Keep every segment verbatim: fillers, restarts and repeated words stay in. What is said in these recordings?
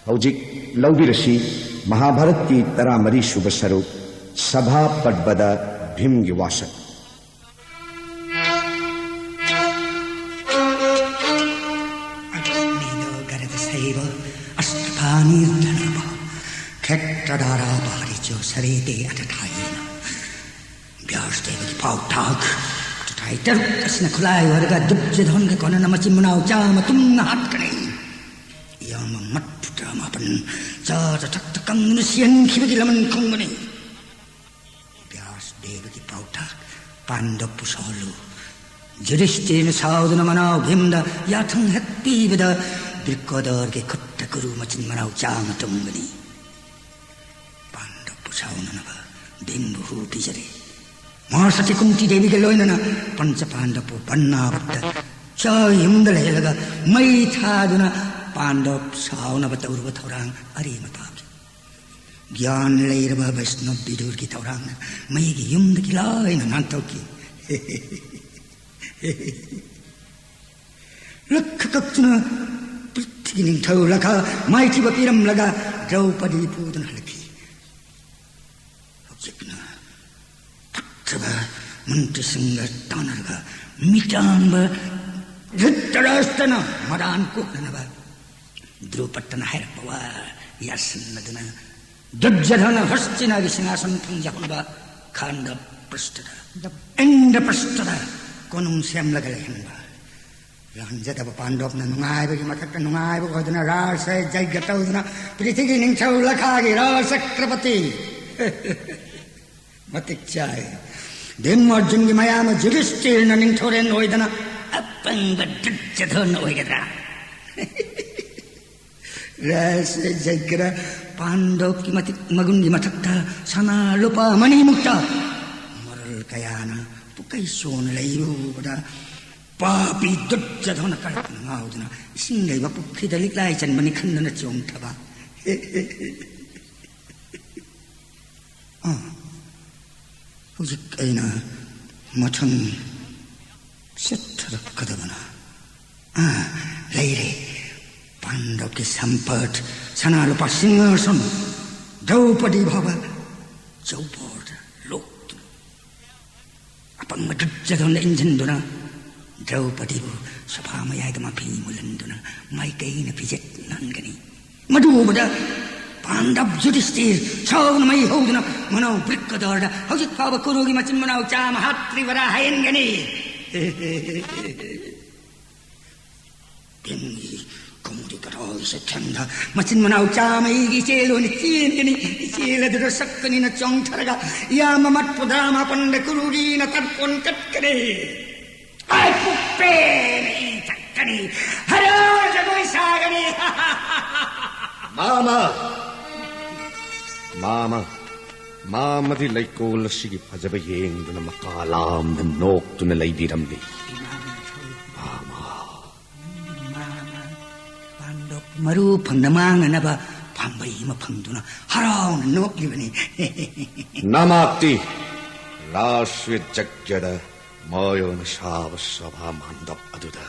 ꯍꯧꯖꯤꯛ ꯂꯧꯕꯤꯔꯁꯤ ꯃꯍꯥꯚꯥꯔꯠꯀꯤ ꯇꯔꯥꯃꯔꯤ ꯁꯨꯕ ꯁꯔꯨꯛ, ꯁꯚꯥ ꯄꯔꯕꯗ ꯚꯤꯝꯒꯤ ꯋꯥꯁꯛ꯫ अग्नियो गरदसैव अश्वपानीर्धनवः। खट्टदारापहरिजो सर्वे ते अटठायिन। ꯕ꯭ꯌꯥꯁꯗꯦꯕꯒꯤ ꯄꯥꯎꯇꯥꯛ꯫ ꯑꯇꯇꯥꯏ ꯇꯔꯨꯛ ꯑꯁꯤꯅ ꯈꯨꯠꯂꯥꯏ ꯑꯣꯏꯔꯒ ꯗꯨꯔꯖꯣꯙꯟꯒ ꯀꯣꯟꯅꯅ ꯃꯆꯤꯟ ꯃꯅꯥꯎ ꯆꯥꯝꯃ ꯇꯨꯝꯅ ꯍꯥꯠꯀꯅꯤ꯫ ꯏꯌꯥꯝꯕ ꯃꯠꯇꯨ ꯇꯔꯥꯃꯥꯄꯟ ꯆꯥꯗ ꯊꯛꯇ ꯀꯪꯗꯨꯅ ꯁꯤꯍꯟꯈꯤꯕꯒꯤ ꯂꯃꯟ ꯈꯨꯝꯒꯅꯤ꯫ ꯕ꯭ꯌꯥꯁꯗꯦꯕꯒꯤ ꯄꯥꯎꯇꯥꯛ꯫ ꯄꯥꯟꯗꯕꯄꯨ ꯁꯥꯎꯍꯜꯂꯨ꯫ ꯌꯨꯙꯤꯁꯇꯤꯔꯅ ꯁꯥꯎꯗꯨꯅ ꯃꯅꯥꯎ ꯚꯤꯝꯗ ꯌꯥꯊꯪ ꯍꯦꯛ ꯄꯤꯕꯗ ꯕ꯭ꯔꯤꯀꯣꯗꯔꯒꯤ ꯈꯨꯠꯇ ꯀꯨꯔꯨ ꯃꯆꯤꯟ ꯃꯅꯥꯎ ꯆꯥꯝꯃ ꯇꯨꯝꯒꯅꯤ꯫ ꯄꯥꯟꯗꯕꯄꯨ ꯁꯥꯎꯅꯅꯕ ꯚꯤꯝꯕꯨ ꯍꯨ ꯄꯤꯖꯔꯦ꯫ ꯃꯍꯥꯁꯇꯤ ꯀꯨꯟꯇꯤ ꯗꯦꯕꯤꯒ ꯂꯣꯏꯅꯅ ꯄꯟꯆ ꯄꯥꯟꯗꯕꯄꯨ ꯕꯟꯅꯥꯕꯠꯇ ꯆꯥ ꯌꯨꯝꯗ ꯂꯩꯍꯜꯂꯒ ꯃꯩ ꯊꯥꯗꯨꯅ ꯄꯥꯟꯗꯕ ꯁꯥꯎꯅꯕ ꯇꯧꯔꯨꯕ ꯊꯧꯔꯥꯡ ꯑꯔꯦꯝꯕ ꯇꯥꯈꯤ꯫ ꯒ꯭ꯌꯥꯟ ꯂꯩꯔꯕ ꯕꯩꯁꯅꯕ ꯕꯤꯗꯨꯔꯒꯤ ꯊꯧꯔꯥꯡꯅ ꯃꯩꯒꯤ ꯌꯨꯝꯗꯒꯤ ꯂꯥꯏꯅ ꯅꯥꯟꯊꯣꯛꯈꯤ꯫ ꯂꯛꯈ ꯀꯛꯇꯨꯅ ꯄ꯭ꯔꯤꯊꯤꯒꯤ ꯅꯤꯡꯊꯧ ꯂꯈꯥ ꯃꯥꯏꯊꯤꯕ ꯄꯤꯔꯝꯂꯒ ꯗ꯭ꯔꯧꯄꯗꯤ ꯄꯨꯗꯨꯅ ꯍꯜꯂꯛꯈꯤ꯫ ꯍꯧꯖꯤꯛꯅ ꯐꯠꯇꯕ ꯃꯟꯇ꯭ꯔꯤꯁꯤꯡꯒ ꯇꯥꯟꯅꯔꯒ ꯃꯤꯇꯥꯟꯕ ꯙ꯭ꯔꯤꯇꯔꯥꯁꯇ꯭ꯔꯅ ꯃꯔꯥꯟ ꯀꯣꯛꯅꯅꯕ ꯗ꯭ꯔꯨꯄꯗꯅ ꯍꯥꯏꯔꯛꯄ ꯋꯥ ꯌꯥꯁꯤꯟꯅꯗꯨꯅ ꯗꯨꯔꯖꯣꯙꯅ ꯍꯁꯇꯤꯅꯥꯒꯤ ꯁꯤꯡꯍꯥꯁꯟ ꯐꯪꯖꯍꯟꯕ ꯈꯥꯟꯗ ꯄ꯭ꯔꯁꯇꯗ, ꯏꯟꯗ꯭ꯔ ꯄ꯭ꯔꯁꯇꯗ ꯀꯣꯅꯨꯡ ꯁꯦꯝꯂꯒ ꯂꯩꯍꯟꯕ꯫ ꯂꯥꯟꯖꯗꯕ ꯄꯥꯟꯗꯕꯅ ꯅꯨꯡꯉꯥꯏꯕꯒꯤ ꯃꯊꯛꯇ ꯅꯨꯡꯉꯥꯏꯕ ꯑꯣꯏꯗꯨꯅ ꯔꯥꯁ ꯌꯩꯒ ꯇꯧꯗꯨꯅ ꯄ꯭ꯔꯤꯊꯤꯒꯤ ꯅꯤꯡꯊꯧ ꯂꯈꯥꯒꯤ ꯔꯥꯖ ꯆꯀ꯭ꯔꯕꯇꯤ ꯃꯇꯤꯛ ꯆꯥꯏ꯫ ꯚꯤꯝ ꯑꯔꯖꯨꯟꯒꯤ ꯃꯌꯥꯝꯕ ꯌꯨꯙꯤꯁꯇꯤꯔꯅ ꯅꯤꯡꯊꯧꯔꯦꯜ ꯑꯣꯏꯗꯅ ꯑꯄꯪꯕ ꯗꯨꯔꯖꯣꯙꯟ ꯑꯣꯏꯒꯗ꯭ꯔꯥ? ꯔꯥꯁ ꯌꯩꯈ꯭ꯔ ꯄꯥꯟꯗꯕꯀꯤ ꯃꯇꯤꯛ ꯃꯒꯨꯟꯒꯤ ꯃꯊꯛꯇ ꯁꯅꯥ ꯂꯨꯄꯥ ꯃꯅꯤꯃꯨꯛꯇ ꯃꯔꯜ ꯀꯌꯥꯅ ꯄꯨꯀꯩ ꯁꯣꯟꯅ ꯂꯩꯔꯨꯕꯗ ꯄꯥꯄꯤ ꯗꯨꯔꯖꯣꯙꯅ ꯀꯔꯛꯇꯅ ꯉꯥꯎꯗꯨꯅ ꯏꯁꯤꯡ ꯂꯩꯕ ꯄꯨꯈ꯭ꯔꯤꯗ ꯂꯤꯛꯂꯥꯏ ꯆꯟꯕꯅꯤ ꯈꯟꯗꯅ ꯆꯣꯡꯊꯕ꯫ ꯑꯥ, ꯍꯧꯖꯤꯛ ꯑꯩꯅ ꯃꯊꯪ ꯆꯠꯊꯔꯛꯀꯗꯕꯅ, ꯑꯥ, ꯂꯩꯔꯦ꯫ ꯄꯥꯟꯗꯕꯀꯤ ꯁꯝꯄꯠ, ꯁꯅꯥ ꯂꯨꯄꯥ ꯁꯤꯡꯍꯥꯁꯟ, ꯗ꯭ꯔꯧꯄꯗꯤ ꯐꯥꯎꯕ ꯆꯧꯕꯣꯔꯗ ꯂꯣꯛꯇꯨꯅ, ꯑꯄꯪꯕ ꯗꯨꯔꯖꯣꯙꯟꯗ ꯏꯟꯁꯤꯟꯗꯨꯅ ꯗ꯭ꯔꯧꯄꯗꯤꯕꯨ ꯁꯚꯥ ꯃꯌꯥꯏꯗ ꯃꯐꯤ ꯃꯨꯜꯍꯟꯗꯨꯅ ꯃꯥꯏꯀꯩꯅ ꯐꯤꯖꯦꯠ ꯅꯥꯟꯒꯅꯤ꯫ ꯃꯗꯨ ꯎꯕꯗ ꯄꯥꯟꯗꯕ ꯌꯨꯙꯤꯁꯇꯤꯔ ꯁꯥꯎꯅ ꯃꯩ ꯍꯧꯗꯨꯅ ꯃꯅꯥꯎ ꯕ꯭ꯔꯤꯛꯀꯗꯔꯗ ꯍꯧꯖꯤꯛ ꯐꯥꯎꯕ ꯀꯨꯔꯨꯒꯤ ꯃꯆꯤꯟ ꯃꯅꯥꯎ ꯆꯥꯝꯃ ꯍꯥꯠꯇ꯭ꯔꯤꯕꯔꯥ ꯍꯥꯏꯍꯟꯒꯅꯤ꯫ ꯚꯤꯝꯒꯤ ꯀꯨꯝꯗꯤ ꯀꯗꯥꯏ ꯆꯠꯊꯟꯗ ꯃꯆꯤꯟ ꯃꯅꯥꯎ ꯆꯥꯝꯃꯩꯒꯤ ꯏꯆꯦꯜ ꯑꯣꯏꯅ ꯆꯦꯟꯒꯅꯤ꯫ ꯏꯆꯦꯜ ꯑꯗꯨꯗ ꯁꯛꯀꯅꯤꯅ ꯆꯣꯡꯊꯔꯒ ꯌꯥꯝꯕ ꯃꯠꯄ ꯗ꯭ꯔꯥꯃꯥ ꯄꯟꯗ ꯀꯨꯔꯨꯔꯤꯅ ꯇꯠꯄꯣꯟ ꯀꯠꯀꯅꯤ꯫ ꯑꯩ ꯄꯨꯛꯄꯦꯟ ꯏ ꯊꯛꯀꯅꯤ꯫ ꯍꯔꯥꯎ ꯖꯒꯣꯏ ꯁꯥꯒꯅꯤ꯫ ꯃꯥꯃ! ꯃꯥꯃ! ꯃꯥꯃꯗꯤ ꯂꯩꯀꯣꯜ ꯑꯁꯤꯒꯤ ꯐꯖꯕ ꯌꯦꯡꯗꯨꯅ ꯃꯀꯥ ꯂꯥꯝꯅ ꯅꯣꯛꯇꯨꯅ ꯂꯩꯕꯤꯔꯝꯂꯤ꯫ ꯃꯥꯃ! ꯄꯥꯟꯗꯕ ꯃꯔꯨ ꯐꯪꯅ ꯃꯥꯡꯅꯅꯕ ꯄꯥꯝꯕꯩ ꯑꯃ ꯐꯪꯗꯨꯅ ꯍꯔꯥꯎꯅ ꯅꯣꯛꯂꯤꯕꯅꯤ꯫ ꯅꯃꯥꯛꯇꯤ ꯔꯥꯁ꯭ꯔꯤꯌ ꯖꯒ꯭ꯌꯗ ꯃꯥꯌꯣꯟꯅ ꯁꯥꯕ ꯁꯚꯥ ꯃꯥꯟꯗꯞ ꯑꯗꯨꯗ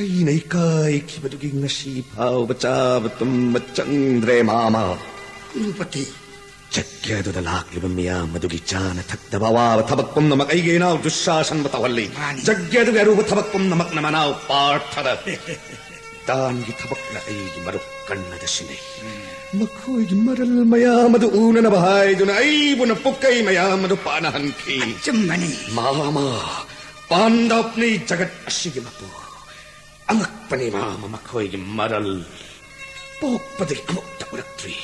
ꯑꯩꯅ ꯏꯀꯥꯏꯈꯤꯕꯗꯨꯒꯤ ꯉꯁꯤ ꯐꯥꯎꯕ ꯆꯥꯕ ꯇꯨꯝꯕ ꯆꯪꯗ꯭ꯔꯦ, ꯃꯥꯃ꯫ ꯀꯨꯔꯨꯄꯇꯤ꯫ ꯖꯒ꯭ꯌ ꯑꯗꯨꯗ ꯂꯥꯛꯂꯤꯕ ꯃꯤꯌꯥꯝ ꯑꯗꯨꯒꯤ ꯆꯥꯅ ꯊꯛꯇꯕ ꯑꯋꯥꯕ ꯊꯕꯛ ꯄꯨꯝꯅꯃꯛ ꯑꯩꯒꯤ ꯏꯅꯥꯎ ꯗꯨꯁꯥꯁꯟꯕꯨ ꯇꯧꯍꯜꯂꯤ꯫ ꯃꯥꯅꯤ꯫ ꯖꯒ꯭ꯌ ꯑꯗꯨꯒꯤ ꯑꯔꯨꯕ ꯊꯕꯛ ꯄꯨꯝꯅꯃꯛꯅ ꯃꯅꯥꯎ ꯄꯥꯔꯊꯗ ꯗꯥꯟꯒꯤ ꯊꯕꯛꯅ ꯑꯩꯒꯤ ꯃꯔꯨꯞ ꯀꯔꯅꯗ ꯁꯤꯟꯅꯩ꯫ ꯃꯈꯣꯏꯒꯤ ꯃꯔꯜ ꯃꯌꯥꯝ ꯑꯗꯨ ꯎꯅꯅꯕ ꯍꯥꯏꯗꯨꯅ ꯑꯩꯕꯨꯅ ꯄꯨꯛꯀꯩ ꯃꯌꯥꯝ ꯑꯗꯨ ꯄꯥꯅꯍꯟꯈꯤ꯫ ꯑꯆꯨꯝꯕꯅꯤ꯫ ꯃꯥꯃ, ꯄꯥꯟꯗꯕꯅꯤ ꯖꯒꯠ ꯑꯁꯤꯒꯤ ꯃꯄꯨ꯫ ꯑꯉꯛꯄꯅꯤ, ꯃꯥꯃ, ꯃꯈꯣꯏꯒꯤ ꯃꯔꯜ꯫ ꯄꯣꯛꯄꯗꯒꯤ ꯑꯃꯨꯛꯇ ꯎꯔꯛꯇ꯭ꯔꯤ꯫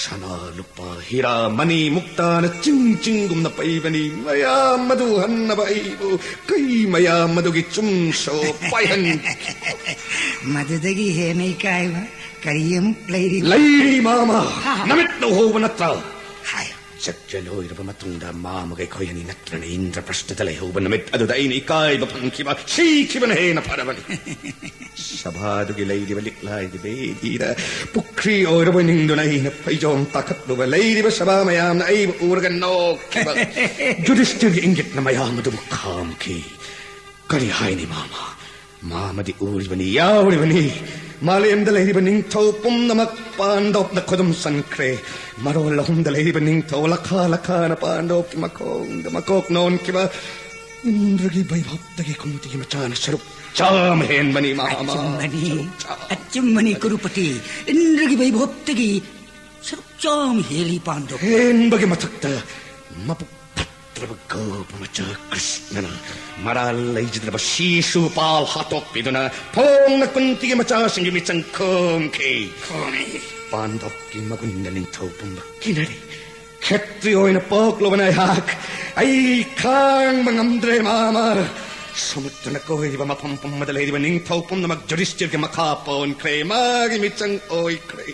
ꯁꯅꯥ, ꯂꯨꯄꯥ, ꯍꯤꯔꯥ, ꯃꯅꯤ, ꯃꯨꯛꯇꯥꯅ ꯆꯤꯡ ꯆꯤꯡꯒꯨꯝꯅ ꯄꯩꯕꯅꯤ꯫ ꯃꯌꯥꯝ ꯑꯗꯨ ꯍꯟꯅꯕ ꯑꯩꯕꯨ ꯀꯩ ꯃꯌꯥꯝ ꯑꯗꯨꯒꯤ ꯆꯨꯝꯁꯣ ꯄꯥꯏꯍꯟꯈꯤ꯫ ꯃꯗꯨꯗꯒꯤ ꯍꯦꯟꯅ ꯏꯀꯥꯏꯕ ꯀꯔꯤ ꯑꯃꯨꯛ ꯂꯩꯔꯤ? ꯂꯩꯔꯤ, ꯃꯥꯃ꯫ ꯍꯥ꯫ ꯅꯃꯤꯠꯅ ꯎꯍꯧꯕ ꯅꯠꯇ꯭ꯔꯥ? ꯍꯥꯏ꯫ ꯖꯒ꯭ꯌ ꯂꯣꯏꯔꯕ ꯃꯇꯨꯡꯗ ꯃꯥꯃꯒ ꯑꯩꯈꯣꯏ ꯑꯅꯤ ꯅꯠꯇ꯭ꯔꯅ ꯏꯟꯗ꯭ꯔꯄ꯭ꯔꯁꯊꯗ ꯂꯩꯍꯧꯕ ꯅꯨꯃꯤꯠ ꯑꯗꯨꯗ ꯑꯩꯅ ꯏꯀꯥꯏꯕ ꯐꯪꯈꯤꯕ, ꯁꯤꯈꯤꯕꯅ ꯍꯦꯟꯅ ꯐꯔꯕꯅꯤ꯫ ꯁꯚꯥꯗꯨꯒꯤ ꯂꯩꯔꯤꯕ ꯂꯤꯛꯂꯥꯏꯒꯤ ꯕꯦꯗꯤꯗ ꯄꯨꯈ꯭ꯔꯤ ꯑꯣꯏꯔꯕꯣꯏ ꯅꯤꯡꯗꯨꯅ ꯑꯩꯅ ꯐꯩꯖꯣꯝ ꯇꯥꯈꯠꯂꯨꯕ, ꯂꯩꯔꯤꯕ ꯁꯚꯥ ꯃꯌꯥꯝꯅ ꯑꯩꯕꯨ ꯎꯔꯒ ꯅꯣꯛꯈꯤꯕ꯫ ꯌꯨꯙꯤꯁꯇꯤꯔꯒꯤ ꯏꯪꯒꯤꯠꯅ ꯃꯌꯥꯝ ꯑꯗꯨꯕꯨ ꯈꯥꯝꯈꯤ꯫ ꯀꯔꯤ ꯍꯥꯏꯅꯤ, ꯃꯥꯃ? ꯃꯥꯃꯗꯤ ꯎꯔꯤꯕꯅꯤ, ꯌꯥꯎꯔꯤꯕꯅꯤ꯫ ꯃꯥꯂꯦꯝꯗ ꯂꯩꯔꯤꯕ ꯅꯤꯡꯊꯧ ꯄꯨꯝꯅꯃꯛ ꯄꯥꯟꯗꯣꯞꯅ ꯈꯨꯗꯨꯝ ꯆꯟꯈ꯭ꯔꯦ꯫ ꯃꯔꯣꯜ ꯑꯍꯨꯝꯗ ꯂꯩꯔꯤꯕ ꯅꯤꯡꯊꯧ ꯂꯈꯥ ꯂꯈꯥꯅ ꯄꯥꯟꯗꯣꯞꯀꯤ ꯃꯈꯣꯡꯗ ꯃꯀꯣꯛ ꯅꯣꯟꯈꯤꯕ ꯏꯟꯗ꯭ꯔꯒꯤ ꯕꯩꯚꯕꯇꯒꯤ ꯀꯨꯟꯇꯤꯒꯤ ꯃꯆꯥꯅ ꯁꯔꯨꯛ ꯆꯥꯝꯃ ꯍꯦꯟꯕꯅꯤ, ꯃꯍꯥꯃ꯫ ꯑꯆꯨꯝꯕꯅꯤ, ꯁꯔꯨꯛ ꯆꯥꯝꯃ꯫ ꯑꯆꯨꯝꯕꯅꯤ, ꯀꯨꯔꯨꯄꯇꯤ꯫ ꯏꯟꯗ꯭ꯔꯒꯤ ꯕꯩꯚꯕꯇꯒꯤ ꯁꯔꯨꯛ ꯆꯥꯝꯃ ꯍꯦꯜꯂꯤ ꯄꯥꯟꯗꯣꯞ꯫ ꯍꯦꯟꯕꯒꯤ ꯃꯊꯛꯇ ꯃꯕꯨꯛ ꯐꯠꯇ꯭ꯔꯕ ꯒꯧꯕ ꯃꯆꯥ ꯀ꯭ꯔꯤꯁꯅꯅ ꯃꯔꯥꯜ ꯂꯩꯖꯗ꯭ꯔꯕ ꯁꯤꯁꯨ ꯄꯥꯜ ꯍꯥꯠꯇꯣꯛꯄꯤꯗꯨꯅ ꯐꯣꯡꯅ ꯀꯨꯟꯇꯤꯒꯤ ꯃꯆꯥꯁꯤꯡꯒꯤ ꯃꯤꯆꯪ ꯈꯣꯝꯈꯤ꯫ ꯈꯣꯝꯃꯤ꯫ ꯄꯥꯟꯗꯣꯞꯀꯤ ꯃꯒꯨꯟꯗ ꯅꯤꯡꯊꯧ ꯄꯨꯝꯕ ꯀꯤꯅꯔꯤ꯫ ꯈꯦꯇ꯭ꯔꯤ ꯑꯣꯏꯅ ꯄꯣꯛꯂꯨꯕꯅ ꯑꯩꯍꯥꯛ, ꯑꯩ ꯈꯥꯡꯕ ꯉꯝꯗ꯭ꯔꯦ, ꯃꯥꯃ꯫ ꯁꯃꯨꯗ꯭ꯔꯅ ꯀꯣꯏꯔꯤꯕ ꯃꯐꯝ ꯄꯨꯝꯕꯗ ꯂꯩꯔꯤꯕ ꯅꯤꯡꯊꯧ ꯄꯨꯝꯅꯃꯛ ꯌꯨꯙꯤꯁꯇꯤꯔꯒꯤ ꯃꯈꯥ ꯄꯣꯟꯈ꯭ꯔꯦ, ꯃꯥꯒꯤ ꯃꯤꯆꯪ ꯑꯣꯏꯈ꯭ꯔꯦ꯫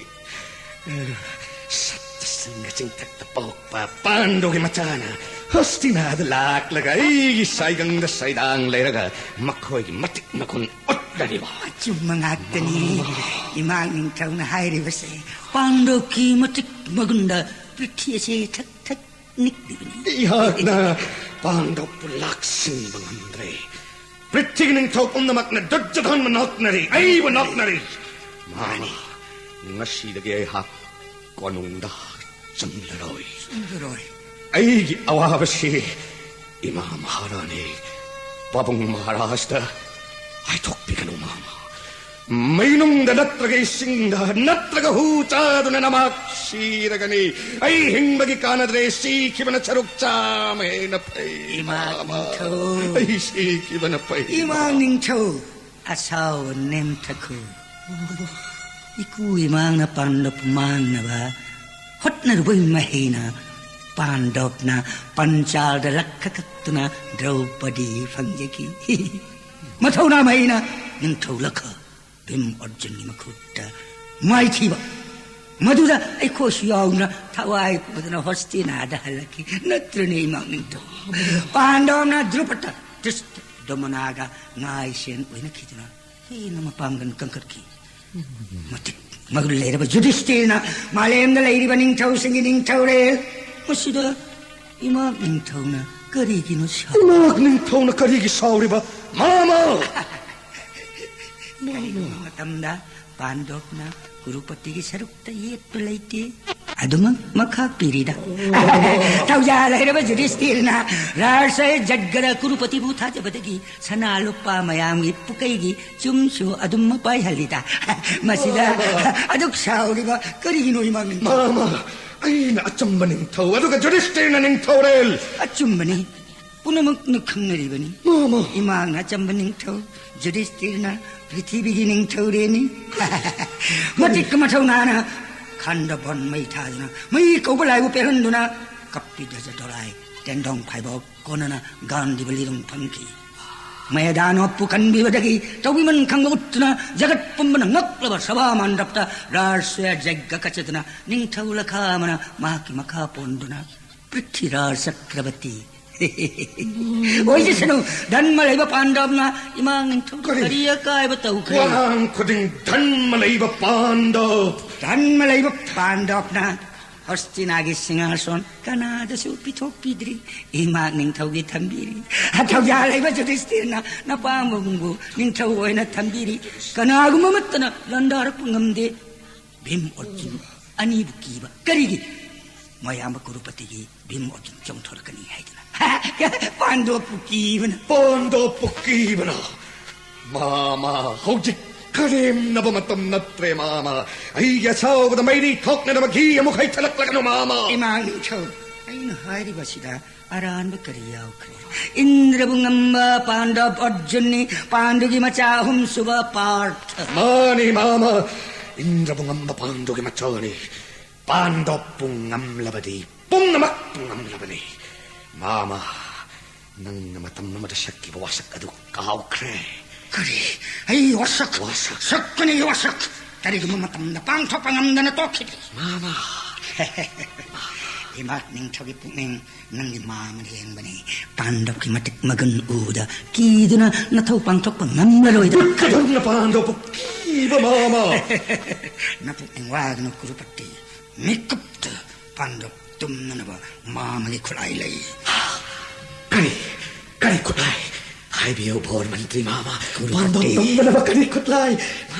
ꯁꯞꯇ ꯁꯤꯡꯍ ꯆꯤꯡꯊꯛꯇ ꯄꯣꯛꯄ ꯄꯥꯟꯗꯨꯒꯤ ꯃꯆꯥꯅ ꯍꯣꯁꯇꯤꯅꯥꯗ ꯂꯥꯛꯂꯒ ꯑꯩꯒꯤ ꯁꯥꯏꯒꯪꯗ ꯁꯩꯗꯥꯡ ꯂꯩꯔꯒ ꯃꯈꯣꯏꯒꯤ ꯃꯇꯤꯛ ꯃꯒꯨꯟ ꯎꯠꯂꯔꯤꯕ꯫ ꯑꯆꯨꯝꯕ ꯉꯥꯛꯇꯅꯤ꯫ ꯏꯃꯥ ꯅꯤꯡꯊꯧꯅ ꯍꯥꯏꯔꯤꯕꯁꯦ ꯄꯥꯟꯗꯣꯞꯀꯤ ꯃꯇꯤꯛ ꯃꯒꯨꯟꯗ ꯄ꯭ꯔꯤꯊꯤ ꯑꯁꯦ ꯊꯛ ꯊꯛ ꯅꯤꯛꯂꯤꯕꯅꯤ꯫ ꯑꯩꯍꯥꯛꯅ ꯄꯥꯟꯗꯣꯞꯄꯨ ꯂꯥꯛꯁꯤꯟꯕ ꯉꯝꯗ꯭ꯔꯦ꯫ ꯄ꯭ꯔꯤꯊꯤꯒꯤ ꯅꯤꯡꯊꯧ ꯄꯨꯝꯅꯃꯛꯅ ꯗꯨꯔꯖꯣꯙꯟꯕꯨ ꯅꯣꯛꯅꯔꯤ, ꯑꯩꯕꯨ ꯅꯣꯛꯅꯔꯤ꯫ ꯃꯥꯅꯤ, ꯉꯁꯤꯗꯒꯤ ꯑꯩꯍꯥꯛ ꯀꯣꯅꯨꯡꯗ ꯆꯪꯂꯔꯣꯏ꯫ ꯆꯪꯂꯔꯣꯏ꯫ ꯑꯩꯒꯤ ꯑꯋꯥꯕꯁꯤ ꯏꯃꯥ ꯃꯍꯥꯔꯥꯅꯤ, ꯄꯥꯕꯨꯡ ꯃꯍꯥꯔꯥꯖꯇ ꯍꯥꯏꯗꯣꯛꯄꯤꯒꯅꯨ, ꯃꯥꯃ꯫ ꯃꯩꯅꯨꯡꯗ ꯅꯠꯇ꯭ꯔꯒ ꯏꯁꯤꯡꯗ ꯅꯠꯇ꯭ꯔꯒ ꯍꯨ ꯆꯥꯗꯨꯅ ꯅꯃꯥꯛ ꯁꯤꯔꯒꯅꯤ꯫ ꯑꯩ ꯍꯤꯡꯕꯒꯤ ꯀꯥꯟꯅꯗ꯭ꯔꯦ, ꯁꯤꯈꯤꯕꯅ ꯁꯔꯨꯛ ꯆꯥꯝꯃ ꯍꯦꯟꯅ ꯐꯩ, ꯏꯃꯥ ꯃꯥꯃ꯫ ꯅꯤꯡꯊꯧ꯫ ꯑꯩ ꯁꯤꯈꯤꯕꯅ ꯐꯩ, ꯏꯃꯥ ꯃꯥꯃ꯫ ꯅꯤꯡꯊꯧ꯫ ꯑꯁꯥꯎꯕ ꯅꯦꯝꯊꯈꯣ꯫ ꯏꯀꯨ ꯏꯃꯥꯡꯅ ꯄꯥꯟꯗꯣꯞ ꯃꯥꯡꯅꯕ ꯍꯣꯠꯅꯔꯨꯕꯒꯤ ꯃꯍꯩꯅ ꯄꯥꯟꯗꯣꯞꯅ ꯄꯟꯆꯥꯜꯗ ꯂꯛꯈ ꯀꯛꯇꯨꯅ ꯗ꯭ꯔꯧꯄꯗꯤ ꯐꯪꯖꯈꯤ꯫ ꯃꯊꯧꯅꯥ ꯃꯍꯩꯅ ꯅꯤꯡꯊꯧ ꯂꯛꯈ ꯚꯤꯝ ꯑꯔꯖꯨꯟꯒꯤ ꯃꯈꯨꯠꯇ ꯃꯥꯏꯊꯤꯕ꯫ ꯃꯗꯨꯗ ꯑꯩꯈꯣꯏꯁꯨ ꯌꯥꯎꯗꯨꯅ ꯊꯋꯥꯏ ꯄꯨꯗꯨꯅ ꯍꯣꯁꯇꯤꯅꯥꯗ ꯍꯜꯂꯛꯈꯤ꯫ ꯅꯠꯇ꯭ꯔꯅꯦ, ꯏꯃꯥ ꯅꯤꯡꯊꯧ? ꯄꯥꯟꯗꯣꯞꯅ ꯗ꯭ꯔꯨꯄꯗ ꯗ꯭ꯔꯤꯁꯇ ꯗꯣꯃꯅꯥꯒ ꯉꯥꯏꯁꯦꯟ ꯑꯣꯏꯅꯈꯤꯗꯨꯅ ꯍꯦꯟꯅ ꯃꯄꯥꯡꯒꯜ ꯀꯟꯈꯠꯈꯤ꯫ ꯃꯇꯤꯛ ꯃꯒꯨꯟ ꯂꯩꯔꯕ ꯌꯨꯙꯤꯁꯇꯤꯔꯅ ꯃꯥꯂꯦꯝꯗ ꯂꯩꯔꯤꯕ ꯅꯤꯡꯊꯧꯁꯤꯡꯒꯤ ꯅꯤꯡꯊꯧꯔꯦꯜ꯫ ꯃꯁꯤꯗ ꯏꯃꯥ ꯅꯤꯡꯊꯧꯅ ꯀꯔꯤꯒꯤꯅꯣ ꯁꯥꯎ- ꯏꯃꯥ ꯅꯤꯡꯊꯧꯅ ꯀꯔꯤꯒꯤ ꯁꯥꯎꯔꯤꯕ, ꯃꯥꯃ? ꯀꯔꯤꯒꯨꯝꯕ ꯃꯇꯝꯗ ꯄꯥꯟꯗꯣꯞꯅ ꯀꯨꯔꯨꯄꯇꯤꯒꯤ ꯁꯔꯨꯛꯇ ꯌꯦꯠꯄ ꯂꯩꯇꯦ꯫ ꯑꯗꯨꯃꯛ ꯃꯈꯥ ꯄꯤꯔꯤꯗ꯫ ꯊꯧꯖꯥꯜ ꯍꯩꯔꯕ ꯌꯨꯙꯤꯁꯇꯤꯔꯅ ꯔꯥꯖꯁ ꯖꯠꯒꯗ ꯀꯨꯔꯨꯄꯇꯤꯕꯨ ꯊꯥꯖꯕꯗꯒꯤ ꯁꯅꯥ ꯂꯨꯄꯥ ꯃꯌꯥꯝꯒꯤ ꯄꯨꯀꯩꯒꯤ ꯆꯨꯝꯁꯨ ꯑꯗꯨꯝ ꯄꯥꯏꯍꯜꯂꯤꯗ꯫ ꯃꯁꯤꯗ ꯑꯗꯨꯛ ꯁꯥꯎꯔꯤꯕ ꯀꯔꯤꯒꯤꯅꯣ, ꯏꯃꯥ ꯅꯤꯡꯊꯧ? ꯃꯥꯃ, ꯑꯩꯅ ꯑꯆꯝꯕ ꯅꯤꯡꯊꯧ, ꯑꯗꯨꯒ ꯌꯨꯙꯤꯁꯇꯤꯔꯅ ꯅꯤꯡꯊꯧꯔꯦꯜ꯫ ꯑꯆꯨꯝꯕꯅꯤ, ꯄꯨꯝꯅꯃꯛꯅ ꯈꯪꯅꯔꯤꯕꯅꯤ꯫ ꯃꯥꯃ꯫ ꯏꯃꯥꯅ ꯑꯆꯝꯕ ꯅꯤꯡꯊꯧ, ꯌꯨꯙꯤꯁꯇꯤꯔꯅ ꯄ꯭ꯔꯤꯊꯤꯕꯤꯒꯤ ꯅꯤꯡꯊꯧꯔꯦꯜꯅꯤ꯫ ꯃꯇꯤꯛ ꯃꯊꯧꯅꯥꯅ ꯈꯟꯗ ꯕꯣꯟ ꯃꯩ ꯊꯥꯗꯨꯅ, ꯃꯩ ꯀꯧꯕ ꯂꯥꯏꯕꯨ ꯄꯦꯜꯍꯟꯗꯨꯅ, ꯀꯞꯄꯤ ꯙꯖ ꯗꯣꯂꯥꯏ, ꯇꯦꯟꯗꯣꯡ ꯐꯥꯏꯕꯣꯛ ꯀꯣꯟꯅꯅ ꯒꯥꯟꯙꯤ ꯕꯂꯤꯗꯨꯡ ꯐꯝꯈꯤ꯫ ꯃꯌꯥꯗꯥꯅꯣꯞꯄꯨ ꯀꯟꯕꯤꯕꯗꯒꯤ ꯇꯧꯕꯤꯃꯟ ꯈꯪꯕ ꯎꯠꯇꯨꯅ ꯖꯒꯠ ꯄꯨꯝꯕꯅ ꯉꯛꯂꯕ ꯁꯚꯥ ꯃꯟꯗꯞꯇ ꯔꯥꯖꯁ ꯖꯩꯒ ꯀꯠꯆꯗꯨꯅ ꯅꯤꯡꯊꯧ ꯂꯈꯥ ꯑꯃꯅ ꯃꯍꯥꯛꯀꯤ ꯃꯈꯥ ꯄꯣꯟꯗꯨꯅ ꯄ꯭ꯔꯤꯊꯤꯔꯥꯖ ꯆꯀ꯭ꯔꯕꯇꯤ ꯑꯣꯏꯖꯁꯅꯨ꯫ ꯙꯟꯃ ꯂꯩꯕ ꯄꯥꯟꯗꯕꯅ ꯏꯃꯥ ꯅꯤꯡꯊꯧ ꯀꯔꯤ? ꯀꯔꯤ ꯑꯀꯥꯏꯕ ꯇꯧꯈ꯭ꯔꯦ? ꯋꯥꯍꯪ ꯈꯨꯗꯤꯡ ꯙꯟꯃ ꯂꯩꯕ ꯄꯥꯟꯗꯕ꯫ ꯙꯟꯃ ꯂꯩꯕ ꯄꯥꯟꯗꯕꯅ ꯍꯁꯇꯤꯅꯥꯒꯤ ꯁꯤꯡꯍꯥꯁꯣꯟ ꯀꯅꯥꯗꯁꯨ ꯄꯤꯊꯣꯛꯄꯤꯗ꯭ꯔꯤ꯫ ꯏꯃꯥ ꯅꯤꯡꯊꯧꯒꯤ ꯊꯝꯕꯤꯔꯤ꯫ ꯊꯧꯖꯥꯜ ꯂꯩꯕ ꯌꯨꯙꯤꯁꯇꯤꯔꯅ ꯅꯄꯥꯝꯕꯕꯨ ꯅꯤꯡꯊꯧ ꯑꯣꯏꯅ ꯊꯝꯕꯤꯔꯤ꯫ ꯀꯅꯥꯒꯨꯝꯕ ꯑꯃꯠꯇꯅ ꯂꯥꯟꯗꯥꯔꯛꯄ ꯉꯝꯗꯦ꯫ ꯚꯤꯝ ꯑꯔꯖꯨꯟ ꯑꯅꯤꯕꯨ ꯀꯤꯕ ꯀꯔꯤꯒꯤ? ꯃꯌꯥꯝꯕ ꯀꯨꯔꯨꯄꯇꯤꯒꯤ ꯚꯤꯝ ꯑꯔꯖꯨꯟ ꯆꯣꯡꯊꯣꯔꯛꯀꯅꯤ ꯍꯥꯏꯗꯅ꯫ ꯄꯥꯟꯗꯣꯞꯄꯨ ꯀꯤꯕꯅ꯫ ꯄꯥꯟꯗꯣꯞꯄꯨ ꯀꯤꯕꯅ꯫ ꯃꯥꯃ, ꯍꯧꯖꯤꯛ ꯀꯔꯦꯝꯅꯕ ꯃꯇꯝ ꯅꯠꯇ꯭ꯔꯦ, ꯃꯥꯃ꯫ ꯑꯩꯒꯤ ꯑꯁꯥꯎꯕꯗ ꯃꯩꯔꯤ ꯊꯣꯛꯅꯅꯕ ꯘꯤ ꯑꯃꯨꯛ ꯍꯩꯊꯂꯛꯂꯒꯅꯨ, ꯃꯥꯃ꯫ ꯏꯃꯥ ꯅꯤꯡꯊꯧ, ꯑꯩꯅ ꯍꯥꯏꯔꯤꯕꯁꯤꯗ ꯑꯔꯥꯟꯕ ꯀꯔꯤ ꯌꯥꯎꯈ꯭ꯔꯦ? ꯏꯟꯗ꯭ꯔꯕꯨ ꯉꯝꯕ ꯄꯥꯟꯗꯕ ꯑꯔꯖꯨꯟꯅꯤ, ꯄꯥꯟꯗꯨꯒꯤ ꯃꯆꯥ ꯑꯍꯨꯝꯁꯨꯕ ꯄꯥꯔꯊ꯫ ꯃꯥꯅꯤ, ꯃꯥꯃ, ꯏꯟꯗ꯭ꯔꯕꯨ ꯉꯝꯕ ꯄꯥꯟꯗꯨꯒꯤ ꯃꯆꯥꯅꯤ꯫ ꯄꯥꯟꯗꯕꯄꯨ ꯉꯝꯂꯕꯗꯤ ꯄꯨꯝꯅꯃꯛꯄꯨ ꯉꯝꯂꯕꯅꯤ꯫ ꯃꯥꯃ, ꯅꯪꯅ ꯃꯇꯝ ꯑꯃꯗ ꯁꯛꯈꯤꯕ ꯋꯥꯁꯛ ꯑꯗꯨ ꯀꯥꯎꯈ꯭ꯔꯦ꯫ ꯀꯔꯤ? ꯑꯩ ꯋꯥꯁꯛ? ꯋꯥꯁꯛ꯫ ꯁꯛꯀꯅꯤ ꯋꯥꯁꯛ꯫ ꯀꯔꯤꯒꯨꯝꯕ ꯃꯇꯝꯗ ꯄꯥꯡꯊꯣꯛꯄ ꯉꯝꯗꯅ ꯇꯣꯛꯈꯤꯗ꯭ꯔꯤ꯫ ꯃꯥꯃ꯫ ꯏꯃꯥ ꯅꯤꯡꯊꯧꯒꯤ ꯄꯨꯛꯅꯤꯡ ꯅꯪꯒꯤ ꯃꯥꯃ ꯂꯦꯡꯕꯅꯤ꯫ ꯄꯥꯟꯗꯕꯀꯤ ꯃꯇꯤꯛ ꯃꯒꯨꯟ ꯎꯕꯗ ꯀꯤꯗꯨꯅ ꯅꯊꯧ ꯄꯥꯡꯊꯣꯛꯄ ꯉꯝꯂꯔꯣꯏꯗ꯫ ꯀꯗꯧꯅ ꯄꯥꯟꯗꯕꯄꯨ ꯀꯤꯕ, ꯃꯥꯃ? ꯅꯄꯨꯛꯅꯤꯡ ꯋꯥꯒꯅꯨ ꯀꯨꯔꯨꯄꯇꯤ꯫ ꯃꯤꯀꯨꯞꯇ ꯄꯥꯟꯗꯕ ꯇꯨꯝꯅꯅꯕ ꯃꯥꯃꯒꯤ ꯈꯨꯠꯂꯥꯏ ꯂꯩ꯫ ꯀꯔꯤ? ꯀꯔꯤ ꯈꯨꯠꯂꯥꯏ? ꯍꯥꯏꯕꯤꯌꯨ ꯚꯣꯔ ꯃꯟꯇ꯭ꯔꯤ ꯃꯥꯃ, ꯀꯨꯔꯨꯄꯇꯤ꯫ ꯄꯥꯟꯗꯣꯞ ꯇꯝꯕꯅꯕ ꯀꯔꯤ ꯈꯨꯠꯂꯥꯏ?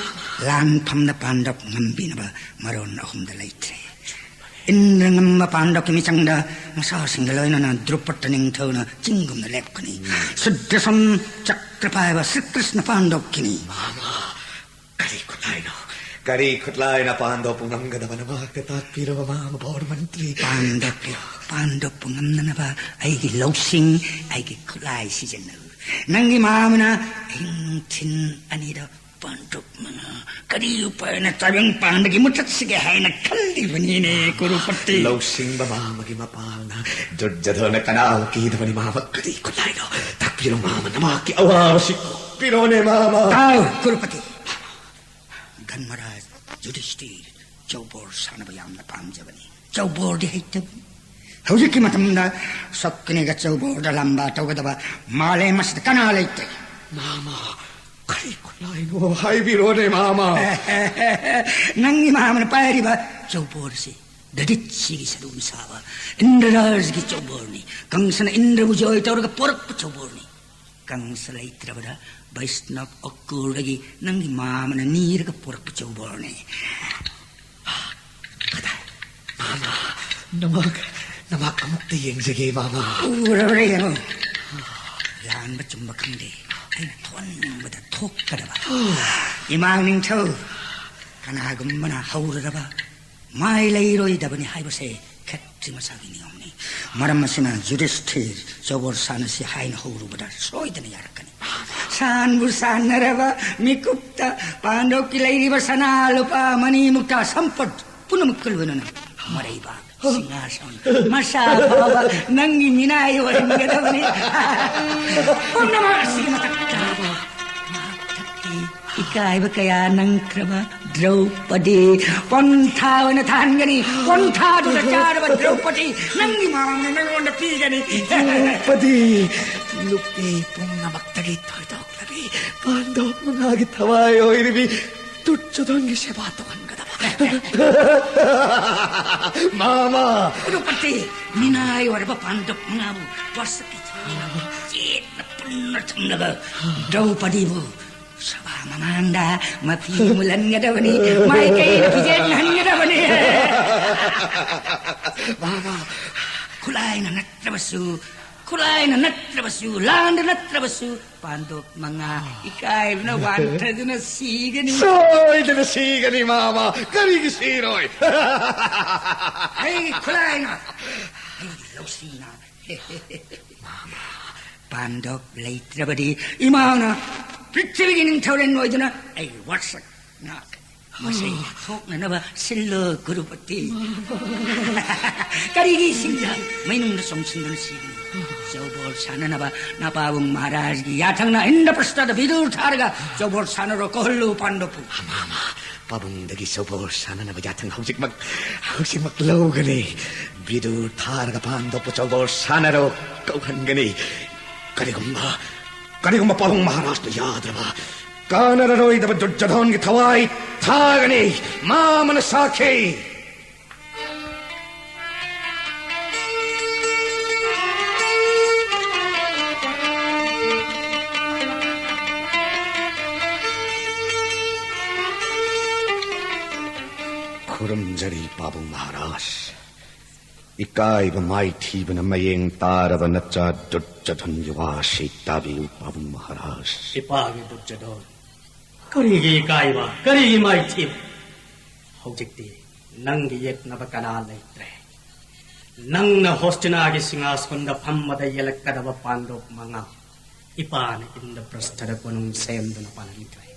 ꯂꯥꯟꯐꯝꯗ ꯄꯥꯟꯗꯣꯞ ꯉꯝꯕꯤꯅꯕ ꯃꯔꯣꯟ ꯑꯍꯨꯝꯗ ꯂꯩꯇ꯭ꯔꯦ꯫ ꯏꯟꯗ꯭ꯔ ꯉꯝꯕ ꯄꯥꯟꯗꯣꯞꯀꯤ ꯃꯤꯆꯪꯗ ꯃꯆꯥꯁꯤꯡꯒ ꯂꯣꯏꯅꯅ ꯗ꯭ꯔꯨꯄꯗ ꯅꯤꯡꯊꯧꯅ ꯆꯤꯡꯒꯨꯝꯅ ꯂꯦꯞꯀꯅꯤ꯫ ꯁꯨꯗ꯭ꯔꯁꯟ ꯆꯀ꯭ꯔ ꯄꯥꯏꯕ ꯁ꯭ꯔꯤꯀ꯭ꯔꯤꯁꯅ ꯄꯥꯟꯗꯣꯞꯀꯤꯅꯤ꯫ ꯃꯥꯃ, ꯀꯔꯤ ꯈꯨꯠꯂꯥꯏꯅꯣ? ꯀꯔꯤ ꯈꯨꯠꯂꯥꯏꯅ ꯄꯥꯟꯗꯣꯞꯄꯨ ꯉꯝꯒꯗꯕꯅꯣ ꯑꯝꯇ ꯇꯥꯛꯄꯤꯔꯣ, ꯃꯥꯃ ꯚꯣꯔ ꯃꯟꯇ꯭ꯔꯤ꯫ ꯄꯥꯟꯗꯣꯞꯄꯨ, ꯄꯥꯟꯗꯣꯞꯄꯨ ꯉꯝꯅꯅꯕ ꯑꯩꯒꯤ ꯂꯧꯁꯤꯡ, ꯑꯩꯒꯤ ꯈꯨꯠꯂꯥꯏ ꯁꯤꯖꯤꯟꯅꯧ꯫ ꯅꯪꯒꯤ ꯃꯥꯃꯅ ꯑꯍꯤꯡ ꯅꯨꯡꯊꯤꯟ ꯑꯅꯤꯗ ꯄꯥꯟꯗꯣꯞ ꯃꯉꯥ ꯀꯔꯤ ꯎꯄꯥꯏꯅ ꯇꯥꯏꯕꯪ ꯄꯥꯟꯗꯒꯤ ꯃꯨꯊꯠꯁꯤꯒꯦ ꯍꯥꯏꯅ ꯈꯜꯂꯤꯕꯅꯤꯅꯦ, ꯀꯨꯔꯨꯄꯇꯤ꯫ ꯂꯧꯁꯤꯡꯕ ꯃꯥꯃꯒꯤ ꯃꯄꯥꯜꯅ ꯗꯨꯔꯖꯣꯙꯅ ꯀꯅꯥꯕꯨ ꯀꯤꯗꯕꯅꯤ, ꯃꯥꯃ? ꯀꯔꯤ ꯈꯨꯠꯂꯥꯏꯅꯣ? ꯇꯥꯛꯄꯤꯔꯣ, ꯃꯥꯃ, ꯅꯃꯥꯛꯀꯤ ꯑꯋꯥꯕꯁꯤ ꯀꯣꯛꯄꯤꯔꯣꯅꯦ, ꯃꯥꯃ꯫ ꯇꯥꯎ, ꯀꯨꯔꯨꯄꯇꯤ꯫ ꯙꯟꯃꯔꯥꯖ ꯌꯨꯙꯤꯁꯇꯤꯔ ꯆꯧꯕꯣꯔ ꯁꯥꯟꯅꯕ ꯌꯥꯝꯅ ꯄꯥꯝꯖꯕꯅꯤ꯫ ꯆꯧꯕꯣꯔꯗꯤ ꯍꯩꯇꯕꯅꯤ꯫ ꯍꯧꯖꯤꯛꯀꯤ ꯃꯇꯝꯗ ꯁꯛꯀꯅꯤꯒ ꯆꯧꯕꯣꯔꯗ ꯂꯝꯕꯥ ꯇꯧꯒꯗꯕ ꯃꯥꯂꯦꯝ ꯑꯁꯤꯗ ꯀꯅꯥ ꯂꯩꯇꯦ? ꯃꯥꯃ, ꯀꯔꯤ ꯈꯨꯠꯂꯥꯏꯅꯣ? ꯍꯥꯏꯕꯤꯔꯣꯅꯦ, ꯃꯥꯃ꯫ ꯅꯪꯒꯤ ꯃꯥꯃꯅ ꯄꯥꯏꯔꯤꯕ ꯆꯧꯕꯣꯔꯁꯤ ꯗꯗꯤꯠꯁꯤꯒꯤ ꯁꯔꯨꯅ ꯁꯥꯕ ꯏꯟꯗ꯭ꯔꯔꯥꯖꯒꯤ ꯆꯧꯕꯣꯔꯅꯤ꯫ ꯀꯪꯁꯅ ꯏꯟꯗ꯭ꯔꯕꯨ ꯖꯣꯏ ꯇꯧꯔꯒ ꯄꯣꯔꯛꯄ ꯆꯧꯕꯣꯔꯅꯤ꯫ ꯀꯪꯁ ꯂꯩꯇ꯭ꯔꯕꯗ ꯕꯩꯁꯅꯕ ꯑꯀꯨꯔꯗꯒꯤ ꯅꯪꯒꯤ ꯃꯥꯃꯅ ꯅꯤꯔꯒ ꯄꯨꯔꯛꯄ ꯆꯧꯕꯣꯔꯅꯤ꯫ ꯀꯗꯥꯏ? ꯃꯥꯃ, ꯅꯃꯛ, ꯅꯃꯛ ꯑꯃꯨꯛꯇ ꯌꯦꯡꯖꯒꯦ, ꯃꯥꯃ꯫ ꯎꯔꯕ꯭ꯔꯥ ꯌꯦꯡꯉꯨ꯫ ꯂꯥꯟꯕ ꯆꯨꯝꯕ ꯈꯪꯗꯦ꯫ ꯑꯩꯅ ꯊꯣꯛꯍꯟꯅꯤꯡꯕꯗ ꯊꯣꯛꯀꯗꯕ꯫ ꯏꯃꯥ ꯅꯤꯡꯊꯧ, ꯀꯅꯥꯒꯨꯝꯕꯅ ꯍꯧꯔꯨꯔꯕ ꯃꯥꯏ ꯂꯩꯔꯣꯏꯗꯕꯅꯤ ꯍꯥꯏꯕꯁꯦ ꯈꯦꯇ꯭ꯔꯤ ꯃꯆꯥꯒꯤ ꯅꯤꯌꯣꯝꯅꯤ꯫ ꯃꯔꯝ ꯑꯁꯤꯅ ꯌꯨꯙꯤꯁꯊꯤꯔ ꯆꯧꯕꯣꯔ ꯁꯥꯟꯅꯁꯤ ꯍꯥꯏꯅ ꯍꯧꯔꯨꯕꯗ ꯁꯣꯏꯗꯅ ꯌꯥꯔꯛꯀꯅꯤ꯫ ꯁꯥꯟꯕꯨ ꯁꯥꯟꯅꯔꯕ ꯃꯤꯀꯨꯞꯇ ꯄꯥꯟꯗꯣꯞꯀꯤ ꯂꯩꯔꯤꯕ ꯁꯅꯥ ꯂꯨꯄꯥ ꯃꯅꯤ ꯃꯨꯛꯇꯥ ꯁꯝꯄꯠ ꯄꯨꯝꯅꯃꯛꯀ ꯂꯣꯏꯅꯅ ꯃꯔꯩꯕꯥꯛ, ꯁꯤꯡꯍꯥꯁꯟ, ꯃꯁꯥ ꯐꯥꯎꯕ ꯅꯪꯒꯤ ꯃꯤꯅꯥꯏ ꯑꯣꯏꯍꯟꯒꯗꯕꯅꯤ꯫ ꯄꯨꯝꯅꯃꯛ ꯑꯁꯤꯒꯤ ꯃꯊꯛꯇ ꯃꯍꯥꯛ ꯃꯊꯛꯀꯤ ꯏꯀꯥꯏꯕ ꯀꯌꯥ ꯅꯪꯈ꯭ꯔꯕ ꯗ꯭ꯔꯧꯄꯗꯤ ꯄꯟꯊꯥ ꯑꯣꯏꯅ ꯊꯥꯍꯟꯒꯅꯤ꯫ ꯄꯟꯊꯥꯗꯨꯗ ꯆꯥꯔꯕ ꯗ꯭ꯔꯧꯄꯗꯤ ꯅꯪꯒꯤ ꯃꯥꯡꯗ ꯅꯪꯉꯣꯟꯗ ꯄꯤꯒꯅꯤ꯫ ꯗ꯭ꯔꯧꯄꯗꯤ, ꯅꯨꯄꯤ ꯄꯨꯝꯅꯃꯛꯇꯒꯤ ꯊꯣꯏꯗꯣꯛꯂꯕꯤ, ꯄꯥꯟꯗꯣꯞ ꯃꯉꯥꯒꯤ ꯊꯋꯥꯏ ꯑꯣꯏꯔꯤꯕꯤ ꯗꯨꯔꯖꯣꯙꯟꯒꯤ ꯁꯦꯕꯥ ꯇꯧꯍꯟꯒꯗꯕ꯫ ꯃꯥꯃ! ꯗ꯭ꯔꯧꯄꯗꯤ, ꯃꯤꯅꯥꯏ ꯑꯣꯏꯔꯕ ꯄꯥꯟꯗꯣꯞ ꯃꯉꯥꯕꯨ ꯋꯥꯁꯛꯀꯤ ꯆꯦꯠꯅ ꯅ ꯊꯝꯂꯒ ꯗ꯭ꯔꯧꯄꯗꯤꯕꯨ ꯁꯚꯥ ꯃꯃꯥꯡꯗ ꯃꯐꯤ ꯃꯨꯜꯍꯟꯒꯗꯕꯅꯤ, ꯃꯥꯏꯀꯩꯅ ꯐꯤꯖꯦꯠꯍꯟꯒꯗꯕꯅꯤ꯫ ꯕꯥꯕꯥ, ꯈꯨꯠꯂꯥꯏꯅ ꯅꯠꯇ꯭ꯔꯕꯁꯨ, ꯈꯨꯠꯂꯥꯏꯅ ꯅꯠꯇ꯭ꯔꯕꯁꯨ, ꯂꯥꯟꯗ ꯅꯠꯇ꯭ꯔꯕꯁꯨ, ꯄꯥꯟꯗꯣꯞ ꯃꯉꯥ ꯏꯀꯥꯏꯕꯅ ꯋꯥꯟꯊꯗꯨꯅ ꯁꯤꯒꯅꯤ꯫ ꯁꯣꯏꯗꯅ ꯁꯤꯒꯅꯤ, ꯃꯥꯃ꯫ ꯀꯔꯤꯒꯤ ꯁꯤꯔꯣꯏ? ꯑꯩꯒꯤ ꯈꯨꯠꯂꯥꯏꯅ, ꯑꯩꯒꯤ ꯂꯧꯁꯤꯅ꯫ ꯄꯥꯟꯗꯣꯞ ꯂꯩꯇ꯭ꯔꯕꯗꯤ ꯏꯃꯥꯅ ꯄ꯭ꯔꯤꯊꯤꯕꯤꯒꯤ ꯅꯤꯡꯊꯧꯔꯦꯜ ꯑꯣꯏꯗꯨꯅ ꯑꯩꯒꯤ ꯋꯥꯁꯛ ꯉꯥꯛꯀꯅꯤ꯫ ꯃꯁꯤ ꯊꯣꯛꯅꯅꯕ ꯁꯤꯜꯂꯨ, ꯒꯨꯔꯨꯄꯇꯤ꯫ ꯀꯔꯤꯒꯤ ꯏꯁꯤꯡꯗ ꯃꯩꯅꯨꯡꯗ ꯆꯣꯡꯁꯤꯟꯗꯨꯅ ꯁꯤꯒꯅꯤ? ꯆꯧꯕꯣꯜ ꯁꯥꯟꯅꯅꯕ ꯅꯄꯥꯕꯨꯡ ꯃꯍꯥꯔꯥꯖꯒꯤ ꯌꯥꯊꯪꯅ ꯏꯟꯗ꯭ꯔꯄ꯭ꯔꯁꯊꯗ ꯕꯤꯗꯨꯔ ꯊꯥꯔꯒ ꯆꯧꯕꯣꯜ ꯁꯥꯟꯅꯔꯣ ꯀꯧꯍꯜꯂꯨ, ꯄꯥꯟꯗꯣꯞꯄꯨ꯫ ꯄꯥꯕꯨꯡꯗꯒꯤ ꯆꯧꯕꯣꯜ ꯁꯥꯟꯅꯅꯕ ꯌꯥꯊꯪ ꯍꯧꯖꯤꯛꯃꯛ, ꯍꯧꯖꯤꯛꯃꯛ ꯂꯧꯒꯅꯤ꯫ ꯕꯤꯗꯨꯔ ꯊꯥꯔꯒ ꯄꯥꯟꯗꯣꯞꯄꯨ ꯆꯧꯕꯣꯜ ꯁꯥꯟꯅꯔꯣ ꯀꯧꯍꯟꯒꯅꯤ꯫ ꯀꯔꯤꯒꯨꯝꯕ, ꯀꯔꯤꯒꯨꯝꯕ ꯄꯥꯕꯨꯡ ꯃꯍꯥꯔꯥꯖꯅ ꯌꯥꯗ꯭ꯔꯕ, ꯀꯥꯟꯅꯔꯔꯣꯏꯗꯕ ꯗꯨꯔꯖꯣꯙꯟꯒꯤ ꯊꯋꯥꯏ ꯊꯥꯒꯅꯤ꯫ ꯃꯥꯃꯅ ꯁꯥꯈꯤ꯫ ꯈꯨꯔꯨꯝꯖꯔꯤ ꯄꯥꯕꯨꯡ ꯃꯍꯥꯔꯥꯖ꯫ ꯏꯀꯥꯏꯕ ꯃꯥꯏꯊꯤꯕꯅ ꯃꯌꯦꯡ ꯇꯥꯔꯕ ꯅꯆꯥ ꯗꯨꯔꯖꯣꯙꯟꯒꯤ ꯋꯥꯁꯤ ꯇꯥꯕꯤꯌꯨ, ꯄꯥꯕꯨꯡ ꯃꯍꯥꯔꯥꯖ꯫ ꯏꯄꯥꯒꯤ ꯗꯨꯔꯖꯣꯙꯟ, ꯀꯔꯤꯒꯤ ꯏꯀꯥꯏꯕ, ꯀꯔꯤꯒꯤ ꯃꯥꯏꯊꯤꯕ? ꯍꯧꯖꯤꯛꯇꯤ ꯅꯪꯒꯤ ꯌꯦꯠꯅꯕ ꯀꯅꯥ ꯂꯩꯇ꯭ꯔꯦ꯫ ꯅꯪꯅ ꯍꯣꯁꯇꯤꯅꯥꯒꯤ ꯁꯤꯡꯍꯥꯁꯣꯟꯗ ꯐꯝꯕꯗ ꯌꯦꯜꯂꯛꯀꯗꯕ ꯄꯥꯟꯗꯣꯞ ꯃꯉꯥ ꯏꯄꯥꯅ ꯏꯟꯗ꯭ꯔꯄ꯭ꯔꯁꯊꯗ ꯀꯣꯅꯨꯡ ꯁꯦꯝꯗꯨꯅ ꯄꯥꯜꯍꯟꯈ꯭ꯔꯦ꯫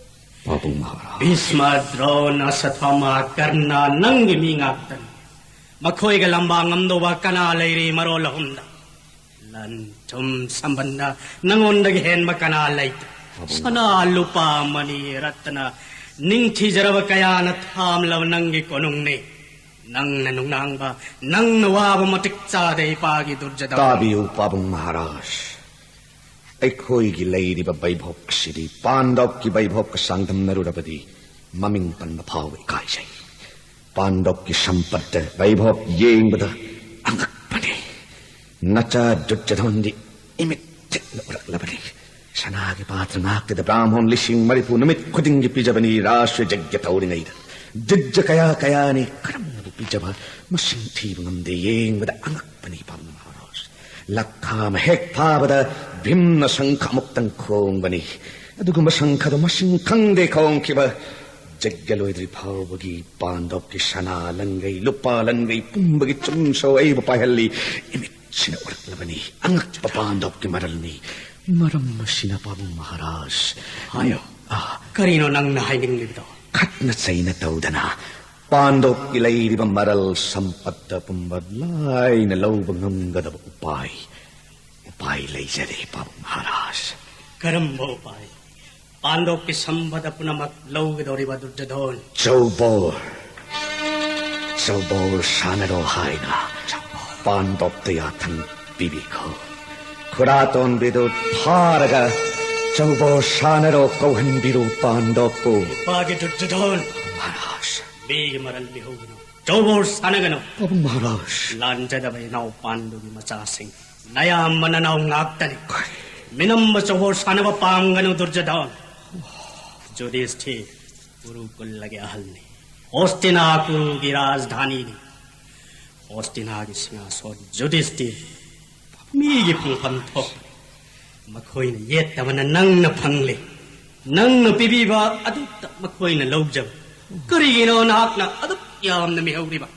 ꯄꯥꯕꯨꯡ ꯃꯍꯥꯔꯥꯖ꯫ ꯚꯤꯁꯃ, ꯗ꯭ꯔꯣꯅ, ꯁꯊ꯭ꯋꯥꯃ, ꯀꯔꯅ, ꯅꯪꯒꯤ ꯃꯤ ꯉꯥꯛꯇꯅꯤ꯫ ꯃꯈꯣꯏꯒ ꯂꯝꯕꯥ ꯉꯝꯗꯧꯕ ꯀꯅꯥ ꯂꯩꯔꯤ ꯃꯔꯣꯜ ꯑꯍꯨꯝꯗ? ꯂꯟ ꯊꯨꯝ ꯁꯝꯕꯟꯗ ꯅꯉꯣꯟꯗꯒꯤ ꯍꯦꯟꯕ ꯀꯅꯥ ꯂꯩꯇꯦ꯫ ꯄꯥꯕꯨꯡ꯫ ꯁꯅꯥ, ꯂꯨꯄꯥ, ꯃꯅꯤ, ꯔꯠꯇꯅ, ꯅꯤꯡꯊꯤꯖꯔꯕ ꯀꯌꯥꯅ ꯊꯥꯝꯂꯕ ꯅꯪꯒꯤ ꯀꯣꯅꯨꯡꯅꯤ꯫ ꯅꯪꯅ ꯅꯨꯡꯅꯥꯡꯕ, ꯅꯪꯅ ꯋꯥꯕ ꯃꯇꯤꯛ ꯆꯥꯗꯦ, ꯏꯄꯥꯒꯤ ꯗꯨꯔꯖꯣꯙꯟ꯫ ꯇꯥꯕꯤꯌꯨ, ꯄꯥꯕꯨꯡ ꯃꯍꯥꯔꯥꯖ꯫ ꯑꯩꯈꯣꯏꯒꯤ ꯂꯩꯔꯤꯕ ꯚꯩꯚꯣꯛ ꯑꯁꯤꯗꯤ ꯄꯥꯟꯗꯣꯞꯀꯤ ꯚꯩꯚꯣꯛꯀ ꯆꯥꯡꯗꯝꯅꯔꯨꯔꯕꯗꯤ ꯃꯃꯤꯡ ꯄꯟꯕ ꯐꯥꯎꯕ ꯏꯀꯥꯏꯖꯩ꯫ ꯄꯥꯟꯗꯣꯞꯀꯤ ꯁꯝꯄꯠꯇ ꯚꯩꯚꯣꯛ ꯌꯦꯡꯕꯗ ꯑꯉꯛꯄꯅꯤ꯫ ꯅꯆꯥ ꯗꯨꯔꯖꯣꯙꯟꯗꯤ ꯏꯃꯤꯠ ꯇꯤꯛꯅ ꯎꯔꯛꯂꯕꯅꯤ꯫ ꯁꯅꯥꯒꯤ ꯄꯥꯇ꯭ꯔ ꯉꯥꯛꯇꯗ ꯕ꯭ꯔꯥꯍꯃꯣꯟ ꯂꯤꯁꯤꯡ ꯃꯔꯤꯐꯨ ꯅꯨꯃꯤꯠ ꯈꯨꯗꯤꯡꯒꯤ ꯄꯤꯖꯕꯅꯤ ꯔꯥꯁ ꯌꯖ꯭ઞ ꯇꯧꯔꯤꯉꯩꯗ꯫ ꯗ꯭ꯔꯤꯖ꯭ꯌ ꯀꯌꯥ ꯀꯌꯥꯅꯤ ꯀꯔꯝꯅꯕꯨ ꯄꯤꯖꯕ, ꯃꯁꯤꯡ ꯊꯤꯕ ꯉꯝꯗꯦ, ꯌꯦꯡꯕꯗ ꯑꯉꯛꯄꯅꯤ ꯄꯥꯕꯨꯡ ꯃꯍꯥꯔꯥꯖ꯫ ꯂꯛꯈꯥ ꯑꯃ ꯍꯦꯛ ꯐꯥꯕꯗ ꯚꯤꯝꯅ ꯁꯪꯈ ꯑꯃꯨꯛꯇꯪ ꯈꯣꯡꯕꯅꯤ꯫ ꯑꯗꯨꯒꯨꯝꯕ ꯁꯪꯈꯗꯣ ꯃꯁꯤꯡ ꯈꯪꯗꯦ ꯈꯣꯡꯈꯤꯕ꯫ ꯌꯖ꯭ઞ ꯂꯣꯏꯗ꯭ꯔꯤ ꯐꯥꯎꯕꯒꯤ ꯄꯥꯟꯗꯣꯞꯀꯤ ꯁꯅꯥ ꯂꯟꯒꯩ, ꯂꯨꯄꯥ ꯂꯟꯒꯩ ꯄꯨꯝꯕꯒꯤ ꯆꯨꯝꯁꯨ ꯑꯩꯕꯨ ꯄꯥꯏꯍꯜꯂꯤ꯫ ꯏꯃꯤꯠꯁꯤꯅ ꯎꯔꯛꯂꯕꯅꯤ꯫ ꯑꯉꯛꯄ ꯄꯥꯟꯗꯣꯞꯀꯤ ꯃꯔꯜꯅꯤ꯫ ꯃꯔꯝ ꯑꯁꯤꯅ ꯄꯥꯕꯨꯡ ꯃꯍꯥꯔꯥꯖ꯫ ꯍꯥꯏꯌꯣ꯫ ꯑꯥ꯫ ꯀꯔꯤꯅꯣ ꯅꯪꯅ ꯍꯥꯏꯅꯤꯡꯂꯤꯕꯗꯣ? ꯈꯠꯅ ꯆꯩꯅ ꯇꯧꯗꯅ ꯄꯥꯟꯗꯣꯞꯀꯤ ꯂꯩꯔꯤꯕ ꯃꯔꯜ ꯁꯝꯄꯠꯇ ꯄꯨꯝꯕ ꯂꯥꯏꯅ ꯂꯧꯕ ꯉꯝꯒꯗꯕ ꯎꯄꯥꯏ, ꯎꯄꯥꯏ ꯂꯩꯖꯔꯦ ꯄꯥꯕꯨꯡ ꯃꯍꯥꯔꯥꯖ꯫ ꯀꯔꯝꯕ ꯎꯄꯥꯏ? ꯄꯥꯟꯗꯣꯞꯀꯤ ꯁꯝꯄꯗ ꯄꯨꯝꯅꯃꯛ ꯂꯧꯒꯗꯧꯔꯤꯕ ꯗꯨꯔꯖꯣꯙꯣꯟ꯫ ꯆꯧꯕꯣꯔ, ꯆꯧꯕꯣꯔ ꯁꯥꯟꯅꯔꯣ ꯍꯥꯏꯅ ꯄꯥꯟꯗꯣꯞꯇ ꯌꯥꯊꯪ ꯄꯤꯕꯤꯈꯣ꯫ ꯈꯨꯔꯥꯇꯣꯟꯕꯤꯗꯨ ꯐꯥꯔꯒ ꯆꯧꯕꯣꯔ ꯁꯥꯟꯅꯔꯣ ꯀꯧꯍꯟꯕꯤꯔꯨ ꯄꯥꯟꯗꯣꯞꯄꯨ꯫ ꯏꯄꯥꯒꯤ ꯗꯨꯔꯖꯣꯙꯣꯟ꯫ ꯃꯍꯥꯔꯥꯖ꯫ ꯃꯤꯒꯤ ꯃꯔꯜ ꯃꯤꯍꯧꯒꯅꯨ꯫ ꯆꯧꯕꯣꯔ ꯁꯥꯟꯅꯒꯅꯨ꯫ ꯄꯥꯕꯨꯡ ꯃꯍꯥꯔꯥꯖ꯫ ꯂꯥꯟꯖꯗꯕ ꯏꯅꯥꯎ ꯄꯥꯟꯗꯨꯒꯤ ꯃꯆꯥꯁꯤꯡ꯫ ꯅꯌꯥꯝꯕ ꯅꯅꯥꯎ ꯉꯥꯛꯇꯅꯤ꯫ ꯃꯤꯅꯝꯕ ꯆꯧꯕꯣꯔ ꯁꯥꯟꯅꯕ ꯄꯥꯝꯒꯅꯨ ꯗꯨꯔꯖꯣꯙꯣꯟ꯫ ꯌꯨꯙꯤꯁꯊꯤꯔ ꯀꯨꯔꯨꯀꯨꯂꯒꯤ ꯑꯍꯜꯅꯤ꯫ ꯍꯣꯁꯇꯤꯅꯥ ꯀꯨꯔꯨꯒꯤ ꯔꯥꯖꯙꯥꯅꯤꯅꯤ꯫ ꯍꯣꯁꯇꯤꯅꯥꯒꯤ ꯁꯤꯡꯍꯥꯁꯣꯟ ꯌꯨꯙꯤꯁꯊꯤꯔ ꯃꯤꯒꯤ ꯐꯪꯐꯝ ꯊꯣꯛꯄꯅꯤ꯫ ꯃꯈꯣꯏꯅ ꯌꯦꯠꯇꯕꯅ ꯅꯪꯅ ꯐꯪꯂꯤ꯫ ꯅꯪꯅ ꯄꯤꯕꯤꯕ ꯑꯗꯨꯇ ꯃꯈꯣꯏꯅ ꯂꯧꯖꯕ꯫ ꯀꯔꯤꯒꯤꯅꯣ ꯅꯍꯥꯛꯅ ꯑꯗꯨꯛ ꯌꯥꯝꯅ ꯃꯤꯍꯧꯔꯤꯕ?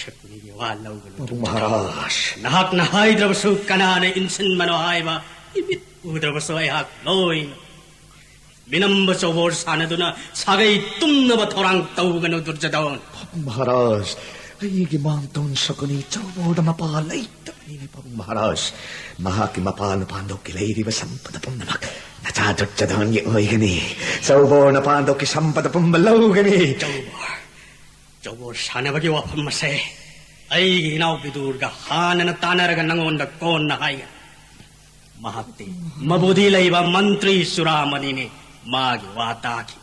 ꯁꯀꯨꯅꯤꯒꯤ ꯋꯥ ꯂꯧꯒꯅꯨ꯫ ꯄꯥꯕꯨꯡ ꯃꯍꯥꯔꯥꯖ꯫ ꯅꯍꯥꯛꯅ ꯍꯥꯏꯗ꯭ꯔꯕꯁꯨ ꯀꯅꯥꯅ ꯏꯟꯁꯤꯟꯕꯅꯣ ꯍꯥꯏꯕ ꯏꯃꯤꯠ ꯎꯗ꯭ꯔꯕꯁꯨ ꯑꯩꯍꯥꯛ ꯂꯣꯏꯅ ꯃꯤꯅꯝꯕ ꯆꯧꯕꯣꯔ ꯁꯥꯟꯅꯗꯨꯅ ꯁꯥꯒꯩ ꯇꯨꯝꯅꯕ ꯊꯧꯔꯥꯡ ꯇꯧꯒꯅꯨ ꯗꯨꯔꯖꯣꯙꯣꯟ꯫ ꯄꯥꯕꯨꯡ ꯃꯍꯥꯔꯥꯖ, ꯑꯩꯒꯤ ꯃꯥꯡꯇꯣꯟ ꯁꯀꯨꯅꯤ ꯆꯧꯕꯣꯔꯗ ꯃꯄꯥ ꯂꯩꯇꯕꯅꯤꯅꯦ ꯄꯥꯕꯨꯡ ꯃꯍꯥꯔꯥꯖ꯫ ꯃꯍꯥꯛꯀꯤ ꯃꯄꯥ ꯅꯨꯄꯥꯟꯗꯣꯛꯀꯤ ꯂꯩꯔꯤꯕ ꯁꯝꯄꯗ ꯄꯨꯝꯅꯃꯛ ꯅꯆꯥ ꯗꯨꯔꯖꯣꯙꯣꯟꯒꯤ ꯑꯣꯏꯒꯅꯤ꯫ ꯆꯧꯕꯣꯔꯅ ꯄꯥꯟꯗꯣꯛꯀꯤ ꯁꯝꯄꯗ ꯄꯨꯝꯕ ꯂꯧꯒꯅꯤ꯫ ꯆꯧꯕꯣꯔ, ꯆꯧꯕꯣꯔ ꯁꯥꯟꯅꯕꯒꯤ ꯋꯥꯐꯝ ꯑꯁꯦ ꯑꯩꯒꯤ ꯏꯅꯥꯎ ꯕꯤꯗꯨꯔꯒ ꯍꯥꯟꯅꯅ ꯇꯥꯟꯅꯔꯒ ꯅꯉꯣꯟꯗ ꯀꯣꯟꯅ ꯍꯥꯏꯒꯦ꯫ ꯃꯍꯥꯛꯇꯤ ꯃꯕꯨꯗꯤ ꯂꯩꯕ ꯃꯟꯇ꯭ꯔꯤ ꯆꯨꯔꯥꯃꯅꯤꯅꯤ꯫ ꯃꯥꯒꯤ ꯋꯥ ꯇꯥꯈꯤ꯫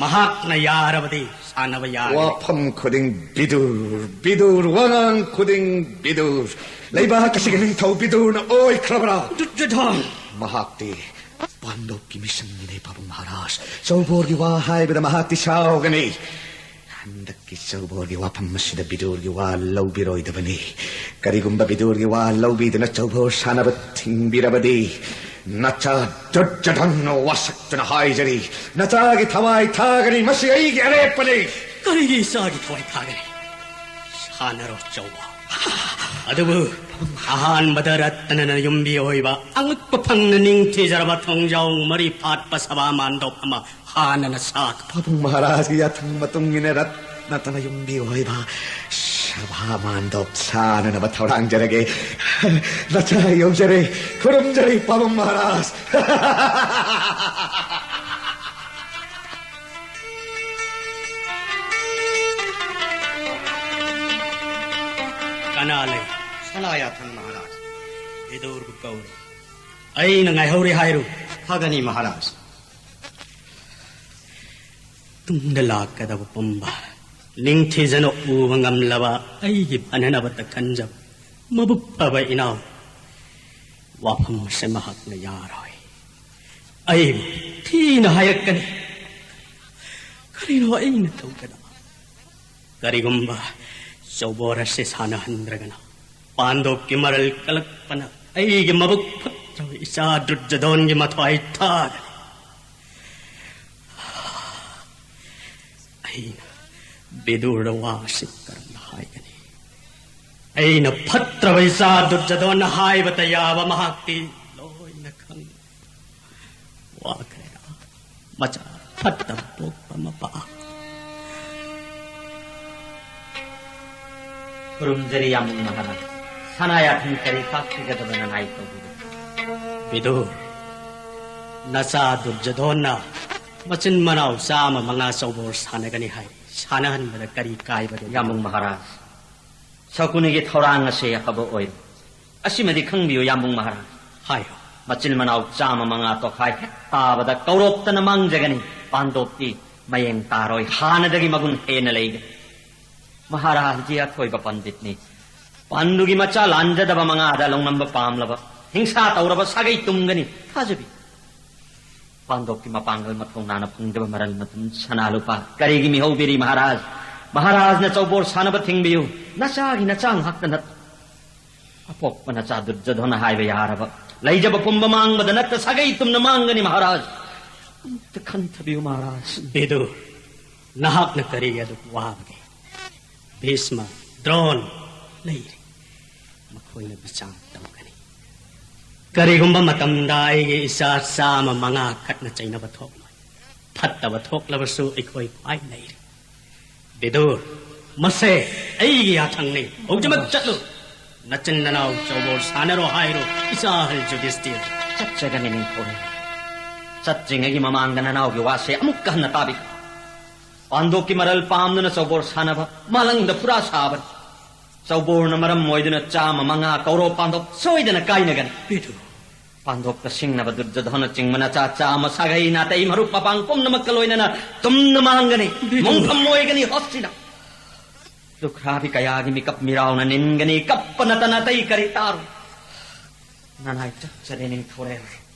ꯃꯍꯥꯛꯅ ꯌꯥꯔꯕꯗꯤ ꯁꯥꯟꯅꯕ ꯌꯥꯒꯅꯤ꯫ ꯋꯥꯐꯝ ꯈꯨꯗꯤꯡ ꯕꯤꯗꯨꯔ, ꯕꯤꯗꯨꯔ, ꯋꯥꯉꯥꯡ ꯈꯨꯗꯤꯡ ꯕꯤꯗꯨꯔ꯫ ꯂꯩꯕꯥꯛ ꯑꯁꯤꯒꯤ ꯅꯤꯡꯊꯧ ꯕꯤꯗꯨꯔꯅ ꯑꯣꯏꯈ꯭ꯔꯕ꯭ꯔꯥ? ꯗꯨꯔꯖꯣꯙꯟ! ꯃꯍꯥꯛꯇꯤ ꯄꯥꯟꯗꯣꯞꯀꯤ ꯃꯤꯁꯛꯅꯤꯅꯦ, ꯄꯥꯕꯨꯡ ꯃꯍꯥꯔꯥꯖ꯫ ꯆꯧꯕꯣꯔꯒꯤ ꯋꯥ ꯍꯥꯏꯕꯗ ꯃꯍꯥꯛꯇꯤ ꯁꯥꯎꯒꯅꯤ꯫ ꯍꯟꯗꯛꯀꯤ ꯆꯧꯕꯣꯔꯒꯤ ꯋꯥꯐꯝ ꯑꯁꯤꯗ ꯕꯤꯗꯨꯔꯒꯤ ꯋꯥ ꯂꯧꯕꯤꯔꯣꯏꯗꯕꯅꯤ꯫ ꯀꯔꯤꯒꯨꯝꯕ ꯕꯤꯗꯨꯔꯒꯤ ꯋꯥ ꯂꯧꯕꯤꯗꯨꯅ ꯆꯧꯕꯣꯔ ꯁꯥꯟꯅꯕ ꯊꯤꯡꯕꯤꯔꯕꯗꯤ, ꯅꯆꯥ ꯗꯨꯔꯖꯣꯙꯟꯅ ꯋꯥꯁꯛꯇꯨꯅ ꯍꯥꯏꯖꯔꯤ, ꯅꯆꯥꯒꯤ ꯊꯋꯥꯏ ꯊꯥꯒꯅꯤ꯫ ꯃꯁꯤ ꯑꯩꯒꯤ ꯑꯔꯦꯞꯄꯅꯤ꯫ ꯀꯔꯤꯒꯤ ꯏꯆꯥꯒꯤ ꯊꯋꯥꯏ ꯊꯥꯒꯅꯤ? ꯁꯥꯟꯅꯔꯣ ꯆꯧꯕꯣꯔ꯫ ꯑꯗꯨꯕꯨ ꯑꯍꯥꯟꯕꯗ ꯔꯠꯇꯅꯅ ꯌꯨꯝꯕꯤ ꯑꯣꯏꯕ ꯑꯉꯛꯄ ꯐꯪꯅ ꯅꯤꯡꯊꯤꯖꯔꯕ ꯊꯣꯡꯖꯥꯎ ꯃꯔꯤ ꯐꯥꯠꯄ ꯁꯚꯥ ꯃꯥꯟꯗꯣꯞ ꯑꯃ ꯍꯥꯟꯅꯅ ꯁꯥꯈꯣ꯫ ꯄꯥꯕꯨꯡ ꯃꯍꯥꯔꯥꯖꯀꯤ ꯌꯥꯊꯪ ꯃꯇꯨꯡ ꯏꯟꯅ ꯔꯠꯅꯇꯅ ꯌꯨꯝꯕꯤ ꯑꯣꯏꯕ ꯁꯚꯥ ꯃꯥꯟꯗꯣꯞ ꯁꯥꯅꯅꯕ ꯊꯧꯔꯥꯡꯖꯔꯒꯦ꯫ ꯅꯆꯥ ꯌꯧꯖꯔꯦ, ꯈꯨꯔꯨꯝꯖꯔꯤ ꯄꯥꯕꯨꯡ ꯃꯍꯥꯔꯥꯖ꯫ ꯀꯅꯥ ꯂꯩ? ꯁꯅꯥ ꯌꯥꯊꯪ ꯃꯍꯥꯔꯥꯖ꯫ ꯕꯤꯗꯨꯔꯕꯨ ꯀꯧꯔꯦ꯫ ꯑꯩꯅ ꯉꯥꯏꯍꯧꯔꯦ ꯍꯥꯏꯔꯨ꯫ ꯐꯒꯅꯤ ꯃꯍꯥꯔꯥꯖ꯫ ꯇꯨꯡꯗ ꯂꯥꯛꯀꯗꯕ ꯄꯨꯝꯕ ꯅꯤꯡꯊꯤꯖꯅ ꯎꯕ ꯉꯝꯂꯕ ꯑꯩꯒꯤ ꯐꯅꯅꯕꯇ ꯈꯟꯖꯕ ꯃꯕꯨꯛ ꯐꯕ ꯏꯅꯥꯎ, ꯋꯥꯐꯝ ꯑꯁꯤ ꯃꯍꯥꯛꯅ ꯌꯥꯔꯣꯏ꯫ ꯑꯩꯕꯨ ꯊꯤꯅ ꯍꯥꯏꯔꯛꯀꯅꯤ꯫ ꯀꯔꯤꯅꯣ ꯑꯩꯅ ꯇꯧꯒꯗꯕ? ꯀꯔꯤꯒꯨꯝꯕ ꯆꯧꯕꯣꯔ ꯑꯁꯤ ꯁꯥꯟꯅꯍꯟꯗ꯭ꯔꯒꯅ ꯄꯥꯟꯗꯣꯞꯀꯤ ꯃꯔꯜ ꯀꯜꯂꯛꯄꯅ ꯑꯩꯒꯤ ꯃꯕꯨꯛ ꯐꯠꯇ꯭ꯔꯕ ꯏꯆꯥ ꯗꯨꯔꯖꯣꯙꯟꯒꯤ ꯃꯊ꯭ꯋꯥꯏ ꯊꯥꯒꯅꯤ꯫ ꯑꯩꯅ ꯕꯤꯗꯨꯔꯗ ꯋꯥ ꯑꯁꯤ ꯀꯔꯝꯅ ꯍꯥꯏꯒꯅꯤ? ꯑꯩꯅ ꯐꯠꯇ꯭ꯔꯕ ꯏꯆꯥ ꯗꯨꯔꯖꯣꯙꯟꯅ ꯍꯥꯏꯕꯇ ꯌꯥꯕ ꯃꯍꯥꯛꯇꯤ ꯂꯣꯏꯅ ꯈꯪꯏ꯫ ꯋꯥꯈ꯭ꯔꯦꯗ, ꯃꯆꯥ ꯐꯠꯇꯕ ꯄꯣꯛꯄ ꯃꯄꯥ꯫ ꯈꯨꯔꯨꯝꯖꯔꯤ ꯌꯥꯝꯕꯨꯡ ꯃꯍꯥꯔꯥꯖ꯫ ꯁꯅꯥ ꯌꯥꯊꯪ ꯀꯔꯤ ꯈꯥꯛꯄꯤꯒꯗꯕ ꯅꯅꯥꯏ ꯇꯧꯕꯤꯔꯤ? ꯕꯤꯗꯨꯔ, ꯅꯆꯥ ꯗꯨꯔꯖꯣꯙꯟꯅ ꯃꯆꯤꯟ ꯃꯅꯥꯎ ꯆꯥꯝꯃ ꯃꯉꯥ ꯆꯧꯕꯣꯔ ꯁꯥꯟꯅꯒꯅꯤ ꯍꯥꯏ꯫ ꯁꯥꯟꯅꯍꯟꯕꯗ ꯀꯔꯤ ꯀꯥꯏꯕ ꯂꯩ? ꯌꯥꯝꯕꯨꯡ ꯃꯍꯥꯔꯥꯖ, ꯁꯀꯨꯅꯤꯒꯤ ꯊꯧꯔꯥꯡ ꯑꯁꯤ ꯑꯐꯕ ꯑꯣꯏꯔꯣꯏ꯫ ꯑꯁꯤꯃꯗꯤ ꯈꯪꯕꯤꯌꯨ ꯌꯥꯝꯕꯨꯡ ꯃꯍꯥꯔꯥꯖ꯫ ꯍꯥꯏꯌꯨ꯫ ꯃꯆꯤꯟ ꯃꯅꯥꯎ ꯆꯥꯝꯃ ꯃꯉꯥ ꯇꯣꯈꯥꯏ ꯍꯦꯛ ꯇꯥꯕꯗ ꯀꯧꯔꯣꯞꯇꯅ ꯃꯥꯡꯖꯒꯅꯤ꯫ ꯄꯥꯟꯗꯣꯞꯇꯤ ꯃꯌꯦꯡ ꯇꯥꯔꯣꯏ, ꯍꯥꯟꯅꯗꯒꯤ ꯃꯒꯨꯟ ꯍꯦꯟꯅ ꯂꯩꯒꯅꯤ꯫ ꯃꯍꯥꯔꯥꯖꯖꯤ ꯑꯊꯣꯏꯕ ꯄꯟꯗꯤꯠꯅꯤ꯫ ꯄꯟꯗꯨꯒꯤ ꯃꯆꯥ ꯂꯥꯟꯖꯗꯕ ꯃꯉꯥꯗ ꯂꯧꯅꯝꯕ ꯄꯥꯝꯂꯕ, ꯍꯤꯡꯁꯥ ꯇꯧꯔꯕ ꯁꯥꯒꯩ ꯇꯨꯝꯒꯅꯤ꯫ ꯊꯥꯖꯕꯤ꯫ ꯄꯥꯟꯗꯣꯞꯀꯤ ꯃꯄꯥꯡꯒꯜ ꯃꯊꯧꯅꯥꯅ ꯐꯪꯗꯕ ꯃꯔꯜ ꯃꯊꯨꯝ ꯁꯅꯥ ꯂꯨꯄꯥ ꯀꯔꯤꯒꯤ ꯃꯤꯍꯧꯕꯤꯔꯤ ꯃꯍꯥꯔꯥꯖ? ꯃꯍꯥꯔꯥꯖꯅ ꯆꯧꯕꯣꯔ ꯁꯥꯟꯅꯕ ꯊꯤꯡꯕꯤꯌꯨ꯫ ꯅꯆꯥꯒꯤ ꯅꯆꯥ ꯉꯥꯛꯇ ꯅꯠꯇ, ꯑꯄꯣꯛꯄ ꯅꯆꯥ ꯗꯨꯔꯖꯣꯙꯅ ꯍꯥꯏꯕ ꯌꯥꯔꯕ, ꯂꯩꯖꯕ ꯄꯨꯝꯕ ꯃꯥꯡꯕꯗ ꯅꯠꯇ ꯁꯥꯒꯩ ꯇꯨꯝꯅ ꯃꯥꯡꯒꯅꯤ ꯃꯍꯥꯔꯥꯖ꯫ ꯑꯝꯇ ꯈꯟꯊꯕꯤꯌꯨ ꯃꯍꯥꯔꯥꯖ꯫ ꯕꯤꯗꯨ, ꯅꯍꯥꯛꯅ ꯀꯔꯤꯒꯤ ꯑꯗꯨꯛ ꯋꯥꯕꯒꯦ? ꯚꯤꯁꯃ, ꯗ꯭ꯔꯣꯟ ꯂꯩꯔꯤ, ꯃꯈꯣꯏꯅ ꯕꯤꯆꯥꯔ ꯇꯧꯒꯅꯤ꯫ ꯀꯔꯤꯒꯨꯝꯕ ꯃꯇꯝꯗ ꯑꯩꯒꯤ ꯏꯆꯥ ꯆꯥꯝꯃ ꯃꯉꯥ ꯈꯠꯅ ꯆꯩꯅꯕ ꯊꯣꯛꯂꯣꯏ꯫ ꯐꯠꯇꯕ ꯊꯣꯛꯂꯕꯁꯨ ꯑꯩꯈꯣꯏ ꯈ꯭ꯋꯥꯏ ꯂꯩꯔꯤ꯫ ꯕꯤꯗꯨꯔ, ꯃꯁꯦ ꯑꯩꯒꯤ ꯌꯥꯊꯪꯅꯤ꯫ ꯍꯧꯖꯤꯛꯃꯛ ꯆꯠꯂꯨ꯫ ꯅꯆꯤꯟ ꯅꯅꯥꯎ ꯆꯧꯕꯣꯔ ꯁꯥꯟꯅꯔꯣ ꯍꯥꯏꯔꯣ, ꯏꯆꯥ ꯑꯍꯜ ꯌꯨꯙꯤꯁꯇꯤꯔ꯫ ꯆꯠꯆꯒꯅꯤ ꯅꯤꯡꯊꯧꯔꯦꯜ꯫ ꯆꯠꯇ꯭ꯔꯤꯉꯩꯒꯤ ꯃꯃꯥꯡꯗ ꯅꯅꯥꯎꯒꯤ ꯋꯥꯁꯦ ꯑꯃꯨꯛꯀ ꯍꯟꯅ ꯇꯥꯕꯤ꯫ ꯄꯥꯟꯗꯣꯞꯀꯤ ꯃꯔꯜ ꯄꯥꯝꯗꯨꯅ ꯆꯧꯕꯣꯔ ꯁꯥꯟꯅꯕ ꯃꯥꯂꯪꯗ ꯐꯨꯔꯥ ꯁꯥꯕꯅꯤ꯫ ꯆꯧꯕꯣꯔꯅ ꯃꯔꯝ ꯑꯣꯏꯗꯨꯅ ꯆꯥꯝꯃ ꯃꯉꯥ ꯀꯧꯔꯣ, ꯄꯥꯟꯗꯣꯞ ꯁꯣꯏꯗꯅ ꯀꯥꯏꯅꯒꯅꯤ꯫ ꯕꯤꯗꯨ꯫ ꯄꯥꯟꯗꯣꯞꯇ ꯁꯤꯡꯅꯕ ꯗꯨꯔꯖꯣꯙꯅ ꯆꯤꯡꯕ ꯅꯆꯥ ꯆꯥꯝꯃ ꯁꯥꯒꯩ ꯅꯥꯇꯩ ꯃꯔꯨꯞ ꯃꯄꯥꯡ ꯄꯨꯝꯅꯃꯛꯀ ꯂꯣꯏꯅꯅ ꯇꯨꯝꯅ ꯃꯥꯡꯒꯅꯤ꯫ ꯕꯤꯗꯨ꯫ ꯃꯣꯡꯐꯝ ꯑꯣꯏꯒꯅꯤ ꯍꯣꯁꯇꯤꯅ꯫ ꯂꯨꯈ꯭ꯔꯥꯕꯤ ꯀꯌꯥꯒꯤ ꯃꯤꯀꯞ ꯃꯤꯔꯥꯎꯅ ꯅꯤꯟꯒꯅꯤ꯫ ꯀꯞꯄ ꯅꯠꯇꯅ ꯑꯇꯩ ꯀꯔꯤ ꯇꯥꯔꯣꯏ꯫ ꯅꯅꯥꯏ ꯆꯠꯆꯔꯦ ꯅꯤꯡꯊꯧꯔꯦꯜ꯫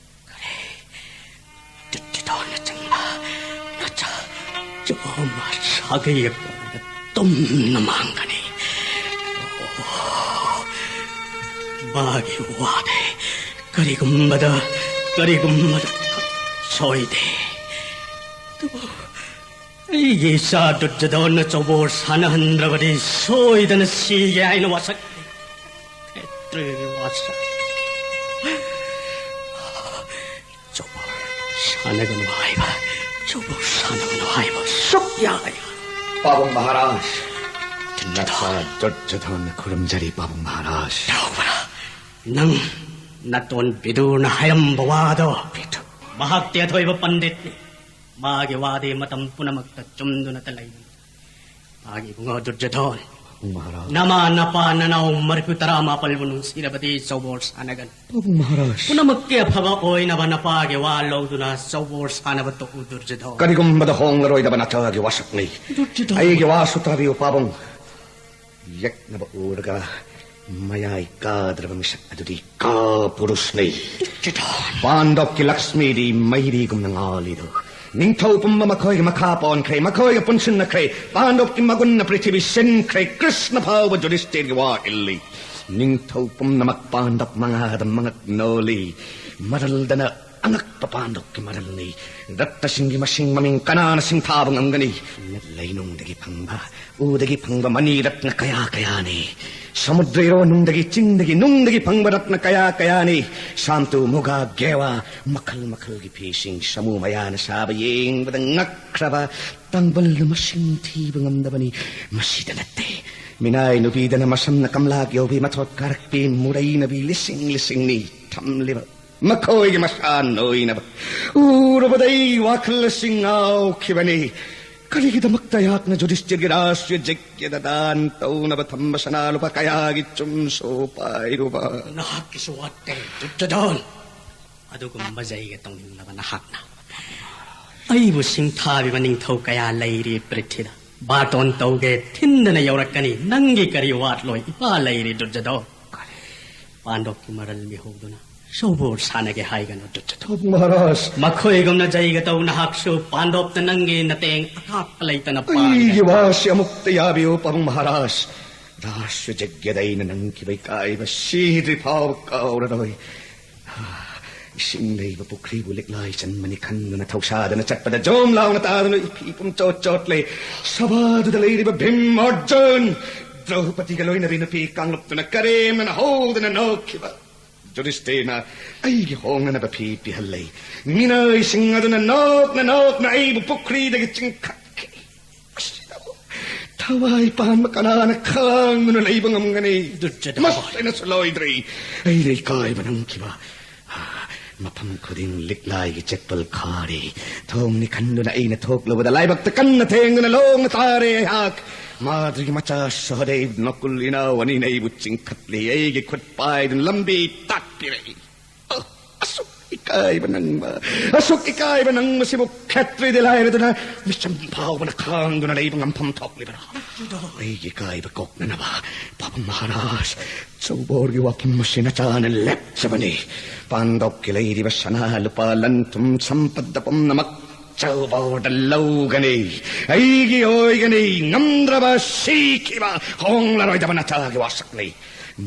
ꯀꯔꯤ? ꯗꯨꯔꯖꯣꯙꯅꯆꯤꯡꯕ ꯅꯆꯥ ꯆꯥꯝꯃ ꯁꯥꯒꯩ ꯑꯄꯨꯝꯕꯗ ꯇꯨꯝꯅ ꯃꯥꯡꯒꯅꯤ꯫ ꯑꯣ, ꯃꯥꯒꯤ ꯋꯥꯗꯤ ꯀꯔꯤꯒꯨꯝꯕꯗ, ꯀꯔꯤꯒꯨꯝꯕꯗ ꯁꯣꯏꯗꯦ꯫ ꯑꯗꯨꯕꯨ ꯑꯩꯒꯤ ꯏꯆꯥ ꯗꯨꯔꯖꯣꯙꯅ ꯆꯧꯕꯣꯔ ꯁꯥꯟꯅꯍꯟꯗ꯭ꯔꯕꯗꯤ ꯁꯣꯏꯗꯅ ꯁꯤꯒꯦ ꯍꯥꯏꯅ ꯋꯥꯁꯛ ꯈꯦꯇ꯭ꯔꯤꯒꯤ ꯋꯥꯁꯛ꯫ ꯆꯧꯕꯣꯔ ꯁꯥꯟꯅꯒꯅꯨ ꯍꯥꯏꯕ, ꯆꯧꯕꯣꯔ ꯁꯥꯟꯅꯒꯅꯨ ꯍꯥꯏꯕ ꯁꯨꯛꯌꯥ ꯌꯥꯔꯣꯏ꯫ ꯄꯥꯕꯨꯡ ꯃꯍꯥꯔꯥꯖ꯫ ꯅꯆꯥ ꯗꯨꯔꯖꯣꯙꯅ ꯈꯨꯔꯨꯝꯖꯔꯤ, ꯄꯥꯕꯨꯡ ꯃꯍꯥꯔꯥꯖ꯫ ꯇꯧꯕ꯭ꯔꯥ? ꯅꯪ ꯅꯇꯣꯟ ꯕꯤꯗꯨꯔꯅ ꯍꯥꯏꯔꯝꯕ ꯋꯥꯗꯣ? ꯕꯤꯗꯨꯔ꯫ ꯃꯍꯥꯛꯇꯤ ꯑꯊꯣꯏꯕ ꯄꯟꯗꯤꯠꯅꯤ꯫ ꯃꯥꯒꯤ ꯋꯥꯗꯤ ꯃꯇꯝ ꯄꯨꯝꯅꯃꯛꯇ ꯆꯨꯝꯗꯨꯅꯇ ꯂꯩꯕꯅꯤ꯫ ꯃꯥꯒꯤ ꯏꯕꯨꯡꯉꯣ ꯗꯨꯔꯖꯣꯙꯟ, ꯃꯍꯥꯔꯥꯖ꯫ ꯅꯃꯥ, ꯅꯄꯥ, ꯅꯅꯥꯎ ꯃꯔꯤꯐꯨ ꯇꯔꯥ ꯃꯥꯄꯜꯕꯨ ꯅꯨꯡꯁꯤꯔꯕꯗꯤ ꯆꯧꯕꯣꯔ ꯁꯥꯟꯅꯒꯅꯨ꯫ ꯄꯥꯕꯨꯡ ꯃꯍꯥꯔꯥꯖ꯫ ꯄꯨꯝꯅꯃꯛꯀꯤ ꯑꯐꯕ ꯑꯣꯏꯅꯕ ꯅꯄꯥꯒꯤ ꯋꯥ ꯂꯧꯗꯨꯅ ꯆꯧꯕꯣꯔ ꯁꯥꯟꯅꯕ ꯇꯣꯛꯎ, ꯗꯨꯔꯖꯣꯙꯟ꯫ ꯀꯔꯤꯒꯨꯝꯕꯗ ꯍꯣꯡꯂꯔꯣꯏꯗꯕ ꯅꯆꯥꯒꯤ ꯋꯥꯁꯛꯅꯤ꯫ ꯗꯨꯔꯖꯣꯙꯟ꯫ ꯑꯩꯒꯤ ꯋꯥꯁꯨ ꯇꯥꯕꯤꯌꯨ, ꯄꯥꯕꯨꯡ꯫ ꯌꯦꯛꯅꯕ ꯎꯔꯒ ꯃꯌꯥꯏ ꯀꯥꯗ꯭ꯔꯕ ꯃꯤꯁꯛ ꯑꯗꯨꯗꯤ ꯀꯥꯄꯨꯔꯨꯁꯅꯤ꯫ ꯗꯨꯔꯖꯣꯙꯟ꯫ ꯄꯥꯟꯗꯣꯞꯀꯤ ꯂꯛꯁꯃꯤꯗꯤ ꯃꯩꯔꯤꯒꯨꯝꯅ ꯉꯥꯜꯂꯤꯗꯨ꯫ ꯅꯤꯡꯊꯧ ꯄꯨꯝꯕ ꯃꯈꯣꯏꯒꯤ ꯃꯈꯥ ꯄꯣꯟꯈ꯭ꯔꯦ, ꯃꯈꯣꯏꯒ ꯄꯨꯟꯁꯤꯟꯅꯈ꯭ꯔꯦ꯫ ꯄꯥꯟꯗꯣꯞꯀꯤ ꯃꯒꯨꯟꯅ ꯄ꯭ꯔꯤꯊꯤꯕꯤ ꯁꯤꯟꯈ꯭ꯔꯦ꯫ ꯀ꯭ꯔꯤꯁꯅ ꯐꯥꯎꯕ ꯖꯨꯗꯤꯁꯇꯤꯔꯒꯤ ꯋꯥ ꯏꯜꯂꯤ꯫ ꯅꯤꯡꯊꯧ ꯄꯨꯝꯅꯃꯛ ꯄꯥꯟꯗꯣꯞ ꯃꯉꯥꯗ ꯃꯉꯛ ꯅꯣꯜꯂꯤ꯫ ꯃꯔꯜꯗꯅ ꯑꯉꯛꯄ ꯄꯥꯟꯗꯣꯞꯀꯤ ꯃꯔꯜꯅꯤ꯫ ꯔꯠꯅꯁꯤꯡꯒꯤ ꯃꯁꯤꯡ ꯃꯃꯤꯡ ꯀꯅꯥꯅ ꯁꯤꯡꯊꯥꯕ ꯉꯝꯒꯅꯤ? ꯂꯩꯅꯨꯡꯗꯒꯤ ꯐꯪꯕ, ꯎꯗꯒꯤ ꯐꯪꯕ ꯃꯅꯤ ꯔꯠꯅ ꯀꯌꯥ ꯀꯌꯥꯅꯤ꯫ ꯁꯃꯨꯗ꯭ꯔ ꯏꯔꯣꯟꯅꯨꯡꯗꯒꯤ, ꯆꯤꯡꯗꯒꯤ, ꯅꯨꯡꯗꯒꯤ ꯐꯪꯕ ꯔꯠꯅ ꯀꯌꯥ ꯀꯌꯥꯅꯤ꯫ ꯁꯥꯝꯇꯨ, ꯃꯨꯒꯥ, ꯒꯦꯋꯥ, ꯃꯈꯜ ꯃꯈꯜꯒꯤ ꯐꯤꯁꯤꯡ, ꯁꯃꯨ ꯃꯌꯥꯅ ꯁꯥꯕ, ꯌꯦꯡꯕꯗ ꯉꯛꯈ꯭ꯔꯕ, ꯇꯥꯡꯕꯜꯅ ꯃꯁꯤꯡ ꯊꯤꯕ ꯉꯝꯗꯕꯅꯤ꯫ ꯃꯁꯤꯗ ꯅꯠꯇꯦ, ꯃꯤꯅꯥꯏ ꯅꯨꯄꯤꯗꯅ ꯃꯁꯝꯅ ꯀꯝꯂꯥ ꯌꯧꯕꯤ, ꯃꯊꯣꯠ ꯀꯥꯔꯛꯄꯤ, ꯃꯨꯔꯩꯅꯕꯤ ꯂꯤꯁꯤꯡ ꯂꯤꯁꯤꯡꯅꯤ ꯊꯝꯂꯤꯕ꯫ ꯃꯈꯣꯏꯒꯤ ꯃꯁꯥ ꯅꯣꯏꯅꯕ ꯎꯔꯨꯕꯗ ꯑꯩ ꯋꯥꯈꯜꯁꯤꯡ ꯉꯥꯎꯈꯤꯕꯅꯤ꯫ ꯀꯔꯤꯒꯤꯗꯃꯛꯇ ꯑꯩꯍꯥꯛꯅ ꯖꯨꯗꯤꯁꯇꯤꯔꯒꯤ ꯔꯥꯁꯇ꯭ꯔꯤꯌ ꯖꯒ꯭ꯌꯗ ꯗꯥꯟ ꯇꯧꯅꯕ ꯊꯝꯕ ꯁꯅꯥ ꯂꯨꯄꯥ ꯀꯌꯥꯒꯤ ꯆꯨꯝꯁꯨ ꯄꯥꯏꯔꯨꯕ? ꯅꯍꯥꯛꯀꯤꯁꯨ ꯋꯥꯠꯇꯦ, ꯗꯨꯔꯖꯣꯙꯟ꯫ ꯑꯗꯨꯒꯨꯝꯕ ꯖꯩꯒ ꯇꯧꯅꯤꯡꯂꯕ ꯅꯍꯥꯛꯅ ꯑꯩꯕꯨ ꯁꯤꯡꯊꯥꯕꯤꯕ ꯅꯤꯡꯊꯧ ꯀꯌꯥ ꯂꯩꯔꯤ ꯄ꯭ꯔꯤꯊꯤꯗ꯫ ꯕꯥꯇꯣꯟ ꯇꯧꯒꯦ ꯊꯤꯟꯗꯅ ꯌꯧꯔꯛꯀꯅꯤ꯫ ꯅꯪꯒꯤ ꯀꯔꯤ ꯋꯥꯠꯂꯣꯏ? ꯏꯄꯥ ꯂꯩꯔꯤ, ꯗꯨꯔꯖꯣꯙꯟ꯫ ꯄꯥꯟꯗꯣꯞꯀꯤ ꯃꯔꯜ ꯃꯤꯍꯧꯗꯨꯅ ꯁꯧꯕꯣꯔ ꯁꯥꯟꯅꯒꯦ ꯍꯥꯏꯒꯅꯨ, ꯗꯨꯔꯖꯣꯙꯟ꯫ ꯃꯍꯥꯔꯥꯖ꯫ ꯃꯈꯣꯏꯒꯨꯝꯅ ꯖꯩꯒ ꯇꯧ ꯅꯍꯥꯛꯁꯨ꯫ ꯄꯥꯟꯗꯣꯞꯇ ꯅꯪꯒꯤ ꯅꯇꯦꯡ ꯑꯀꯥꯞꯄ ꯂꯩꯇꯅ ꯑꯩꯒꯤ ꯄꯥꯟꯒꯅꯤ꯫ ꯋꯥꯁꯤ ꯑꯃꯨꯛꯇ ꯌꯥꯕꯤꯌꯨ, ꯄꯥꯕꯨꯡ ꯃꯍꯥꯔꯥꯖ꯫ ꯔꯥꯁꯇ꯭ꯔ ꯖꯒ꯭ꯌꯗ ꯑꯩꯅ ꯅꯪꯈꯤꯕ ꯏꯀꯥꯏꯕ ꯁꯤꯗ꯭ꯔꯤ ꯐꯥꯎꯕ ꯀꯥꯎꯔꯔꯣꯏ꯫ ꯏꯁꯤꯡ ꯂꯩꯕ ꯄꯨꯈ꯭ꯔꯤꯕꯨ ꯂꯤꯛꯂꯥꯏ ꯆꯟꯕꯅꯤ ꯈꯟꯗꯨꯅ ꯊꯧꯁꯥꯗꯅ ꯆꯠꯄꯗ ꯖꯣꯝ ꯂꯥꯎꯅ ꯇꯥꯗꯨꯅ ꯏꯐꯤ ꯄꯨꯝꯆꯣꯠ ꯆꯣꯠꯂꯦ꯫ ꯁꯚꯥꯗꯨꯗ ꯂꯩꯔꯤꯕ ꯚꯤꯝ, ꯑꯔꯖꯨꯟ, ꯗ꯭ꯔꯧꯄꯗꯤꯒ ꯂꯣꯏꯅꯕꯤ ꯅꯨꯄꯤ ꯀꯥꯡꯂꯨꯞꯇꯨꯅ ꯀꯔꯦꯝꯅꯅ ꯍꯧꯗꯅ ꯅꯣꯛꯈꯤꯕ꯫ ꯖꯨꯗꯤꯁꯇꯤꯔꯅ ꯑꯩꯒꯤ ꯍꯣꯡꯅꯅꯕ ꯐꯤ ꯄꯤꯍꯜꯂꯦ꯫ ꯃꯤꯅꯥꯏꯁꯤꯡ ꯑꯗꯨꯅ ꯅꯣꯛꯅ ꯅꯣꯛꯅ ꯑꯩꯕꯨ ꯄꯨꯈ꯭ꯔꯤꯗꯒꯤ ꯆꯤꯡꯈꯠꯈꯤ꯫ ꯃꯁꯤꯗꯕꯨ ꯊꯋꯥꯏ ꯄꯥꯟꯕ ꯀꯅꯥꯅ ꯈꯥꯡꯗꯨꯅ ꯂꯩꯕ ꯉꯝꯒꯅꯤ? ꯗꯨꯔꯖꯣꯙꯟ꯫ ꯃꯁꯤꯅꯁꯨ ꯂꯣꯏꯗ꯭ꯔꯤ꯫ ꯑꯩꯅ ꯏꯀꯥꯏꯕ ꯅꯪꯈꯤꯕ꯫ ꯃꯐꯝ ꯈꯨꯗꯤꯡ ꯂꯤꯛꯂꯥꯏꯒꯤ ꯆꯦꯛꯄꯜ ꯈꯥꯔꯤ꯫ ꯊꯣꯡꯅꯤ ꯈꯟꯗꯨꯅ ꯑꯩꯅ ꯊꯣꯛꯂꯨꯕꯗ ꯂꯥꯏꯕꯛꯇ ꯀꯟꯅ ꯊꯦꯡꯗꯨꯅ ꯂꯣꯡꯅ ꯇꯥꯔꯦ ꯑꯩꯍꯥꯛ꯫ ꯃꯥꯗ꯭ꯔꯤꯒꯤ ꯃꯆꯥ ꯁꯍꯗꯦꯕ ꯅꯀꯨꯜ ꯏꯅꯥꯎ ꯑꯅꯤꯅ ꯑꯩꯕꯨ ꯆꯤꯡꯈꯠꯂꯤ, ꯑꯩꯒꯤ ꯈꯨꯠ ꯄꯥꯏꯗꯨꯅ ꯂꯝꯕꯤ ꯇꯥꯛꯄꯤꯔꯛꯏ꯫ ꯑ, ꯑꯁꯨꯛ ꯏꯀꯥꯏꯕ ꯅꯪꯕ, ꯑꯁꯨꯛ ꯏꯀꯥꯏꯕ ꯅꯪꯕꯁꯤꯕꯨ ꯈꯦꯇ꯭ꯔꯤꯗꯤ ꯂꯥꯏꯔꯗꯅ ꯃꯤꯆꯝ ꯐꯥꯎꯕꯅ ꯈꯥꯡꯗꯨꯅ ꯂꯩꯕ ꯉꯝꯐꯝ ꯊꯣꯛꯂꯤꯕ꯭ꯔꯥ? ꯑꯩꯒꯤ ꯏꯀꯥꯏꯕ ꯀꯣꯛꯅꯅꯕ ꯄꯥꯕꯨꯡ ꯃꯍꯥꯔꯥꯖ, ꯆꯧꯕꯣꯔꯒꯤ ꯋꯥꯐꯝ ꯑꯁꯤ ꯅꯆꯥꯅ ꯂꯦꯞꯆꯕꯅꯤ꯫ ꯄꯥꯟꯗꯣꯞꯀꯤ ꯂꯩꯔꯤꯕ ꯁꯅꯥ ꯂꯨꯄꯥ ꯂꯟ ꯊꯨꯝ ꯁꯝꯄꯠꯇ ꯄꯨꯝꯅꯃꯛ ꯆꯧꯕꯣꯔꯗ ꯂꯧꯒꯅꯤ꯫ ꯑꯩꯒꯤ ꯑꯣꯏꯒꯅꯤ꯫ ꯉꯝꯗ꯭ꯔꯕ ꯁꯤꯈꯤꯕ ꯍꯣꯡꯂꯔꯣꯏꯗꯕ ꯅꯆꯥꯒꯤ ꯋꯥꯁꯛꯅꯤ꯫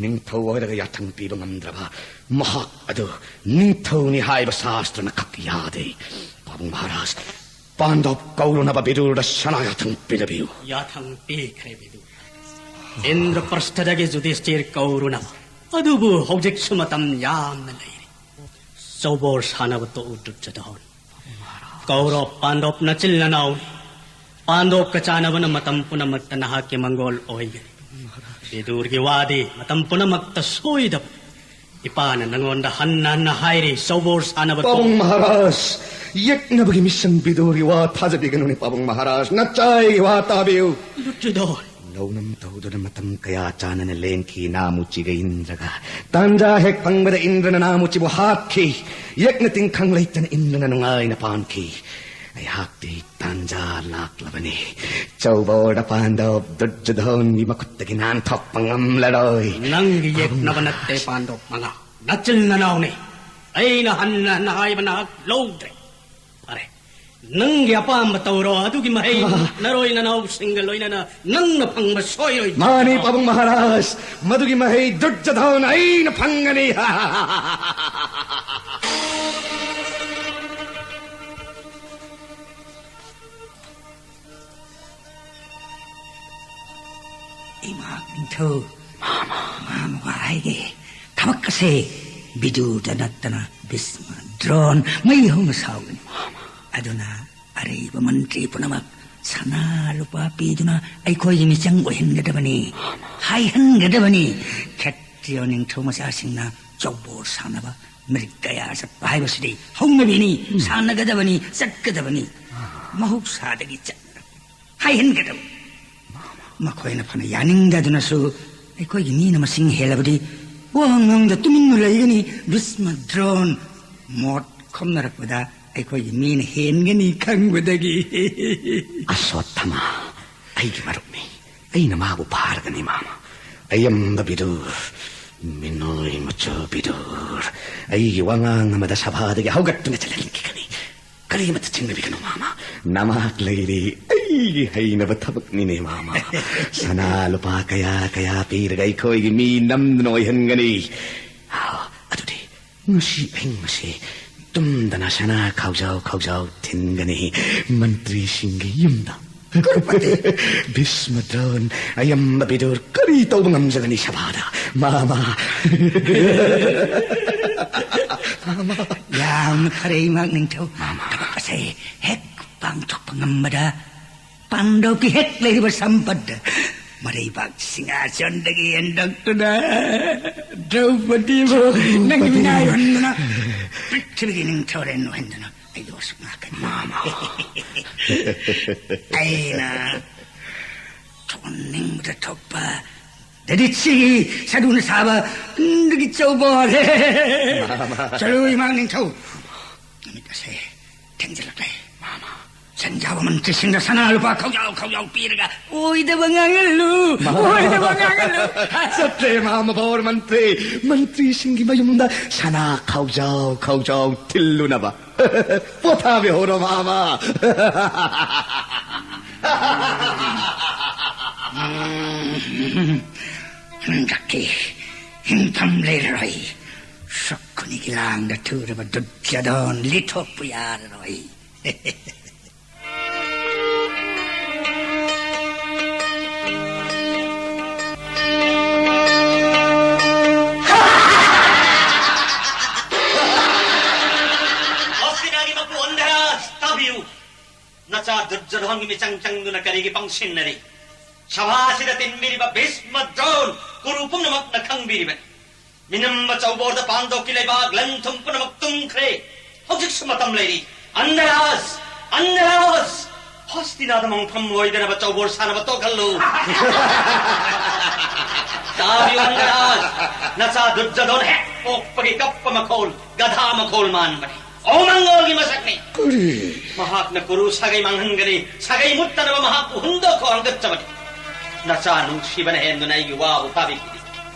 ꯅꯤꯡꯊꯧ ꯑꯣꯏꯔꯒ ꯌꯥꯊꯪ ꯄꯤꯕ ꯉꯝꯗ꯭ꯔꯕ ꯃꯍꯥꯛ ꯑꯗꯨ ꯅꯤꯡꯊꯧꯅꯤ ꯍꯥꯏꯕ ꯁꯥꯁꯇ꯭ꯔꯅ ꯈꯛ ꯌꯥꯗꯦ꯫ ꯄꯥꯕꯨꯡ ꯃꯍꯥꯔꯥꯖ, ꯄꯥꯟꯗꯣꯞ ꯀꯧꯔꯨꯅꯕ ꯕꯤꯗꯨꯔꯗ ꯁꯅꯥ ꯌꯥꯊꯪ ꯄꯤꯅꯕꯤꯌꯨ꯫ ꯌꯥꯊꯪ ꯄꯤꯈ꯭ꯔꯦ ꯕꯤꯗꯨꯔ꯫ ꯏꯟꯗ꯭ꯔꯄ꯭ꯔꯁꯊꯗꯒꯤ ꯌꯨꯙꯤꯁꯇꯤꯔ ꯀꯧꯔꯨꯅꯕ꯫ ꯑꯗꯨꯕꯨ ꯍꯧꯖꯤꯛꯁꯨ ꯃꯇꯝ ꯌꯥꯝꯅ ꯂꯩꯔꯤ꯫ ꯆꯧꯕꯣꯔ ꯁꯥꯟꯅꯕ ꯇꯣꯛꯎ ꯗꯨꯔꯖꯣꯙꯟ꯫ ꯀꯧꯔꯣ ꯄꯥꯟꯗꯣꯞ ꯅꯆꯤꯜ ꯅꯅꯥꯎꯅꯤ꯫ ꯄꯥꯟꯗꯣꯞꯀ ꯆꯥꯟꯅꯕꯅ ꯃꯇꯝ ꯄꯨꯝꯅꯃꯛꯇ ꯅꯍꯥꯛꯀꯤ ꯃꯪꯒꯣꯜ ꯑꯣꯏꯒꯅꯤ꯫ ꯕꯤꯗꯨꯔꯒꯤ ꯋꯥꯗꯤ ꯃꯇꯝ ꯄꯨꯝꯅꯃꯛꯇ ꯁꯣꯏꯗꯕ꯫ ꯏꯄꯥꯅ ꯅꯉꯣꯟꯗ ꯍꯟꯅ ꯍꯟꯅ ꯍꯥꯏꯔꯤ, ꯆꯧꯕꯣꯔ ꯁꯥꯟꯅꯕ ꯄꯥꯕꯨꯡ ꯇꯣꯛꯎ꯫ ꯃꯍꯥꯔꯥꯖ, ꯌꯦꯛꯅꯕꯒꯤ ꯃꯤꯁꯪ ꯕꯤꯗꯨꯔꯒꯤ ꯋꯥ ꯊꯥꯖꯕꯤꯒꯅꯨꯅꯦ ꯄꯥꯕꯨꯡ ꯃꯍꯥꯔꯥꯖ, ꯅꯆꯥꯏꯒꯤ ꯋꯥ ꯇꯥꯕꯤꯌꯨ꯫ ꯗꯨꯔꯖꯣꯙꯟ꯫ ꯂꯧꯅꯝ ꯇꯧꯗꯨꯅ ꯃꯇꯝ ꯀꯌꯥ ꯆꯥꯅꯅ ꯂꯦꯟꯈꯤ ꯅꯥꯃꯨꯆꯤꯒ ꯏꯟꯗ꯭ꯔꯒ꯫ ꯇꯥꯟꯖꯥ ꯍꯦꯛ ꯐꯪꯕꯗ ꯏꯟꯗ꯭ꯔꯅ ꯅꯥꯃꯨꯆꯤꯕꯨ ꯍꯥꯠꯈꯤ꯫ ꯌꯦꯛꯅ ꯇꯤꯡꯈꯪ ꯂꯩꯇꯅ ꯏꯟꯗ꯭ꯔꯅ ꯅꯨꯡꯉꯥꯏꯅ ꯄꯥꯟꯈꯤ꯫ ꯑꯩꯍꯥꯛꯇꯤ ꯇꯥꯟꯖꯥ ꯂꯥꯛꯂꯕꯅꯤ꯫ ꯆꯧꯕꯣꯔꯗ ꯄꯥꯟꯗꯣꯞ ꯗꯨꯔꯖꯣꯙꯟꯒꯤ ꯃꯈꯨꯠꯇꯒꯤ ꯅꯥꯟꯊꯣꯛꯄ ꯉꯝꯂꯔꯣꯏ꯫ ꯅꯪꯒꯤ ꯌꯦꯛꯅꯕ ꯅꯠꯇꯦ ꯄꯥꯟꯗꯣꯞ ꯃꯉꯥ꯫ ꯅꯆꯤꯜ ꯅꯅꯥꯎꯅꯤ꯫ ꯑꯩꯅ ꯍꯟꯅ ꯍꯟꯅ ꯍꯥꯏꯕ ꯅꯍꯥꯛ ꯂꯧꯗ꯭ꯔꯦ꯫ ꯐꯔꯦ, ꯅꯪꯒꯤ ꯑꯄꯥꯝꯕ ꯇꯧꯔꯣ, ꯑꯗꯨꯒꯤ ꯃꯍꯩ ꯑꯥ꯫ ꯅꯔꯣꯏ ꯅꯅꯥꯎꯁꯤꯡꯒ ꯂꯣꯏꯅꯅ ꯅꯪꯅ ꯐꯪꯕ ꯁꯣꯏꯔꯣꯏ꯫ ꯃꯥꯅꯤ, ꯄꯥꯕꯨꯡ ꯃꯍꯥꯔꯥꯖ, ꯃꯗꯨꯒꯤ ꯃꯍꯩ ꯗꯨꯔꯖꯣꯙꯟ ꯑꯩꯅ ꯐꯪꯒꯅꯤ꯫ ꯏꯃꯥ ꯅꯤꯡꯊꯧ, ꯃꯥꯃ, ꯃꯥꯃ ꯍꯥꯏꯒꯦ, ꯊꯕꯛ ꯑꯁꯦ ꯕꯤꯗꯨꯔꯗ ꯅꯠꯇꯅ ꯚꯤꯁꯃ, ꯗ꯭ꯔꯣꯟ, ꯃꯩ ꯍꯧꯅ ꯁꯥꯎꯒꯅꯤ꯫ ꯑꯗꯨꯅ ꯑꯔꯩꯕ ꯃꯟꯇ꯭ꯔꯤ ꯄꯨꯝꯅꯃꯛ ꯁꯅꯥ ꯂꯨꯄꯥ ꯄꯤꯗꯨꯅ ꯑꯩꯈꯣꯏꯒꯤ ꯃꯤꯆꯪ ꯑꯣꯏꯍꯟꯒꯗꯕꯅꯤ, ꯍꯥꯏꯍꯟꯒꯗꯕꯅꯤ꯫ ꯈꯦꯇ꯭ꯔꯤꯌ ꯅꯤꯡꯊꯧ ꯃꯆꯥꯁꯤꯡꯅ ꯆꯧꯕꯣꯔ ꯁꯥꯟꯅꯕ ꯃꯔꯤꯛ ꯀꯌꯥ ꯆꯠꯄ ꯍꯥꯏꯕꯁꯤꯗꯤ ꯍꯧꯅꯕꯤꯅꯤ, ꯎꯝ꯫ ꯁꯥꯟꯅꯒꯗꯕꯅꯤ, ꯆꯠꯀꯗꯕꯅꯤ꯫ ꯃꯍꯧꯁꯥꯗꯒꯤ ꯆꯠꯅꯔꯛꯄꯅꯤ꯫ ꯍꯥꯏꯍꯟꯒꯗꯕꯅꯤ꯫ ꯃꯈꯣꯏꯅ ꯐꯅ ꯌꯥꯅꯤꯡꯗꯗꯨꯅꯁꯨ ꯑꯩꯈꯣꯏꯒꯤ ꯃꯤꯅ ꯃꯁꯤꯡ ꯍꯦꯜꯂꯕꯗꯤ ꯋꯥ ꯉꯥꯡꯗ ꯇꯨꯃꯤꯟꯅ ꯂꯩꯒꯅꯤ꯫ ꯚꯤꯁꯃ ꯗ꯭ꯔꯣꯟ ꯃꯣꯠ ꯈꯣꯝꯅꯔꯛꯄꯗ ꯑꯩꯈꯣꯏꯒꯤ ꯃꯤꯅ ꯍꯦꯟꯒꯅꯤ ꯈꯪꯕꯗꯒꯤ꯫ ꯑꯁꯣꯠꯊꯃ ꯑꯩꯒꯤ ꯃꯔꯨꯞꯅꯤ꯫ ꯑꯩꯅ ꯃꯥꯕꯨ ꯐꯥꯔꯒꯅꯤ, ꯃꯥꯃ꯫ ꯑꯌꯝꯕ ꯕꯤꯗꯨꯔ, ꯃꯤꯅꯣꯏ ꯃꯆꯥ ꯕꯤꯗꯨꯔ, ꯑꯩꯒꯤ ꯋꯥꯉꯥꯡ ꯑꯃꯗ ꯁꯚꯥꯗꯒꯤ ꯍꯧꯒꯠꯇꯨꯅ ꯆꯠꯍꯟꯈꯤꯒꯅꯤ꯫ ꯀꯔꯤꯃꯠꯇ ꯆꯤꯡꯅꯕꯤꯒꯅꯨ, ꯃꯥꯃ꯫ ꯅꯃꯥꯛ ꯂꯩꯔꯤ꯫ ꯑꯩꯒꯤ ꯍꯩꯅꯕ ꯊꯕꯛꯅꯤꯅꯦ, ꯃꯥꯃ꯫ ꯁꯅꯥ ꯂꯨꯄꯥ ꯀꯌꯥ ꯀꯌꯥ ꯄꯤꯔꯒ ꯑꯩꯈꯣꯏꯒꯤ ꯃꯤ ꯅꯝꯗꯨꯅ ꯑꯣꯏꯍꯟꯒꯅꯤ꯫ ꯑꯥ, ꯑꯗꯨꯗꯤ ꯉꯁꯤ ꯑꯍꯤꯡ ꯑꯁꯤ ꯇꯨꯝꯗꯅ ꯁꯅꯥ ꯈꯥꯎꯖꯥꯎ ꯈꯥꯎꯖꯥꯎ ꯊꯤꯟꯒꯅꯤ ꯃꯟꯇ꯭ꯔꯤꯁꯤꯡꯒꯤ ꯌꯨꯝꯗ꯫ ꯀ꯭ꯔꯨꯄꯇꯤ! ꯚꯤꯁꯃ ꯗ꯭ꯔꯣꯟ, ꯑꯌꯝꯕ ꯕꯤꯗꯨꯔ ꯀꯔꯤ ꯇꯧꯕ ꯉꯝꯖꯒꯅꯤ ꯁꯚꯥꯗ? ꯃꯥꯃ꯫ ꯃꯥꯃ꯫ ꯌꯥꯝꯅ ꯐꯔꯦ, ꯏꯃꯥ ꯅꯤꯡꯊꯧ꯫ ꯃꯥꯃ꯫ ꯊꯕꯛ ꯑꯁꯦ ꯍꯦꯛ ꯄꯥꯡꯊꯣꯛꯄ ꯉꯝꯕꯗ ꯄꯥꯟꯗꯧꯒꯤ ꯍꯦꯛ ꯂꯩꯔꯤꯕ ꯁꯝꯄꯠ ꯃꯔꯩꯕꯥꯛ ꯁꯤꯡꯍꯥꯁꯟꯗꯒꯤ ꯍꯦꯟꯗꯣꯛꯇꯨꯅ ꯗ꯭ꯔꯧꯄꯗꯤꯕꯨ ꯅꯪꯒꯤ ꯃꯤꯅꯥꯏ ꯑꯣꯏꯍꯟꯗꯨꯅ ꯄ꯭ꯔꯤꯊꯤꯕꯤꯒꯤ ꯅꯤꯡꯊꯧꯔꯦꯜ ꯑꯣꯏꯍꯟꯗꯨꯅ ꯑꯩꯒꯤ ꯋꯥꯁꯛ ꯉꯥꯛꯀꯅꯤ꯫ ꯃꯥꯃ꯫ ꯑꯩꯅ ꯊꯣꯛꯍꯟꯅꯤꯡꯕꯗ ꯊꯣꯛꯄ ꯗꯗꯤꯠꯁꯤꯒꯤ ꯁꯗꯨꯅ ꯁꯥꯕ ꯅꯪꯒꯤ ꯆꯧꯕꯣꯜ꯫ ꯃꯥꯃ꯫ ꯆꯠꯂꯨ, ꯏꯃꯥ ꯅꯤꯡꯊꯧ꯫ ꯅꯨꯃꯤꯠ ꯑꯁꯦ ꯊꯦꯡꯖꯤꯜꯂꯛꯂꯦ꯫ ꯃꯥꯃ꯫ ꯁꯟꯖꯥꯕ ꯃꯟꯇ꯭ꯔꯤꯁꯤꯡꯗ ꯁꯅꯥ ꯂꯨꯄꯥ ꯈꯧꯖꯥꯎ ꯈꯧꯖꯥꯎ ꯄꯤꯔꯒ ꯑꯣꯏꯗꯕ ꯉꯥꯡꯍꯜꯂꯨ, ꯃꯥꯃ꯫ ꯑꯣꯏꯗꯕ ꯉꯥꯡꯍꯜꯂꯨ꯫ ꯆꯠꯇ꯭ꯔꯦ, ꯃꯥꯃ ꯕꯣꯔ ꯃꯟꯇ꯭ꯔꯤ꯫ ꯃꯟꯇ꯭ꯔꯤꯁꯤꯡꯒꯤ ꯃꯌꯨꯝꯗ ꯁꯅꯥ ꯈꯧꯖꯥꯎ ꯈꯧꯖꯥꯎ ꯊꯤꯜꯂꯨꯅꯕ꯫ ꯄꯣꯊꯥꯕꯤꯍꯧꯔꯣ, ꯃꯥꯃ꯫ ꯍꯟꯗꯛꯇꯤ ꯍꯤꯡꯐꯝ ꯂꯩꯔꯔꯣꯏ꯫ ꯁꯛꯈꯨꯅꯤꯒꯤ ꯂꯥꯡꯗ ꯊꯨꯔꯕ ꯗꯨꯔꯖꯣꯙꯟ ꯂꯤꯊꯣꯛꯄ ꯌꯥꯔꯔꯣꯏ꯫ ꯍꯣꯁꯇꯤꯅꯥꯒꯤ ꯃꯄꯨ ꯑꯟꯙꯔꯥꯖ, ꯇꯥꯕꯤꯌꯨ꯫ ꯅꯆꯥ ꯗꯨꯔꯖꯣꯙꯟꯒꯤ ꯃꯤꯆꯪ ꯆꯪꯗꯨꯅ ꯀꯔꯤꯒꯤ ꯄꯪꯁꯤꯟꯅꯔꯤ? ꯁꯚꯥꯁꯤꯗ ꯇꯤꯟꯕꯤꯔꯤꯕ ꯚꯤꯁꯃ ꯗ꯭ꯔꯣꯟ ꯀꯨꯔꯨ ꯄꯨꯝꯅꯃꯛꯅ ꯈꯪꯕꯤꯔꯤꯕꯅꯤ꯫ ꯃꯤꯅꯝꯕ ꯆꯧꯕꯣꯔꯗ ꯄꯥꯟꯗꯣꯛꯀꯤ ꯂꯩꯕꯥꯛ ꯂꯟ ꯊꯨꯝ ꯄꯨꯝꯅꯃꯛ ꯇꯨꯝꯈ꯭ꯔꯦ꯫ ꯍꯧꯖꯤꯛꯁꯨ ꯃꯇꯝ ꯂꯩꯔꯤ꯫ ꯑꯟꯙꯔꯥꯖ! ꯑꯟꯙꯔꯥꯖ! ꯍꯣꯁꯇꯤꯅꯥꯗ ꯃꯪꯐꯝ ꯑꯣꯏꯗꯅꯕ ꯆꯧꯕꯣꯔ ꯁꯥꯟꯅꯕ ꯇꯣꯛꯍꯜꯂꯨ꯫ ꯇꯥꯕꯤꯌꯨ ꯑꯪꯒꯔꯥꯖ, ꯅꯆꯥ ꯗꯨꯔꯖꯣꯙꯟ ꯍꯦꯛ ꯄꯣꯛꯄꯒꯤ ꯀꯞꯄ ꯃꯈꯣꯜ ꯒꯙꯥ ꯃꯈꯣꯜ ꯃꯥꯟꯕꯅꯤ꯫ ꯑꯣ ꯃꯪꯒꯣꯜꯒꯤ ꯃꯁꯛꯅꯤ꯫ ꯀꯔꯤ? ꯃꯍꯥꯛꯅ ꯀꯨꯔꯨ ꯁꯥꯒꯩ ꯃꯥꯡꯍꯟꯒꯅꯤ꯫ ꯁꯥꯒꯩ ꯃꯨꯠꯇꯅꯕ ꯃꯍꯥꯛꯄꯨ ꯍꯨꯟꯗꯣꯛꯈꯣ ꯍꯪꯒꯠꯆꯕꯅꯤ꯫ ꯅꯆꯥ ꯅꯨꯡꯁꯤꯕꯅ ꯍꯦꯟꯗꯨꯅ ꯑꯩꯒꯤ ꯋꯥꯕꯨ ꯇꯥꯕꯤꯈꯤꯗꯦ꯫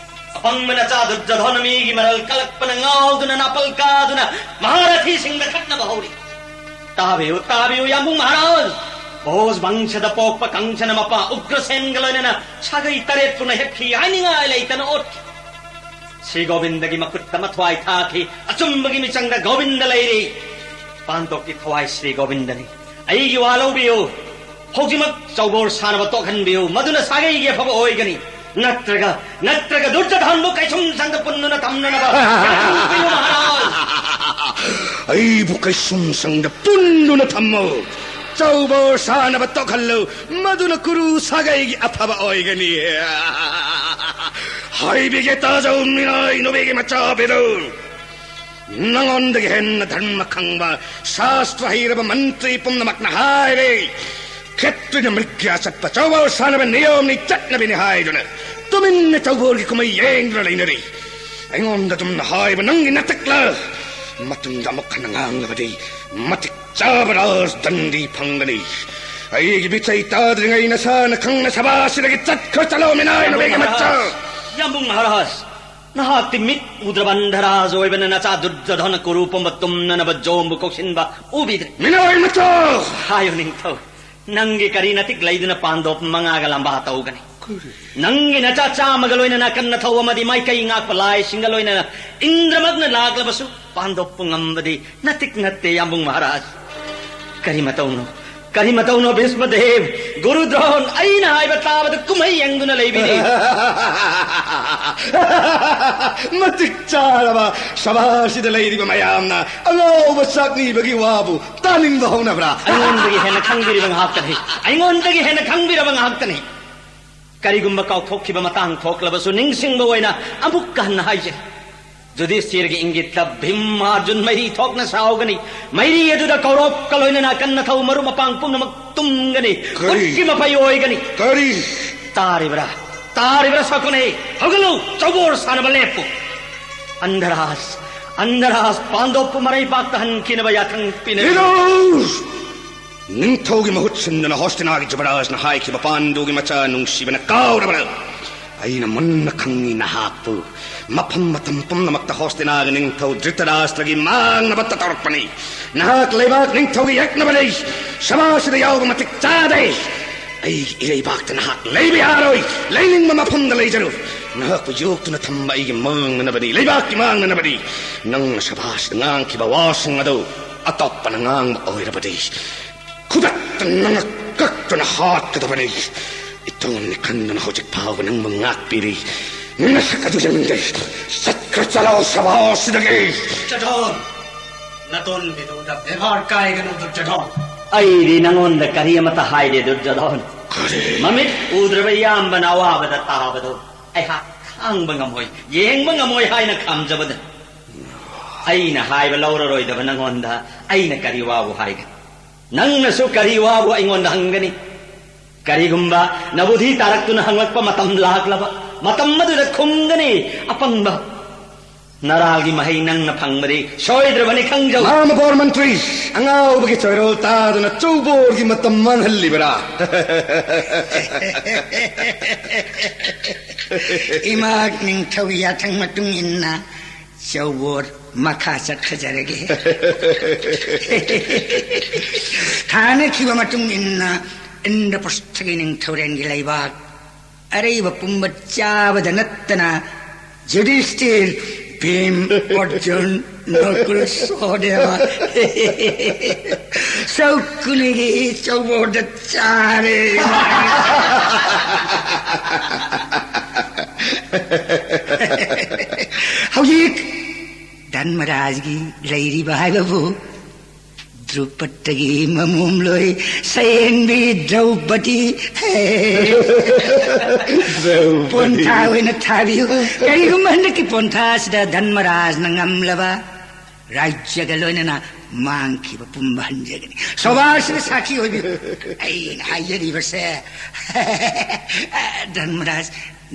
ꯑꯄꯪꯕ ꯅꯆꯥ ꯗꯨꯔꯖꯣꯙꯟ ꯃꯤꯒꯤ ꯃꯔꯜ ꯀꯜꯂꯛꯄꯅ ꯉꯥꯎꯗꯨꯅ ꯅꯥꯄꯜ ꯀꯥꯗꯨꯅ ꯃꯍꯥꯔꯊꯤꯁꯤꯡꯗ ꯈꯠꯅꯕ ꯍꯧꯔꯤ꯫ ꯇꯥꯕꯤꯌꯨ, ꯇꯥꯕꯤꯌꯨ, ꯌꯥꯝꯕꯨꯡ ꯃꯍꯥꯔꯥꯖ! ꯚꯣꯖ ꯚꯪꯁꯗ ꯄꯣꯛꯄ ꯀꯪꯁꯅ ꯃꯄꯥ ꯎꯒ꯭ꯔꯁꯦꯟꯒ ꯂꯣꯏꯅꯅ ꯁꯥꯒꯩ ꯇꯔꯦꯠ ꯄꯨꯝꯅ ꯍꯦꯞꯈꯤ, ꯍꯥꯏꯅꯤꯡꯉꯥꯏ ꯂꯩꯇꯅ ꯑꯣꯠꯈꯤ꯫ ꯁ꯭ꯔꯤ ꯒꯣꯕꯤꯟꯗꯒꯤ ꯃꯈꯨꯠꯇ ꯃꯊ꯭ꯋꯥꯏ ꯊꯥꯈꯤ꯫ ꯑꯆꯨꯝꯕꯒꯤ ꯃꯤꯆꯪꯗ ꯒꯣꯕꯤꯟꯗ ꯂꯩꯔꯤ꯫ ꯄꯥꯟꯗꯣꯞꯀꯤ ꯊꯋꯥꯏ ꯁ꯭ꯔꯤ ꯒꯣꯕꯤꯟꯗꯅꯤ꯫ ꯑꯩꯒꯤ ꯋꯥ ꯂꯧꯕꯤꯌꯨ꯫ ꯍꯧꯖꯤꯛꯃꯛ ꯆꯧꯕꯣꯔ ꯁꯥꯟꯅꯕ ꯇꯣꯛꯍꯟꯕꯤꯌꯨ, ꯃꯗꯨꯅ ꯁꯥꯒꯩꯒꯤ ꯑꯐꯕ ꯑꯣꯏꯒꯅꯤ꯫ ꯅꯠꯇ꯭ꯔꯒ, ꯅꯠꯇ꯭ꯔꯒ ꯗꯨꯔꯖꯣꯙꯟꯕꯨ ꯀꯩꯁꯨꯝꯁꯪꯗ ꯄꯨꯟꯗꯨꯅ ꯊꯝꯅꯅꯕ ꯌꯥꯍꯟꯕꯤꯌꯨ, ꯃꯍꯥꯔꯥꯖ꯫ ꯑꯩꯕꯨ ꯀꯩꯁꯨꯝꯁꯪꯗ ꯄꯨꯟꯗꯨꯅ ꯊꯝꯃꯨ꯫ ꯆꯧꯕꯣꯔ ꯁꯥꯟꯅꯕ ꯇꯣꯛꯍꯜꯂꯨ, ꯃꯗꯨꯅ ꯀꯨꯔꯨ ꯁꯥꯒꯩꯒꯤ ꯑꯐꯕ ꯑꯣꯏꯒꯅꯤ꯫ ꯍꯥꯏꯕꯤꯒꯦ ꯇꯥꯖꯧ, ꯃꯤꯅꯥꯏ ꯅꯨꯄꯤꯒꯤ ꯃꯆꯥ ꯕꯤꯗꯨ꯫ ꯅꯉꯣꯟꯗꯒꯤ ꯍꯦꯟꯅ ꯙꯔꯃ ꯈꯪꯕ, ꯁꯥꯁꯇ꯭ꯔ ꯍꯩꯔꯕ ꯃꯟꯇ꯭ꯔꯤ ꯄꯨꯝꯅꯃꯛꯅ ꯍꯥꯏꯔꯦ, ꯈꯦꯇ꯭ꯔꯤꯅ ꯃ꯭ꯔꯤꯒ꯭ꯌꯥ ꯆꯠꯄ ꯆꯧꯕꯣꯔ ꯁꯥꯟꯅꯕ ꯅꯤꯌꯣꯝꯅꯤ, ꯆꯠꯅꯕꯤꯅꯤ ꯍꯥꯏꯗꯨꯅ ꯇꯨꯃꯤꯟꯅ ꯆꯧꯕꯣꯔꯒꯤ ꯀꯨꯝꯍꯩ ꯌꯦꯡꯗꯨꯅ ꯂꯩꯅꯔꯤ꯫ ꯑꯩꯉꯣꯟꯗ ꯑꯗꯨꯝꯅ ꯍꯥꯏꯕ ꯅꯪꯒꯤ ꯅꯇꯛꯂ? ꯃꯇꯨꯡꯗ ꯑꯃꯨꯛ ꯍꯟꯅ ꯉꯥꯡꯂꯕꯗꯤ ꯃꯇꯤꯛ ꯆꯥꯕ ꯔꯥꯖ ꯗꯟꯗꯤ ꯐꯪꯒꯅꯤ꯫ ꯑꯩꯒꯤ ꯃꯤꯆꯩ ꯇꯥꯗ꯭ꯔꯤꯉꯩ ꯅꯁꯥꯅ ꯈꯪꯅ ꯁꯚꯥꯁꯤꯗꯒꯤ ꯆꯠꯈ꯭ꯔ ꯆꯠꯂꯣ, ꯃꯤꯅꯥꯏ ꯅꯨꯄꯤꯒꯤ ꯃꯆꯥ꯫ ꯌꯥꯝꯕꯨꯡ ꯃꯍꯥꯔꯥꯖ, ꯅꯍꯥꯛꯇꯤ ꯃꯤꯠ ꯎꯗ꯭ꯔꯕ ꯑꯟꯙꯔꯥꯖ ꯑꯣꯏꯕꯅ ꯅꯆꯥ ꯗꯨꯔꯖꯣꯙꯅ ꯀꯨꯔꯨ ꯄꯨꯝꯕ ꯇꯨꯝꯅꯅꯕ ꯖꯣꯝꯕꯨ ꯀꯧꯁꯤꯟꯕ ꯎꯕꯤꯗ꯭ꯔꯦ꯫ ꯃꯤꯅꯥꯏ ꯃꯆꯥ! ꯍꯥꯏꯌꯨ ꯅꯤꯡꯊꯧ, ꯅꯪꯒꯤ ꯀꯔꯤ ꯅꯇꯤꯛ ꯂꯩꯗꯨꯅ ꯄꯥꯟꯗꯣꯞ ꯃꯉꯥꯒ ꯂꯝꯕꯥ ꯇꯧꯒꯅꯤ? ꯀꯔꯤ? ꯅꯪꯒꯤ ꯅꯆꯥ ꯆꯥꯝꯃꯒ ꯂꯣꯏꯅꯅ ꯀꯟꯅ ꯊꯧ ꯑꯃꯗꯤ ꯃꯥꯏꯀꯩ ꯉꯥꯛꯄ ꯂꯥꯏꯁꯤꯡꯒ ꯂꯣꯏꯅꯅ ꯏꯟꯗ꯭ꯔꯃꯛꯅ ꯂꯥꯛꯂꯕꯁꯨ ꯄꯥꯟꯗꯣꯞꯄꯨ ꯉꯝꯕꯗꯤ ꯅꯇꯤꯛ ꯅꯠꯇꯦ, ꯌꯥꯝꯕꯨꯡ ꯃꯍꯥꯔꯥꯖ꯫ ꯀꯔꯤ ꯃꯇꯧꯅꯣ? ꯀꯔꯤ ꯃꯇꯧꯅꯣ, ꯚꯤꯁꯃꯗꯦꯕ? ꯒꯨꯔꯨ ꯗ꯭ꯔꯣꯟ, ꯑꯩꯅ ꯍꯥꯏꯕ ꯇꯥꯕꯗ ꯀꯨꯝꯍꯩ ꯌꯦꯡꯗꯨꯅ ꯂꯩꯕꯤꯔꯤ꯫ ꯃꯇꯤꯛ ꯆꯥꯔꯕ ꯁꯚꯥꯁꯤꯗ ꯂꯩꯔꯤꯕ ꯃꯌꯥꯝꯅ ꯑꯉꯥꯎꯕ ꯆꯥꯛꯅꯤꯕꯒꯤ ꯋꯥꯕꯨ ꯇꯥꯅꯤꯡꯕ ꯍꯧꯅꯕ꯭ꯔꯥ? ꯑꯩꯉꯣꯟꯗꯒꯤ ꯍꯦꯟꯅ ꯈꯪꯕꯤꯔꯤꯕ ꯉꯥꯛꯇꯅꯤ꯫ ꯑꯩꯉꯣꯟꯗꯒꯤ ꯍꯦꯟꯅ ꯈꯪꯕꯤꯔꯕ ꯉꯥꯛꯇꯅꯤ꯫ ꯀꯔꯤꯒꯨꯝꯕ ꯀꯥꯎꯊꯣꯛꯈꯤꯕ ꯃꯇꯥꯡ ꯊꯣꯛꯂꯕꯁꯨ ꯅꯤꯡꯁꯤꯡꯕ ꯑꯣꯏꯅ ꯑꯃꯨꯛꯀ ꯍꯟꯅ ꯍꯥꯏꯖꯔꯤ꯫ ꯌꯨꯙꯤꯁꯊꯤꯔꯒꯤ ꯏꯪꯒꯤꯠꯇ ꯚꯤꯝ ꯑꯔꯖꯨꯟ ꯃꯩꯔꯤ ꯊꯣꯛꯅ ꯁꯥꯎꯒꯅꯤ꯫ ꯃꯩꯔꯤ ꯑꯗꯨꯗ ꯀꯧꯔꯣꯞꯀ ꯂꯣꯏꯅꯅ ꯀꯟꯅ ꯊꯧ ꯃꯔꯨꯞ ꯃꯄꯥꯡ ꯄꯨꯝꯅꯃꯛ ꯇꯨꯝꯒꯅꯤ꯫ ꯀꯔꯤ? ꯈꯨꯠꯀꯤ ꯃꯐꯩ ꯑꯣꯏꯒꯅꯤ꯫ ꯀꯔꯤ? ꯇꯥꯔꯤꯕ꯭ꯔꯥ? ꯇꯥꯔꯤꯕ꯭ꯔꯥ ꯁꯀꯨꯅꯤ? ꯍꯧꯒꯠꯂꯨ, ꯆꯧꯕꯣꯔ ꯁꯥꯟꯅꯕ ꯂꯦꯞꯄꯨ꯫ ꯑꯟꯙꯔꯥꯁ, ꯑꯟꯙꯔꯥꯁ ꯄꯥꯟꯗꯣꯞꯄꯨ ꯃꯔꯩꯄꯥꯛꯇ ꯍꯟꯈꯤꯅꯕ ꯌꯥꯊꯪ ꯄꯤꯅꯔꯤ꯫ ꯅꯤꯡꯊꯧꯒꯤ ꯃꯍꯨꯠ ꯁꯤꯟꯗꯨꯅ ꯍꯣꯁꯇꯤꯅꯥꯒꯤ ꯖꯨꯕꯔꯥꯖꯅ ꯍꯥꯏꯈꯤꯕ ꯄꯥꯟꯗꯨꯒꯤ ꯃꯆꯥ ꯅꯨꯡꯁꯤꯕꯅ ꯀꯥꯎꯔꯕ꯭ꯔꯥ? ꯑꯩꯅ ꯃꯨꯟꯅ ꯈꯪꯉꯤ ꯅꯍꯥꯛꯄꯨ꯫ ꯃꯐꯝ ꯃꯇꯝ ꯄꯨꯝꯅꯃꯛꯇ ꯍꯣꯁꯇꯤꯅꯥꯒꯤ ꯅꯤꯡꯊꯧ ꯙ꯭ꯔꯤꯇꯔꯥꯁꯇ꯭ꯔꯒꯤ ꯃꯥꯡꯅꯕꯇ ꯇꯧꯔꯛꯄꯅꯤ꯫ ꯅꯍꯥꯛ ꯂꯩꯕꯥꯛ ꯅꯤꯡꯊꯧꯒꯤ ꯌꯦꯛꯅꯕꯅꯤ꯫ ꯁꯚꯥꯁꯤꯗ ꯌꯥꯎꯕ ꯃꯇꯤꯛ ꯆꯥꯗꯦ꯫ ꯑꯩꯒꯤ ꯏꯔꯩꯕꯥꯛꯇ ꯅꯍꯥꯛ ꯂꯩꯕ ꯌꯥꯔꯣꯏ꯫ ꯂꯩꯅꯤꯡꯕ ꯃꯐꯝꯗ ꯂꯩꯖꯔꯨ꯫ ꯅꯍꯥꯛꯄꯨ ꯌꯣꯛꯇꯨꯅ ꯊꯝꯕ ꯑꯩꯒꯤ ꯃꯥꯡꯅꯅꯕꯅꯤ, ꯂꯩꯕꯥꯛꯀꯤ ꯃꯥꯡꯅꯅꯕꯅꯤ꯫ ꯅꯪꯅ ꯁꯚꯥꯁꯤꯗ ꯉꯥꯡꯈꯤꯕ ꯋꯥꯁꯤꯡ ꯑꯗꯨ ꯑꯇꯣꯞꯄꯅ ꯉꯥꯡꯕ ꯑꯣꯏꯔꯕꯗꯤ ꯈꯨꯗꯛꯇ ꯅꯪ ꯀꯛꯇꯨꯅ ꯍꯥꯠꯀꯗꯕꯅꯤ꯫ ꯏꯇꯣꯝꯅꯤ ꯈꯟꯗꯨꯅ ꯍꯧꯖꯤꯛ ꯐꯥꯎꯕ ꯅꯪꯕꯨ ꯉꯥꯛꯄꯤꯔꯤ꯫ ꯅꯁꯛ ꯑꯗꯨ ꯌꯦꯡꯅꯤꯡꯗꯦ꯫ ꯆꯠꯈ꯭ꯔ ꯆꯠꯂꯣ ꯁꯚꯥꯁꯤꯗꯒꯤ꯫ ꯆꯠꯊꯣꯛ꯫ ꯅꯇꯣꯟꯕꯤꯗꯨꯗ ꯕꯦꯕꯥꯔ ꯀꯥꯏꯒꯅꯨ, ꯗꯨꯔꯖꯣꯙꯣꯟ꯫ ꯑꯩꯗꯤ ꯅꯉꯣꯟꯗ ꯀꯔꯤ ꯑꯃꯠꯇ ꯍꯥꯏꯗꯦ, ꯗꯨꯔꯖꯣꯙꯣꯟ꯫ ꯀꯔꯤ? ꯃꯃꯤꯠ ꯎꯗ꯭ꯔꯕ ꯏꯌꯥꯝꯕꯅ ꯑꯋꯥꯕꯗ ꯇꯥꯕꯗꯣ ꯑꯩꯍꯥꯛ ꯈꯥꯡꯕ ꯉꯝꯃꯣꯏ, ꯌꯦꯡꯕ ꯉꯝꯃꯣꯏ ꯍꯥꯏꯅ ꯈꯥꯝꯖꯕꯗ ꯑꯩꯅ ꯍꯥꯏꯕ ꯂꯧꯔꯔꯣꯏꯗꯕ ꯅꯉꯣꯟꯗ ꯑꯩꯅ ꯀꯔꯤ ꯋꯥꯕꯨ ꯍꯥꯏꯒꯅꯤ? ꯅꯪꯅꯁꯨ ꯀꯔꯤ ꯋꯥꯕꯨ ꯑꯩꯉꯣꯟꯗ ꯍꯪꯒꯅꯤ? ꯀꯔꯤꯒꯨꯝꯕ ꯅꯕꯨꯙꯤ ꯇꯥꯔꯛꯇꯨꯅ ꯍꯪꯂꯛꯄ ꯃꯇꯝ ꯂꯥꯛꯂꯕ, ꯃꯇꯝ ꯑꯗꯨꯗ ꯈꯨꯝꯒꯅꯤ, ꯑꯄꯪꯕ꯫ ꯅꯔꯥꯜꯒꯤ ꯃꯍꯩ ꯅꯪꯅ ꯐꯪꯕꯗꯤ ꯁꯣꯏꯗ꯭ꯔꯕꯅꯤ, ꯈꯪꯖꯧ꯫ ꯃꯍꯥꯃꯕꯣꯔ ꯃꯟꯇ꯭ꯔꯤ, ꯑꯉꯥꯎꯕꯒꯤ ꯆꯣꯏꯔꯣꯜ ꯇꯥꯗꯨꯅ ꯆꯧꯕꯣꯔꯒꯤ ꯃꯇꯝ ꯃꯥꯡꯍꯜꯂꯤꯕꯔꯥ? ꯏꯃꯥ ꯅꯤꯡꯊꯧꯒꯤ ꯌꯥꯊꯪ ꯃꯇꯨꯡ ꯏꯟꯅ ꯆꯧꯕꯣꯔ ꯃꯈꯥ ꯆꯠꯈꯖꯔꯒꯦ꯫ ꯊꯥꯅꯈꯤꯕ ꯃꯇꯨꯡ ꯏꯟꯅ ꯏꯟꯗ꯭ꯔꯄ꯭ꯔꯁꯊꯒꯤ ꯅꯤꯡꯊꯧꯔꯦꯜꯒꯤ ꯂꯩꯕꯥꯛ ꯑꯔꯩꯕ ꯄꯨꯝꯕ ꯆꯥꯕꯗ ꯅꯠꯇꯅ ꯌꯨꯙꯤꯁꯊꯤꯔ, ꯚꯤꯝ, ꯑꯔꯖꯨꯟ, ꯅꯀꯨꯜ, ꯁꯍꯗꯦꯕ, ꯁꯧꯀꯨꯅꯤꯒꯤ ꯆꯧꯕꯣꯔꯗ ꯆꯥꯔꯦ꯫ ꯍꯧꯖꯤꯛ ꯙꯔꯃꯔꯥꯖꯒꯤ ꯂꯩꯔꯤꯕ ꯍꯥꯏꯕꯕꯨ ꯗ꯭ꯔꯨꯄꯗꯒꯤ ꯃꯃꯣꯝꯂꯣꯏ ꯁꯌꯦꯟꯕꯤ ꯗ꯭ꯔꯧꯄꯗꯤ ꯄꯣꯟꯊꯥ ꯑꯣꯏꯅ ꯊꯥꯕꯤꯌꯨ꯫ ꯀꯔꯤꯒꯨꯝꯕ ꯍꯟꯗꯛꯀꯤ ꯄꯣꯟꯊꯥ ꯑꯁꯤꯗ ꯙꯟꯃꯔꯥꯖꯅ ꯉꯝꯂꯕ, ꯔꯥꯖ꯭ꯌꯒ ꯂꯣꯏꯅꯅ ꯃꯥꯡꯈꯤꯕ ꯄꯨꯝꯕ ꯍꯟꯖꯒꯅꯤ꯫ ꯁꯣꯚꯥꯁꯤꯗ ꯁꯥꯈꯤ ꯑꯣꯏꯕꯤꯌꯨ꯫ ꯑꯩꯅ ꯍꯥꯏꯖꯔꯤꯕꯁꯦ, ꯙꯟꯃꯔꯥꯖ,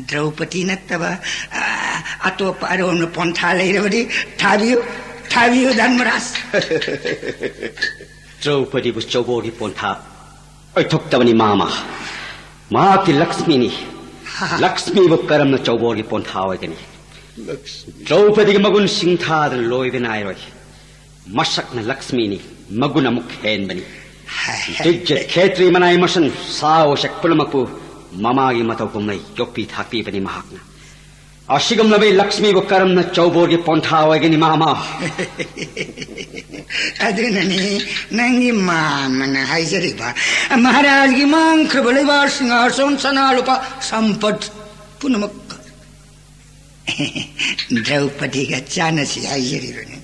ꯗ꯭ꯔꯧꯄꯗꯤ ꯅꯠꯇꯕ, ꯑ, ꯑꯇꯣꯞꯄ ꯑꯔꯣꯟꯕ ꯄꯣꯟꯊꯥ ꯂꯩꯔꯕꯗꯤ ꯊꯥꯕꯤꯌꯨ, ꯊꯥꯕꯤꯌꯨ, ꯙꯟꯃꯔꯥꯖ꯫ ꯗ꯭ꯔꯧꯄꯗꯤꯕꯨ ꯆꯧꯕꯣꯔꯒꯤ ꯄꯣꯟꯊꯥ ꯑꯣꯏꯊꯣꯛꯇꯕꯅꯤ, ꯃꯥꯃ꯫ ꯃꯍꯥꯛꯀꯤ ꯂꯛꯁꯃꯤꯅꯤ꯫ ꯂꯛꯁꯃꯤꯕꯨ ꯀꯔꯝꯅ ꯆꯧꯕꯣꯔꯒꯤ ꯄꯣꯟꯊꯥ ꯑꯣꯏꯒꯅꯤ? ꯂꯛꯁꯃꯤ꯫ ꯗ꯭ꯔꯧꯄꯗꯤꯒꯤ ꯃꯒꯨꯟ ꯁꯤꯡꯊꯥꯗꯅ ꯂꯣꯏꯕ ꯅꯥꯏꯔꯣꯏ꯫ ꯃꯁꯛꯅ ꯂꯛꯁꯃꯤꯅꯤ, ꯃꯒꯨꯟ ꯑꯃꯨꯛ ꯍꯦꯟꯕꯅꯤ꯫ ꯗꯤꯖ꯭ꯌ ꯈꯦꯇ꯭ꯔꯤ ꯃꯅꯥꯏ ꯃꯁꯟ ꯁꯥ ꯎꯆꯦꯛ ꯄꯨꯝꯅꯃꯛꯄꯨ ꯃꯃꯥꯒꯤ ꯃꯇꯧꯒꯨꯝꯅ ꯌꯣꯛꯄꯤ ꯊꯥꯛꯄꯤꯕꯅꯤ ꯃꯍꯥꯛꯅ꯫ ꯑꯁꯤꯒꯨꯝꯂꯕ ꯂꯛꯁꯃꯤꯕꯨ ꯀꯔꯝꯅ ꯆꯧꯕꯣꯔꯒꯤ ꯄꯣꯟꯊꯥ ꯑꯣꯏꯒꯅꯤ, ꯃꯥꯃ? ꯑꯗꯨꯅꯅꯤ ꯅꯪꯒꯤ ꯃꯥꯃꯅ ꯍꯥꯏꯖꯔꯤꯕ, ꯃꯍꯥꯔꯥꯖꯒꯤ ꯃꯥꯡꯈ꯭ꯔꯕ ꯂꯩꯕꯥꯛ ꯁꯤꯡꯍꯥꯁꯣꯟ ꯁꯅꯥ ꯂꯨꯄꯥ ꯁꯝꯄꯠ ꯄꯨꯝꯅꯃꯛ ꯗ꯭ꯔꯧꯄꯗꯤꯒ ꯆꯥꯟꯅꯁꯤ ꯍꯥꯏꯖꯔꯤꯕꯅꯤ꯫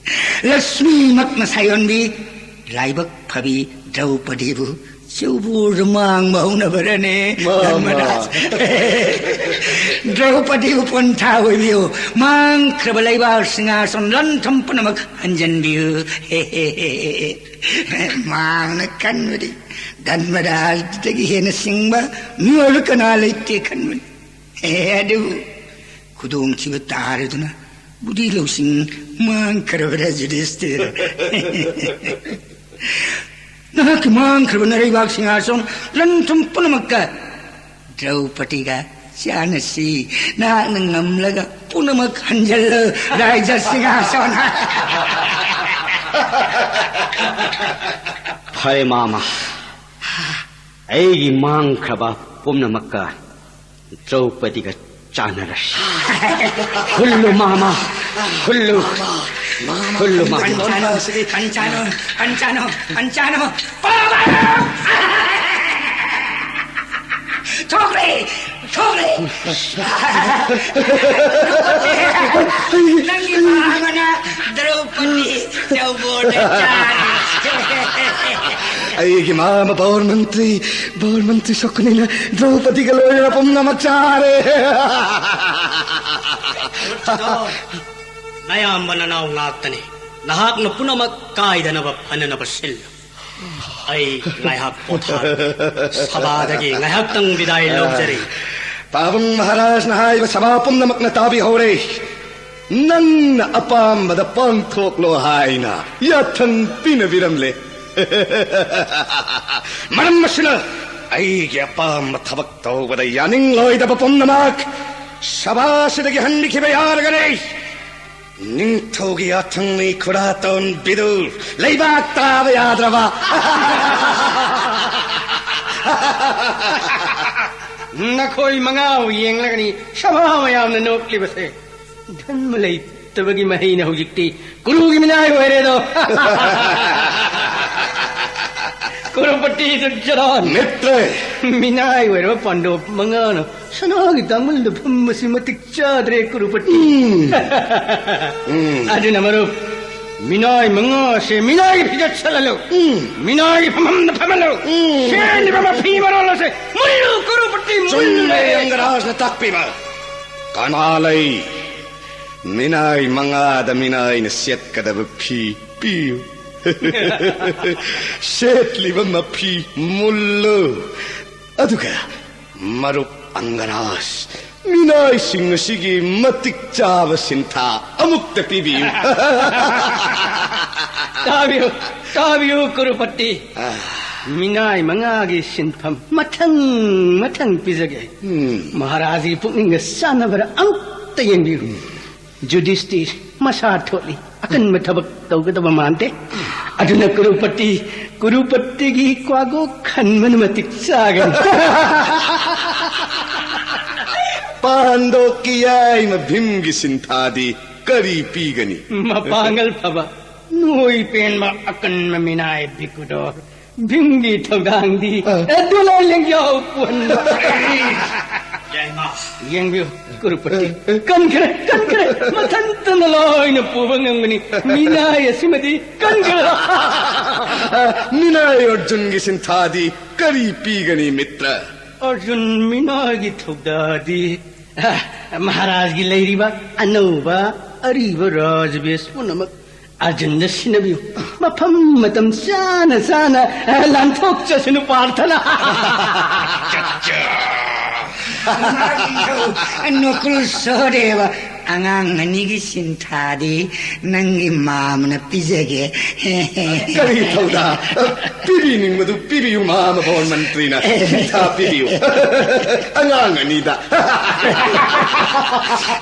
ꯂꯛꯁꯃꯤꯃꯛꯅ ꯁꯥꯌꯣꯟꯕꯤ, ꯂꯥꯏꯕꯛ ꯐꯕꯤ ꯗ꯭ꯔꯧꯄꯗꯤꯕꯨ ꯆꯧꯕꯣꯔꯗ ꯃꯥꯡꯕ ꯍꯧꯅꯕꯔꯅꯦ, ꯃꯥꯃ꯫ ꯙꯔꯃꯔꯥꯖ꯫ ꯗ꯭ꯔꯧꯄꯗꯤꯕꯨ ꯄꯣꯟꯊꯥ ꯑꯣꯏꯕꯤꯌꯨ꯫ ꯃꯥꯡꯈ꯭ꯔꯕ ꯂꯩꯕꯥꯛ ꯁꯤꯡꯍꯥꯁꯟ ꯂꯟ ꯊꯨꯝ ꯄꯨꯝꯅꯃꯛ ꯍꯟꯖꯤꯟꯕꯤꯌꯨ꯫ ꯃꯥꯡꯅ ꯈꯟꯕꯗꯤ ꯙꯔꯃꯔꯥꯖꯗꯒꯤ ꯍꯦꯟꯅ ꯁꯤꯡꯕ ꯃꯤꯑꯣꯏꯕ ꯀꯅꯥ ꯂꯩꯇꯦ ꯈꯟꯕꯅꯤ꯫ ꯑꯦ, ꯑꯗꯨꯕꯨ ꯈꯨꯗꯣꯡꯊꯤꯕ ꯇꯥꯔꯗꯨꯅ ꯕꯨꯙꯤ ꯂꯧꯁꯤꯡ ꯃꯥꯡꯈ꯭ꯔꯕ꯭ꯔꯥ, ꯖꯨꯗꯤꯁꯇꯤꯔ? ꯅꯍꯥꯛꯀꯤ ꯃꯥꯡꯈ꯭ꯔꯕ ꯅꯔꯩꯕꯥꯛ ꯁꯤꯡꯍꯥꯁꯟ ꯂꯟ ꯊꯨꯝ ꯄꯨꯝꯅꯃꯛꯀ ꯗ꯭ꯔꯧꯄꯗꯤꯒ ꯆꯥꯟꯅꯁꯤ꯫ ꯅꯍꯥꯛꯅ ꯉꯝꯂꯒ ꯄꯨꯝꯅꯃꯛ ꯍꯟꯖꯜꯂꯨ, ꯔꯥꯏꯖ ꯁꯤꯡꯍꯥꯁꯟ꯫ ꯐꯔꯦ, ꯃꯥꯃ꯫ ꯑꯩꯒꯤ ꯃꯥꯡꯈ꯭ꯔꯕ ꯄꯨꯝꯅꯃꯛꯀ ꯗ꯭ꯔꯧꯄꯗꯤꯒ ꯆꯥꯟꯅꯔꯁꯤ꯫ ꯍꯨꯜꯂꯨ, ꯃꯥꯃ, ꯍꯨꯜꯂꯨ꯫ ꯍꯨꯜꯂꯨ, ꯃꯥꯃ꯫ ꯄꯟꯆꯥꯅꯣ, ꯄꯟꯆꯥꯅꯣ, ꯄꯟꯆꯥꯅꯣ, ꯄꯟꯆꯥꯅꯣ꯫ ꯄꯥꯕ! ꯊꯣꯛꯈ꯭ꯔꯦ! ꯊꯣꯛꯂꯦ꯫ ꯅꯪꯒꯤ ꯃꯥ ꯑꯃꯅ ꯗ꯭ꯔꯧꯄꯗꯤ ꯆꯧꯕꯣꯟꯗ ꯆꯥꯔꯦ꯫ ꯑꯩꯒꯤ ꯃꯥ ꯑꯃ ꯕꯧꯔ ꯃꯟꯇ꯭ꯔꯤ, ꯕꯧꯔ ꯃꯟꯇ꯭ꯔꯤ ꯁꯣꯛꯀꯅꯤꯅ ꯗ꯭ꯔꯧꯄꯗꯤꯒ ꯂꯣꯏꯅꯅ ꯄꯨꯝꯅꯃꯛ ꯆꯥꯔꯦ꯫ ꯅꯌꯥꯝꯕ ꯅꯅꯥꯎ ꯉꯥꯛꯇꯅꯤ꯫ ꯅꯍꯥꯛꯅ ꯄꯨꯝꯅꯃꯛ ꯀꯥꯏꯗꯅꯕ ꯐꯅꯅꯕ ꯁꯤꯜꯂꯨ꯫ ꯑꯩ ꯉꯥꯏꯍꯥꯛ ꯄꯣꯊꯥ꯫ ꯁꯚꯥꯗꯒꯤ ꯉꯥꯏꯍꯥꯛꯇꯪ ꯕꯤꯗꯥꯏ ꯂꯧꯖꯔꯤ꯫ ꯄꯥꯕꯨꯡ ꯃꯍꯥꯔꯥꯖꯅ ꯍꯥꯏꯕ ꯁꯚꯥ ꯄꯨꯝꯅꯃꯛꯅ ꯇꯥꯕꯤꯍꯧꯔꯦ꯫ ꯅꯪꯅ ꯑꯄꯥꯝꯕꯗ ꯄꯥꯡꯊꯣꯛꯂꯣ ꯍꯥꯏꯅ ꯌꯥꯊꯪ ꯄꯤꯅꯕꯤꯔꯝꯂꯦ꯫ ꯃꯔꯝ ꯑꯁꯤꯅ ꯑꯩꯒꯤ ꯑꯄꯥꯝꯕ ꯊꯕꯛ ꯇꯧꯕꯗ ꯌꯥꯅꯤꯡꯂꯣꯏꯗꯕ ꯄꯨꯝꯅꯃꯛ ꯁꯚꯥꯁꯤꯗꯒꯤ ꯍꯟꯕꯤꯈꯤꯕ ꯌꯥꯔꯒꯅꯤ꯫ ꯅꯤꯡꯊꯧꯒꯤ ꯌꯥꯊꯪꯅꯤ ꯈꯨꯔꯥꯇꯣꯟ ꯕꯤꯗꯨ, ꯂꯩꯕꯥꯛ ꯇꯥꯕ ꯌꯥꯗ꯭ꯔꯕ꯫ ꯅꯈꯣꯏ ꯃꯉꯥꯕꯨ ꯌꯦꯡꯂꯒꯅꯤ ꯁꯚꯥ ꯃꯌꯥꯝꯅ ꯅꯣꯛꯂꯤꯕꯁꯦ꯫ ꯙꯔꯃ ꯂꯩꯇꯕꯒꯤ ꯃꯍꯩꯅ ꯍꯧꯖꯤꯛꯇꯤ ꯀꯨꯔꯨꯒꯤ ꯃꯤꯅꯥꯏ ꯑꯣꯏꯔꯦꯗꯣ꯫ ꯀꯨꯔꯨꯄꯇꯤ ꯗꯨꯔꯖꯣꯙꯟ꯫ ꯃꯤꯇ꯭ꯔ꯫ ꯃꯤꯅꯥꯏ ꯑꯣꯏꯔꯕ ꯄꯥꯟꯗꯣꯞ ꯃꯉꯥꯅ ꯁꯅꯥꯒꯤ ꯇꯥꯡꯃꯜꯗ ꯐꯝꯕꯁꯤ ꯃꯇꯤꯛ ꯆꯥꯗ꯭ꯔꯦ, ꯀꯨꯔꯨꯄꯇꯤ꯫ ꯎꯝ꯫ ꯎꯝ꯫ ꯑꯗꯨꯅ ꯃꯔꯨꯞ, ꯃꯤꯅꯥꯏ ꯃꯉꯥꯁꯦ ꯃꯤꯅꯥꯏꯒꯤ ꯐꯤꯖꯦꯠ ꯁꯦꯠꯍꯜꯂꯨ꯫ ꯎꯝ꯫ ꯃꯤꯅꯥꯏꯒꯤ ꯐꯝꯐꯝꯗ ꯐꯝꯍꯜꯂꯨ꯫ ꯎꯝ꯫ ꯁꯦꯠꯂꯤꯕ ꯃꯐꯤ ꯃꯔꯣꯜ ꯑꯁꯦ ꯃꯨꯜꯂꯨ, ꯀꯨꯔꯨꯄꯇꯤ, ꯃꯨꯜꯂꯨ꯫ ꯆꯨꯝꯃꯦ, ꯑꯪꯒꯔꯥꯖꯅ ꯇꯥꯛꯄꯤꯕ꯫ ꯀꯅꯥ ꯂꯩ? ꯃꯤꯅꯥꯏ ꯃꯉꯥꯗ ꯃꯤꯅꯥꯏꯅ ꯁꯦꯠꯀꯗꯕ ꯐꯤ ꯄꯤꯌꯨ꯫ ꯁꯦꯠꯂꯤꯕ ꯃꯐꯤ ꯃꯨꯜꯂꯨ꯫ ꯑꯗꯨꯒ ꯃꯔꯨꯞ ꯑꯪꯒꯔꯥꯖ, ꯃꯤꯅꯥꯏꯁꯤꯡ ꯑꯁꯤꯒꯤ ꯃꯇꯤꯛ ꯆꯥꯕ ꯁꯤꯟꯊꯥ ꯑꯃꯨꯛꯇ ꯄꯤꯕꯤꯌꯨ꯫ ꯇꯥꯕꯤꯌꯨ, ꯇꯥꯕꯤꯌꯨ, ꯀꯨꯔꯨꯄꯇꯤ꯫ ꯑꯥ꯫ ꯃꯤꯅꯥꯏ ꯃꯉꯥꯒꯤ ꯁꯤꯟꯐꯝ ꯃꯊꯪ ꯃꯊꯪ ꯄꯤꯖꯒꯦ꯫ ꯎꯝ꯫ ꯃꯍꯥꯔꯥꯖꯒꯤ ꯄꯨꯛꯅꯤꯡꯒ ꯆꯥꯟꯅꯕ꯭ꯔꯥ ꯑꯃꯨꯛꯇ ꯌꯦꯡꯕꯤꯌꯨ꯫ ꯎꯝ꯫ ꯖꯨꯗꯤꯁꯇꯤꯔ ꯃꯁꯥ ꯊꯣꯠꯂꯤ, ꯑꯀꯟꯕ ꯊꯕꯛ ꯇꯧꯒꯗꯕ ꯃꯥꯟꯗꯦ꯫ ꯑꯗꯨꯅ ꯀꯨꯔꯨꯄꯇꯤ, ꯀꯨꯔꯨꯄꯇꯤꯒꯤ ꯀ꯭ꯋꯥꯒꯣꯛ ꯈꯟꯕꯅ ꯃꯇꯤꯛ ꯆꯥꯒꯅꯤ꯫ ꯄꯥꯟꯗꯣꯛꯀꯤ ꯌꯥꯏꯃ ꯚꯤꯝꯒꯤ ꯁꯤꯟꯊꯥꯗꯤ ꯀꯔꯤ ꯄꯤꯒꯅꯤ? ꯃꯄꯥꯡꯒꯜ ꯐꯕ, ꯅꯣꯏ ꯄꯦꯟꯕ, ꯑꯀꯟꯕ ꯃꯤꯅꯥꯏ ꯕꯤꯀꯨꯗꯣꯔ꯫ ꯚꯤꯝꯒꯤ ꯊꯧꯗꯥꯡꯗꯤ ꯑ꯫ ꯑꯦ, ꯗꯣꯂꯥꯏ ꯂꯦꯡꯖꯥꯎ ꯄꯣꯟꯕ꯫ ꯌꯥꯏꯃ꯫ ꯌꯦꯡꯕꯤꯌꯨ, ꯀꯨꯔꯨꯄꯇꯤ꯫ ꯑ, ꯑ꯫ ꯀꯟꯈ꯭ꯔꯦ, ꯀꯟꯈ꯭ꯔꯦ꯫ ꯃꯊꯟꯇꯅ ꯂꯣꯏꯅ ꯄꯨꯕ ꯉꯝꯒꯅꯤ꯫ ꯃꯤꯅꯥꯏ ꯑꯁꯤꯃꯗꯤ ꯀꯟꯈ꯭ꯔꯦ꯫ ꯑ, ꯃꯤꯅꯥꯏ ꯑꯔꯖꯨꯟꯒꯤ ꯁꯤꯟꯊꯥꯗꯤ ꯀꯔꯤ ꯄꯤꯒꯅꯤ, ꯃꯤꯇ꯭ꯔ? ꯑꯔꯖꯨꯟ ꯃꯤꯅꯥꯏꯒꯤ ꯊꯧꯗꯥꯗꯤ, ꯑ, ꯃꯍꯥꯔꯥꯖꯒꯤ ꯂꯩꯔꯤꯕ ꯑꯅꯧꯕ ꯑꯔꯤꯕ ꯔꯥꯖꯕꯦꯁ ꯄꯨꯝꯅꯃꯛ ꯑꯔꯖꯨꯟꯗ ꯁꯤꯟꯅꯕꯤꯌꯨ꯫ ꯃꯐꯝ ꯃꯇꯝ ꯆꯥꯅ ꯆꯥꯅ, ꯑ, ꯂꯥꯟꯊꯣꯛꯆꯁꯅꯨ ꯄꯥꯔꯊꯅ꯫ ꯅꯀꯨꯜ ꯁꯍꯗꯦꯕ, ꯑꯉꯥꯡ ꯑꯅꯤꯒꯤ ꯁꯤꯟꯊꯥꯗꯤ ꯅꯪꯒꯤ ꯃꯥꯝꯅ ꯄꯤꯖꯒꯦ꯫ ꯀꯔꯤ ꯊꯧꯗꯥ? ꯄꯤꯕꯤꯅꯤꯡꯕꯗꯨ ꯄꯤꯕꯤꯌꯨ, ꯃꯍꯥꯃꯍꯣꯟ ꯃꯟꯇ꯭ꯔꯤꯅ꯫ ꯁꯤꯟꯊꯥ ꯄꯤꯕꯤꯌꯨ꯫ ꯑꯉꯥꯡ ꯑꯅꯤꯗ꯫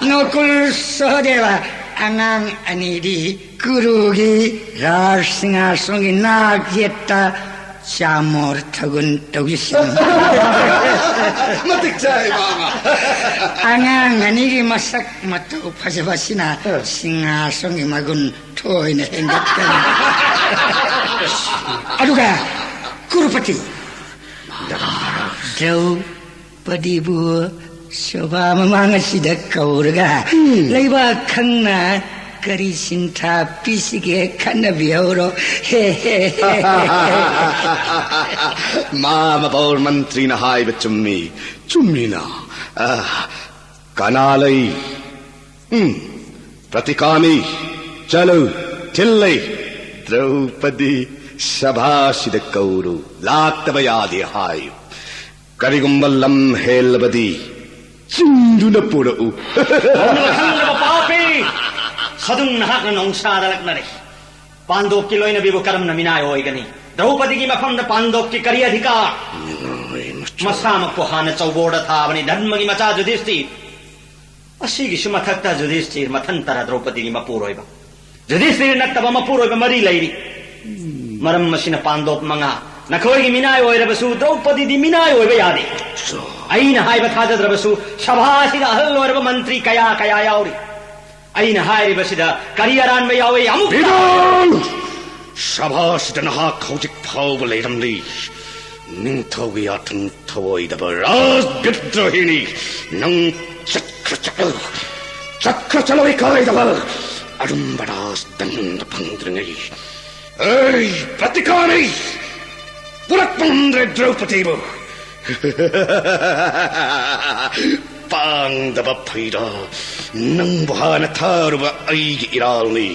ꯅꯀꯨꯜ ꯁꯍꯗꯦꯕ, ꯑꯉꯥꯡ ꯑꯅꯤꯗꯤ ꯀꯨꯔꯨꯒꯤ ꯔꯥꯖ ꯁꯤꯡꯍꯥꯁꯣꯟꯒꯤ ꯅꯥꯛ ꯌꯦꯠꯇ ꯆꯥꯃꯣꯔ ꯊꯒꯨꯟ ꯇꯧꯖꯁꯅꯨ꯫ ꯃꯇꯤꯛ ꯆꯥꯏ, ꯃꯥꯃ꯫ ꯑꯉꯥꯡ ꯑꯅꯤꯒꯤ ꯃꯁꯛ ꯃꯇꯧ ꯐꯖꯕꯁꯤꯅ ꯑ꯫ ꯁꯤꯡꯍꯥꯁꯣꯟꯒꯤ ꯃꯒꯨꯟ ꯊꯣꯏꯅ ꯍꯦꯟꯒꯠꯀꯅꯤ꯫ ꯑꯗꯨꯒ ꯀꯨꯔꯨꯄꯇꯤ, ꯗ꯭ꯔꯧ ꯄꯗꯤꯕꯨ ꯁꯣꯚꯥ ꯃꯃꯥꯡ ꯑꯁꯤꯗ ꯀꯧꯔꯒ, ꯎꯝ꯫ ꯂꯩꯕꯥꯛ ꯈꯪꯅ ꯀꯔꯤ ꯁꯤꯟꯊꯥ ꯄꯤꯁꯤꯒꯦ ꯈꯟꯅꯕꯤꯍꯧꯔꯣ꯫ ꯍꯦ, ꯍꯦ, ꯍꯦ, ꯍꯦ꯫ ꯃꯥꯃ ꯕꯧꯔ ꯃꯟꯇ꯭ꯔꯤꯅ ꯍꯥꯏꯕ ꯆꯨꯝꯃꯤ꯫ ꯆꯨꯝꯃꯤꯅ꯫ ꯑ, ꯀꯅꯥ ꯂꯩ? ꯎꯝ, ꯄ꯭ꯔꯇꯤꯀꯥꯃꯤ, ꯆꯠꯂꯨ, ꯊꯤꯜꯂꯩ꯫ ꯗ꯭ꯔꯧꯄꯗꯤ ꯁꯚꯥꯁꯤꯗ ꯀꯧꯔꯨ, ꯂꯥꯛꯇꯕ ꯌꯥꯗꯦ ꯍꯥꯏꯌꯨ꯫ ꯀꯔꯤꯒꯨꯝꯕ ꯂꯝ ꯍꯦꯜꯂꯕꯗꯤ ꯆꯤꯡꯗꯨꯅ ꯄꯨꯔꯛꯎ꯫ ꯃꯧꯅ ꯈꯪꯗꯕ ꯄꯥꯄꯤ! ꯁꯗꯨꯡ ꯅꯍꯥꯛꯅ ꯅꯣꯡꯁꯥꯗ ꯂꯛꯅꯔꯦ꯫ ꯄꯥꯟꯗꯣꯞꯀꯤ ꯂꯣꯏꯅꯕꯤꯕꯨ ꯀꯔꯝꯅ ꯃꯤꯅꯥꯏ ꯑꯣꯏꯒꯅꯤ? ꯗ꯭ꯔꯧꯄꯗꯤꯒꯤ ꯃꯐꯝꯗ ꯄꯥꯟꯗꯣꯞꯀꯤ ꯀꯔꯤ ꯑꯙꯤꯀꯥꯔ? ꯃꯤꯅꯥꯏ ꯃꯆꯥ꯫ ꯃꯁꯥꯃꯛꯄꯨ ꯍꯥꯟꯅ ꯆꯧꯕꯣꯔꯗ ꯊꯥꯕꯅꯤ, ꯙꯔꯃꯒꯤ ꯃꯆꯥ ꯌꯨꯙꯤꯁꯊꯤꯔ꯫ ꯑꯁꯤꯒꯤꯁꯨ ꯃꯊꯛꯇ ꯌꯨꯙꯤꯁꯊꯤꯔ ꯃꯊꯟꯇꯔ ꯗ꯭ꯔꯧꯄꯗꯤꯒꯤ ꯃꯄꯨꯔꯣꯏꯕ꯫ ꯌꯨꯙꯤꯁꯊꯤꯔ ꯅꯠꯇꯕ ꯃꯄꯨꯔꯣꯏꯕ ꯃꯔꯤ ꯂꯩꯔꯤ꯫ ꯃꯔꯝ ꯑꯁꯤꯅ ꯄꯥꯟꯗꯣꯞ ꯃꯉꯥ, ꯅꯈꯣꯏꯒꯤ ꯃꯤꯅꯥꯏ ꯑꯣꯏꯔꯕꯁꯨ ꯗ꯭ꯔꯧꯄꯗꯤꯗꯤ ꯃꯤꯅꯥꯏ ꯑꯣꯏꯕ ꯌꯥꯗꯦ꯫ ꯑꯩꯅ ꯍꯥꯏꯕ ꯊꯥꯖꯗ꯭ꯔꯕꯁꯨ ꯁꯚꯥ ꯑꯁꯤꯗ ꯑꯍꯜ ꯑꯣꯏꯔꯕ ꯃꯟꯇ꯭ꯔꯤ ꯀꯌꯥ ꯀꯌꯥ ꯌꯥꯎꯔꯤ꯫ ꯑꯩꯅ ꯍꯥꯏꯔꯤꯕꯁꯤꯗ ꯀꯔꯤ ꯑꯔꯥꯟꯕ ꯌꯥꯎꯏ? ꯑꯃꯨꯛ ꯕꯤꯗꯨꯟ! ꯁꯚꯥꯁꯤꯗ ꯅꯍꯥꯛ ꯍꯧꯖꯤꯛ ꯐꯥꯎꯕ ꯂꯩꯔꯝꯂꯤ꯫ ꯅꯤꯡꯊꯧꯒꯤ ꯌꯥꯊꯪ ꯊꯧꯑꯣꯏꯗꯕ ꯔꯥꯖ ꯕꯤꯗ꯭ꯔꯣꯍꯤꯅꯤ꯫ ꯅꯪ ꯆꯠꯈ꯭ꯔ ꯆꯠꯂꯨ꯫ ꯆꯠꯈ꯭ꯔ ꯆꯠꯂꯨ, ꯏꯀꯥꯏꯗꯕ꯫ ꯑꯔꯨꯝꯕ ꯔꯥꯖ ꯗꯟꯗ ꯐꯪꯗ꯭ꯔꯤꯉꯩ꯫ ꯑꯩ ꯄ꯭ꯔꯇꯤꯀꯥꯅꯤ꯫ ꯄꯨꯔꯛꯄ ꯉꯝꯗ꯭ꯔꯦ ꯗ꯭ꯔꯧꯄꯗꯤꯕꯨ꯫ ꯄꯥꯡꯗꯕ ꯐꯩꯔꯥ, ꯅꯪꯕꯨ ꯍꯥꯟꯅ ꯊꯥꯔꯨꯕ ꯑꯩꯒꯤ ꯏꯔꯥꯜꯅꯤ꯫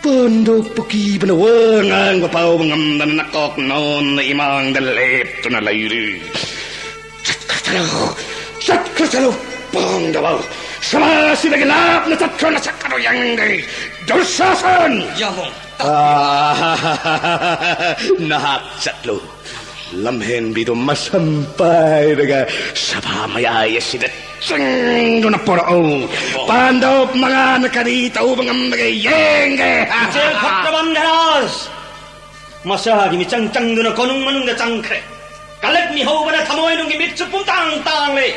ꯄꯥꯟꯗꯣꯞꯄꯨ ꯀꯤꯕꯅ ꯋꯥ ꯉꯥꯡꯕ ꯐꯥꯎꯕ ꯉꯝꯗꯅ ꯅꯀꯣꯛ ꯅꯣꯟꯅ ꯏꯃꯥꯡꯗ ꯂꯦꯞꯇꯨꯅ ꯂꯩꯔꯤ꯫ ꯆꯠꯈ꯭ꯔ ꯆꯠꯂꯨ, ꯆꯠꯈ꯭ꯔ ꯆꯠꯂꯨ, ꯄꯥꯡꯗꯕ꯫ ꯁꯚꯥꯁꯤꯗꯒꯤ ꯂꯥꯞꯅ ꯆꯠꯈ꯭ꯔꯣ, ꯅꯁꯛ ꯑꯗꯨ ꯌꯦꯡꯅꯤꯡꯗꯦ꯫ ꯗꯨꯔꯁꯥꯁꯟ! ꯌꯥꯍꯣꯡ! ꯑꯥ, ꯅꯍꯥꯛ ꯆꯠꯂꯨ꯫ ꯂꯝꯍꯦꯟꯕꯤꯗꯨ ꯃꯁꯝ ꯄꯥꯏꯔꯒ ꯁꯚꯥ ꯃꯌꯥꯏ ꯑꯁꯤꯗ ꯆꯤꯡꯗꯨꯅ ꯄꯨꯔꯛꯎ꯫ ꯄꯥꯟꯗꯣꯞ ꯃꯉꯥꯅ ꯀꯔꯤ ꯇꯧꯕ ꯉꯝꯕꯒꯦ ꯌꯦꯡꯒꯦ꯫ ꯏꯆꯦꯜ ꯐꯠꯇꯕ ꯙꯔꯥꯖ! ꯃꯁꯥꯒꯤ ꯃꯤꯆꯪ ꯆꯪꯗꯨꯅ ꯀꯣꯅꯨꯡ ꯃꯅꯨꯡꯗ ꯆꯪꯈ꯭ꯔꯦ꯫ ꯀꯂꯛ ꯃꯤꯍꯧꯕꯅ ꯊꯃꯣꯏꯅꯨꯡꯒꯤ ꯃꯤꯠꯁꯨ ꯄꯨꯝꯇꯥꯡ ꯇꯥꯡꯂꯦ꯫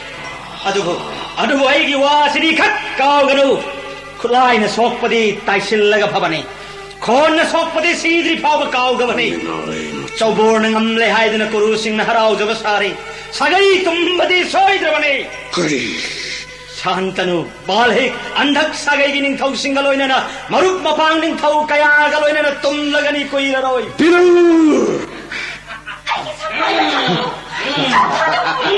ꯑꯗꯨꯕꯨ, ꯑꯗꯨꯕꯨ ꯑꯩꯒꯤ ꯋꯥꯁꯤꯗꯤ ꯈꯛ ꯀꯥꯎꯒꯅꯨ꯫ ꯈꯨꯠꯂꯥꯏꯅ ꯁꯣꯛꯄꯗꯤ ꯇꯥꯏꯁꯤꯜꯂꯒ ꯐꯕꯅꯤ꯫ ꯈꯣꯟꯅ ꯁꯣꯛꯄꯗꯤ ꯁꯤꯗ꯭ꯔꯤ ꯐꯥꯎꯕ ꯀꯥꯎꯗꯕꯅꯤ꯫ ꯆꯧꯕꯣꯔꯅ ꯉꯝꯂꯦ ꯍꯥꯏꯗꯨꯅ ꯀꯨꯔꯨꯁꯤꯡꯅ ꯍꯔꯥꯎꯖꯕ ꯁꯥꯔꯤ꯫ ꯁꯥꯒꯩ ꯇꯨꯝꯕꯗꯤ ꯁꯣꯏꯗ꯭ꯔꯕꯅꯤ꯫ ꯀꯔꯤ? ꯁꯥꯟꯇꯅꯨ, ꯕꯥꯜꯍꯤꯛ, ꯑꯟꯙꯛ ꯁꯥꯒꯩꯒꯤ ꯅꯤꯡꯊꯧꯁꯤꯡꯒ ꯂꯣꯏꯅꯅ ꯃꯔꯨꯞ ꯃꯄꯥꯡ ꯅꯤꯡꯊꯧ ꯀꯌꯥꯒ ꯂꯣꯏꯅꯅ ꯇꯨꯝꯂꯒꯅꯤ ꯀꯨꯏꯔꯔꯣꯏ꯫ ꯕꯤꯔꯨ! ꯑꯩꯒꯤ ꯁꯛ ꯃꯥꯏꯕ ꯊꯥꯗꯣꯛꯎ! ꯁꯛ ꯊꯥꯗꯣꯛꯎ!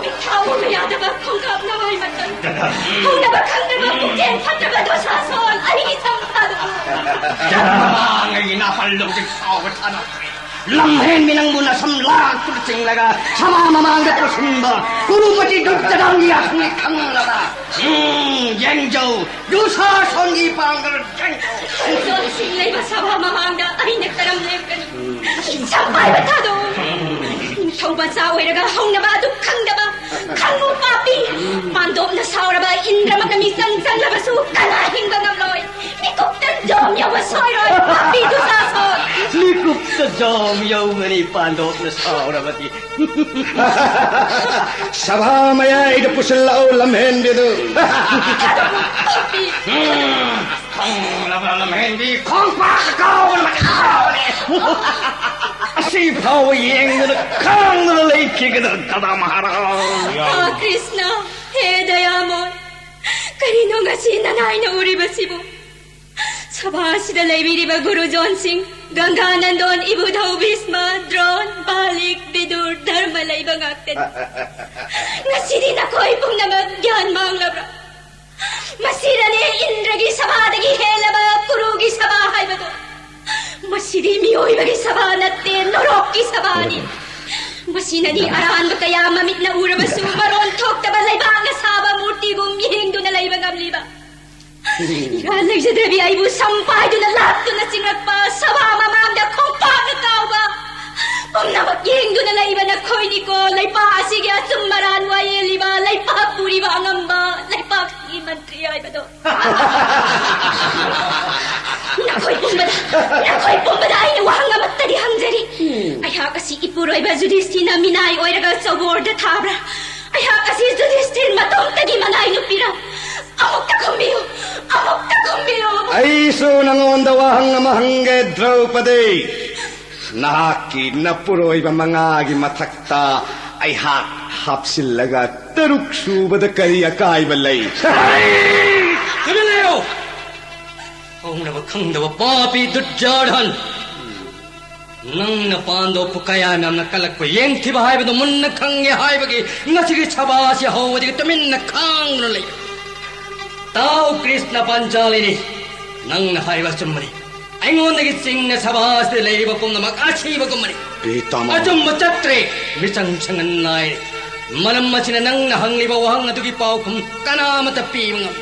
ꯃꯤꯠ ꯊꯥꯎꯕ ꯌꯥꯗꯕ ꯈꯣꯡꯀꯥꯞ ꯅꯋꯥꯏ ꯃꯇꯝ꯫ ꯍꯧꯅꯕ ꯈꯪꯗꯕ ꯄꯨꯛꯆꯦꯜ ꯐꯠꯇꯕ ꯗꯨꯁꯥꯁꯣꯟ! ꯑꯩꯒꯤ ꯁꯝ ꯊꯥꯗꯣꯛꯎ! ꯆꯔꯥꯡꯉꯩ ꯅꯥꯄꯜ ꯂꯧꯖꯩ ꯐꯥꯎꯕ ꯊꯥꯗꯣꯛꯇ꯭ꯔꯦ꯫ ꯂꯝꯍꯦꯟꯕꯤ ꯅꯪꯕꯨ ꯅꯁꯝ ꯂꯥꯛꯇꯨꯅ ꯆꯤꯡꯂꯒ ꯁꯚꯥ ꯃꯃꯥꯡꯗ ꯄꯨꯁꯤꯟꯕ ꯀꯨꯔꯨꯄꯇꯤ ꯗꯨꯔꯖꯅꯥꯒꯤ ꯌꯥꯊꯪꯅꯤ ꯈꯪꯂꯕ? ꯎꯝ, ꯌꯦꯡꯖꯧ, ꯗꯨꯁꯥꯁꯣꯟꯒꯤ ꯄꯥꯡꯒꯜ ꯌꯦꯡꯖꯧ꯫ ꯈꯣꯡꯖꯣꯝꯁꯤꯡ ꯂꯩꯕ ꯁꯚꯥ ꯃꯃꯥꯡꯗ ꯑꯩꯅ ꯀꯔꯝ ꯂꯦꯞꯀꯅꯤ? ꯁꯝꯄꯥꯏꯕ ꯊꯥꯗꯣꯛꯎ꯫ ꯅꯤꯡꯊꯧ ꯃꯆꯥ ꯑꯣꯏꯔꯒ ꯍꯧꯅꯕ ꯑꯗꯨ ꯈꯪꯗꯕ, ꯈꯪꯉꯨ ꯄꯥꯄꯤ꯫ ꯄꯥꯟꯗꯣꯞꯅ ꯁꯥꯎꯔꯕ ꯏꯟꯗ꯭ꯔꯃꯛꯅ ꯃꯤꯆꯪ ꯆꯪꯂꯕꯁꯨ ꯀꯅꯥ ꯍꯤꯡꯕ ꯉꯝꯂꯣꯏ? ꯃꯤꯀꯨꯞꯇ ꯖꯣꯝ ꯌꯧꯕ ꯁꯣꯏꯔꯣꯏ, ꯄꯥꯄꯤ ꯗꯨꯁꯥꯁꯣꯟ꯫ ꯃꯤꯀꯨꯞ ꯀꯖꯥꯎ ꯌꯧꯒꯅꯤ ꯄꯥꯟꯗꯣꯞꯅ ꯁꯥꯎꯔꯕꯗꯤ꯫ ꯁꯚꯥ ꯃꯌꯥꯏꯗ ꯄꯨꯁꯤꯜꯂꯛꯎ ꯂꯝꯍꯦꯟꯕꯤꯗꯨ꯫ ꯎꯝ, ꯈꯪꯂꯕ ꯂꯝꯍꯦꯟꯕꯤ ꯈꯣꯡꯄꯥꯛ ꯀꯥꯎꯕꯅ ꯃꯇꯤꯛ ꯆꯥꯕꯅꯤ꯫ ꯑꯁꯤ ꯐꯥꯎꯕ ꯌꯦꯡꯗꯨꯅ ꯈꯥꯡꯗꯨꯅ ꯂꯩꯈꯤꯒꯗ꯭ꯔꯥ ꯗꯥꯗꯥ ꯃꯍꯥꯔꯥꯖ? ꯑꯥ, ꯀ꯭ꯔꯤꯁꯅ, ꯍꯦ ꯗꯌꯥꯃꯣꯟ, ꯀꯔꯤꯅꯣ ꯉꯁꯤ ꯅꯅꯥꯏꯅ ꯎꯔꯤꯕꯁꯤꯕꯨ? ꯁꯚꯥ ꯑꯁꯤꯗ ꯂꯩꯕꯤꯔꯤꯕ ꯒꯨꯔꯨꯖꯣꯟꯁꯤꯡ, ꯒꯪꯒꯥꯅꯟꯗꯣꯟ, ꯏꯕꯨꯙꯧ ꯚꯤꯁꯃ, ꯗ꯭ꯔꯣꯟ, ꯕꯥꯂꯤꯛ, ꯕꯤꯗꯨꯔ, ꯙꯔꯃ ꯂꯩꯕ ꯉꯥꯛꯇꯅꯤ꯫ ꯉꯁꯤꯗꯤ ꯅꯈꯣꯏ ꯄꯨꯝꯅꯃꯛ ꯒ꯭ꯌꯥꯟ ꯃꯥꯡꯂꯕ꯭ꯔꯥ? ꯃꯁꯤꯗꯅꯦ ꯏꯟꯗ꯭ꯔꯒꯤ ꯁꯚꯥꯗꯒꯤ ꯍꯦꯜꯂꯕ ꯀꯨꯔꯨꯒꯤ ꯁꯚꯥ ꯍꯥꯏꯕꯗꯣ꯫ ꯃꯁꯤꯗꯤ ꯃꯤꯑꯣꯏꯕꯒꯤ ꯁꯚꯥ ꯅꯠꯇꯦ, ꯅꯣꯔꯣꯛꯀꯤ ꯁꯚꯥꯅꯤ꯫ ꯃꯁꯤꯅꯅꯤ ꯑꯔꯥꯟꯕ ꯀꯌꯥ ꯃꯃꯤꯠꯅ ꯎꯔꯕꯁꯨ ꯃꯔꯣꯟ ꯊꯣꯛꯇꯕ ꯂꯩꯕꯥꯛꯅ ꯁꯥꯕ ꯃꯨꯔꯇꯤꯒꯨꯝ ꯌꯦꯡꯗꯨꯅ ꯂꯩꯕ ꯉꯝꯂꯤꯕ꯫ ꯏꯔꯥꯜ ꯂꯩꯖꯗ꯭ꯔꯕꯤ ꯑꯩꯕꯨ ꯁꯝ ꯄꯥꯏꯗꯨꯅ ꯂꯥꯛꯇꯨꯅ ꯆꯤꯡꯂꯛꯄ ꯁꯚꯥ ꯃꯃꯥꯡꯗ ꯈꯣꯡꯄꯥꯛꯅ ꯀꯥꯎꯕ ꯄꯨꯝꯅꯃꯛ ꯌꯦꯡꯗꯨꯅ ꯂꯩꯕ ꯅꯈꯣꯏꯅꯤꯀꯣ, ꯂꯩꯄꯥꯛ ꯑꯁꯤꯒꯤ ꯑꯆꯨꯝ ꯑꯔꯥꯟ ꯋꯥꯌꯦꯜꯂꯤꯕ, ꯂꯩꯄꯥꯛ ꯄꯨꯔꯤꯕ ꯑꯉꯝꯕ, ꯂꯩꯄꯥꯛꯀꯤ ꯃꯟꯇ꯭ꯔꯤ ꯍꯥꯏꯕꯗꯣ꯫ ꯅꯈꯣꯏ ꯄꯨꯝꯕꯗ, ꯅꯈꯣꯏ ꯄꯨꯝꯕꯗ ꯑꯩꯅ ꯋꯥꯍꯪ ꯑꯃꯠꯇꯗꯤ ꯍꯪꯖꯔꯤ꯫ ꯑꯩꯍꯥꯛ ꯑꯁꯤ ꯏꯄꯨꯔꯣꯏꯕ ꯌꯨꯙꯤꯁꯊꯤꯔꯅ ꯃꯤꯅꯥꯏ ꯑꯣꯏꯔꯒ ꯆꯧꯕꯣꯔꯗ ꯊꯥꯕ꯭ꯔꯥ? ꯑꯩꯍꯥꯛ ꯑꯁꯤ ꯌꯨꯙꯤꯁꯊꯤꯔ ꯃꯇꯣꯝꯇꯒꯤ ꯃꯅꯥꯏ ꯅꯨꯄꯤꯔꯣ? ꯑꯃꯨꯛꯇ ꯈꯨꯝꯕꯤꯌꯨ, ꯑꯃꯨꯛꯇ ꯈꯨꯝꯕꯤꯌꯨ꯫ ꯑꯩꯁꯨ ꯅꯉꯣꯟꯗ ꯋꯥꯍꯪ ꯑꯃ ꯍꯪꯒꯦ, ꯗ꯭ꯔꯧꯄꯗꯤ꯫ ꯅꯍꯥꯛꯀꯤ ꯅꯄꯨꯔꯣꯏꯕ ꯃꯉꯥꯒꯤ ꯃꯊꯛꯇ ꯑꯩꯍꯥꯛ ꯍꯥꯞꯆꯤꯜꯂꯒ ꯇꯔꯨꯛ ꯁꯨꯕꯗ ꯀꯔꯤ ꯑꯀꯥꯏꯕ ꯂꯩ? ꯇꯨꯃꯤꯟ ꯂꯩꯌꯨ! ꯍꯧꯅꯕ ꯈꯪꯗꯕ ꯄꯥꯄꯤ ꯗꯨꯔꯖꯣꯙꯟ! ꯅꯪꯅ ꯄꯥꯟꯗꯣꯞꯄꯨ ꯀꯌꯥ ꯌꯥꯝꯅ ꯀꯜꯂꯛꯄ ꯌꯦꯡꯈꯤꯕ ꯍꯥꯏꯕꯗꯨ ꯃꯨꯟꯅ ꯈꯪꯉꯦ ꯍꯥꯏꯕꯒꯤ ꯉꯁꯤꯒꯤ ꯁꯚꯥ ꯑꯁꯤ ꯍꯧꯕꯗꯒꯤ ꯇꯨꯃꯤꯟꯅ ꯈꯥꯡꯗꯨꯅ ꯂꯩ꯫ ꯇꯥꯎ ꯀ꯭ꯔꯤꯁꯅ ꯄꯥꯟꯆꯥꯂꯤꯅꯤ, ꯅꯪꯅ ꯍꯥꯏꯕ ꯑꯆꯨꯝꯕꯅꯤ꯫ ꯑꯩꯉꯣꯟꯗꯒꯤ ꯆꯤꯡꯅ ꯁꯚꯥ ꯑꯁꯤꯗ ꯂꯩꯔꯤꯕ ꯄꯨꯝꯅꯃꯛ ꯑꯁꯤꯕꯒꯨꯝꯕꯅꯤ꯫ ꯄꯤꯇꯥꯃꯍ꯫ ꯑꯆꯨꯝꯕ ꯆꯠꯇ꯭ꯔꯦ, ꯃꯤꯆꯪ ꯆꯪꯍꯟ ꯅꯥꯏꯔꯦ꯫ ꯃꯔꯝ ꯑꯁꯤꯅ ꯅꯪꯅ ꯍꯪꯂꯤꯕ ꯋꯥꯍꯪ ꯑꯗꯨꯒꯤ ꯄꯥꯎꯈꯨꯝ ꯀꯅꯥꯃꯠꯇ ꯄꯤꯕ ꯉꯝꯗꯦ꯫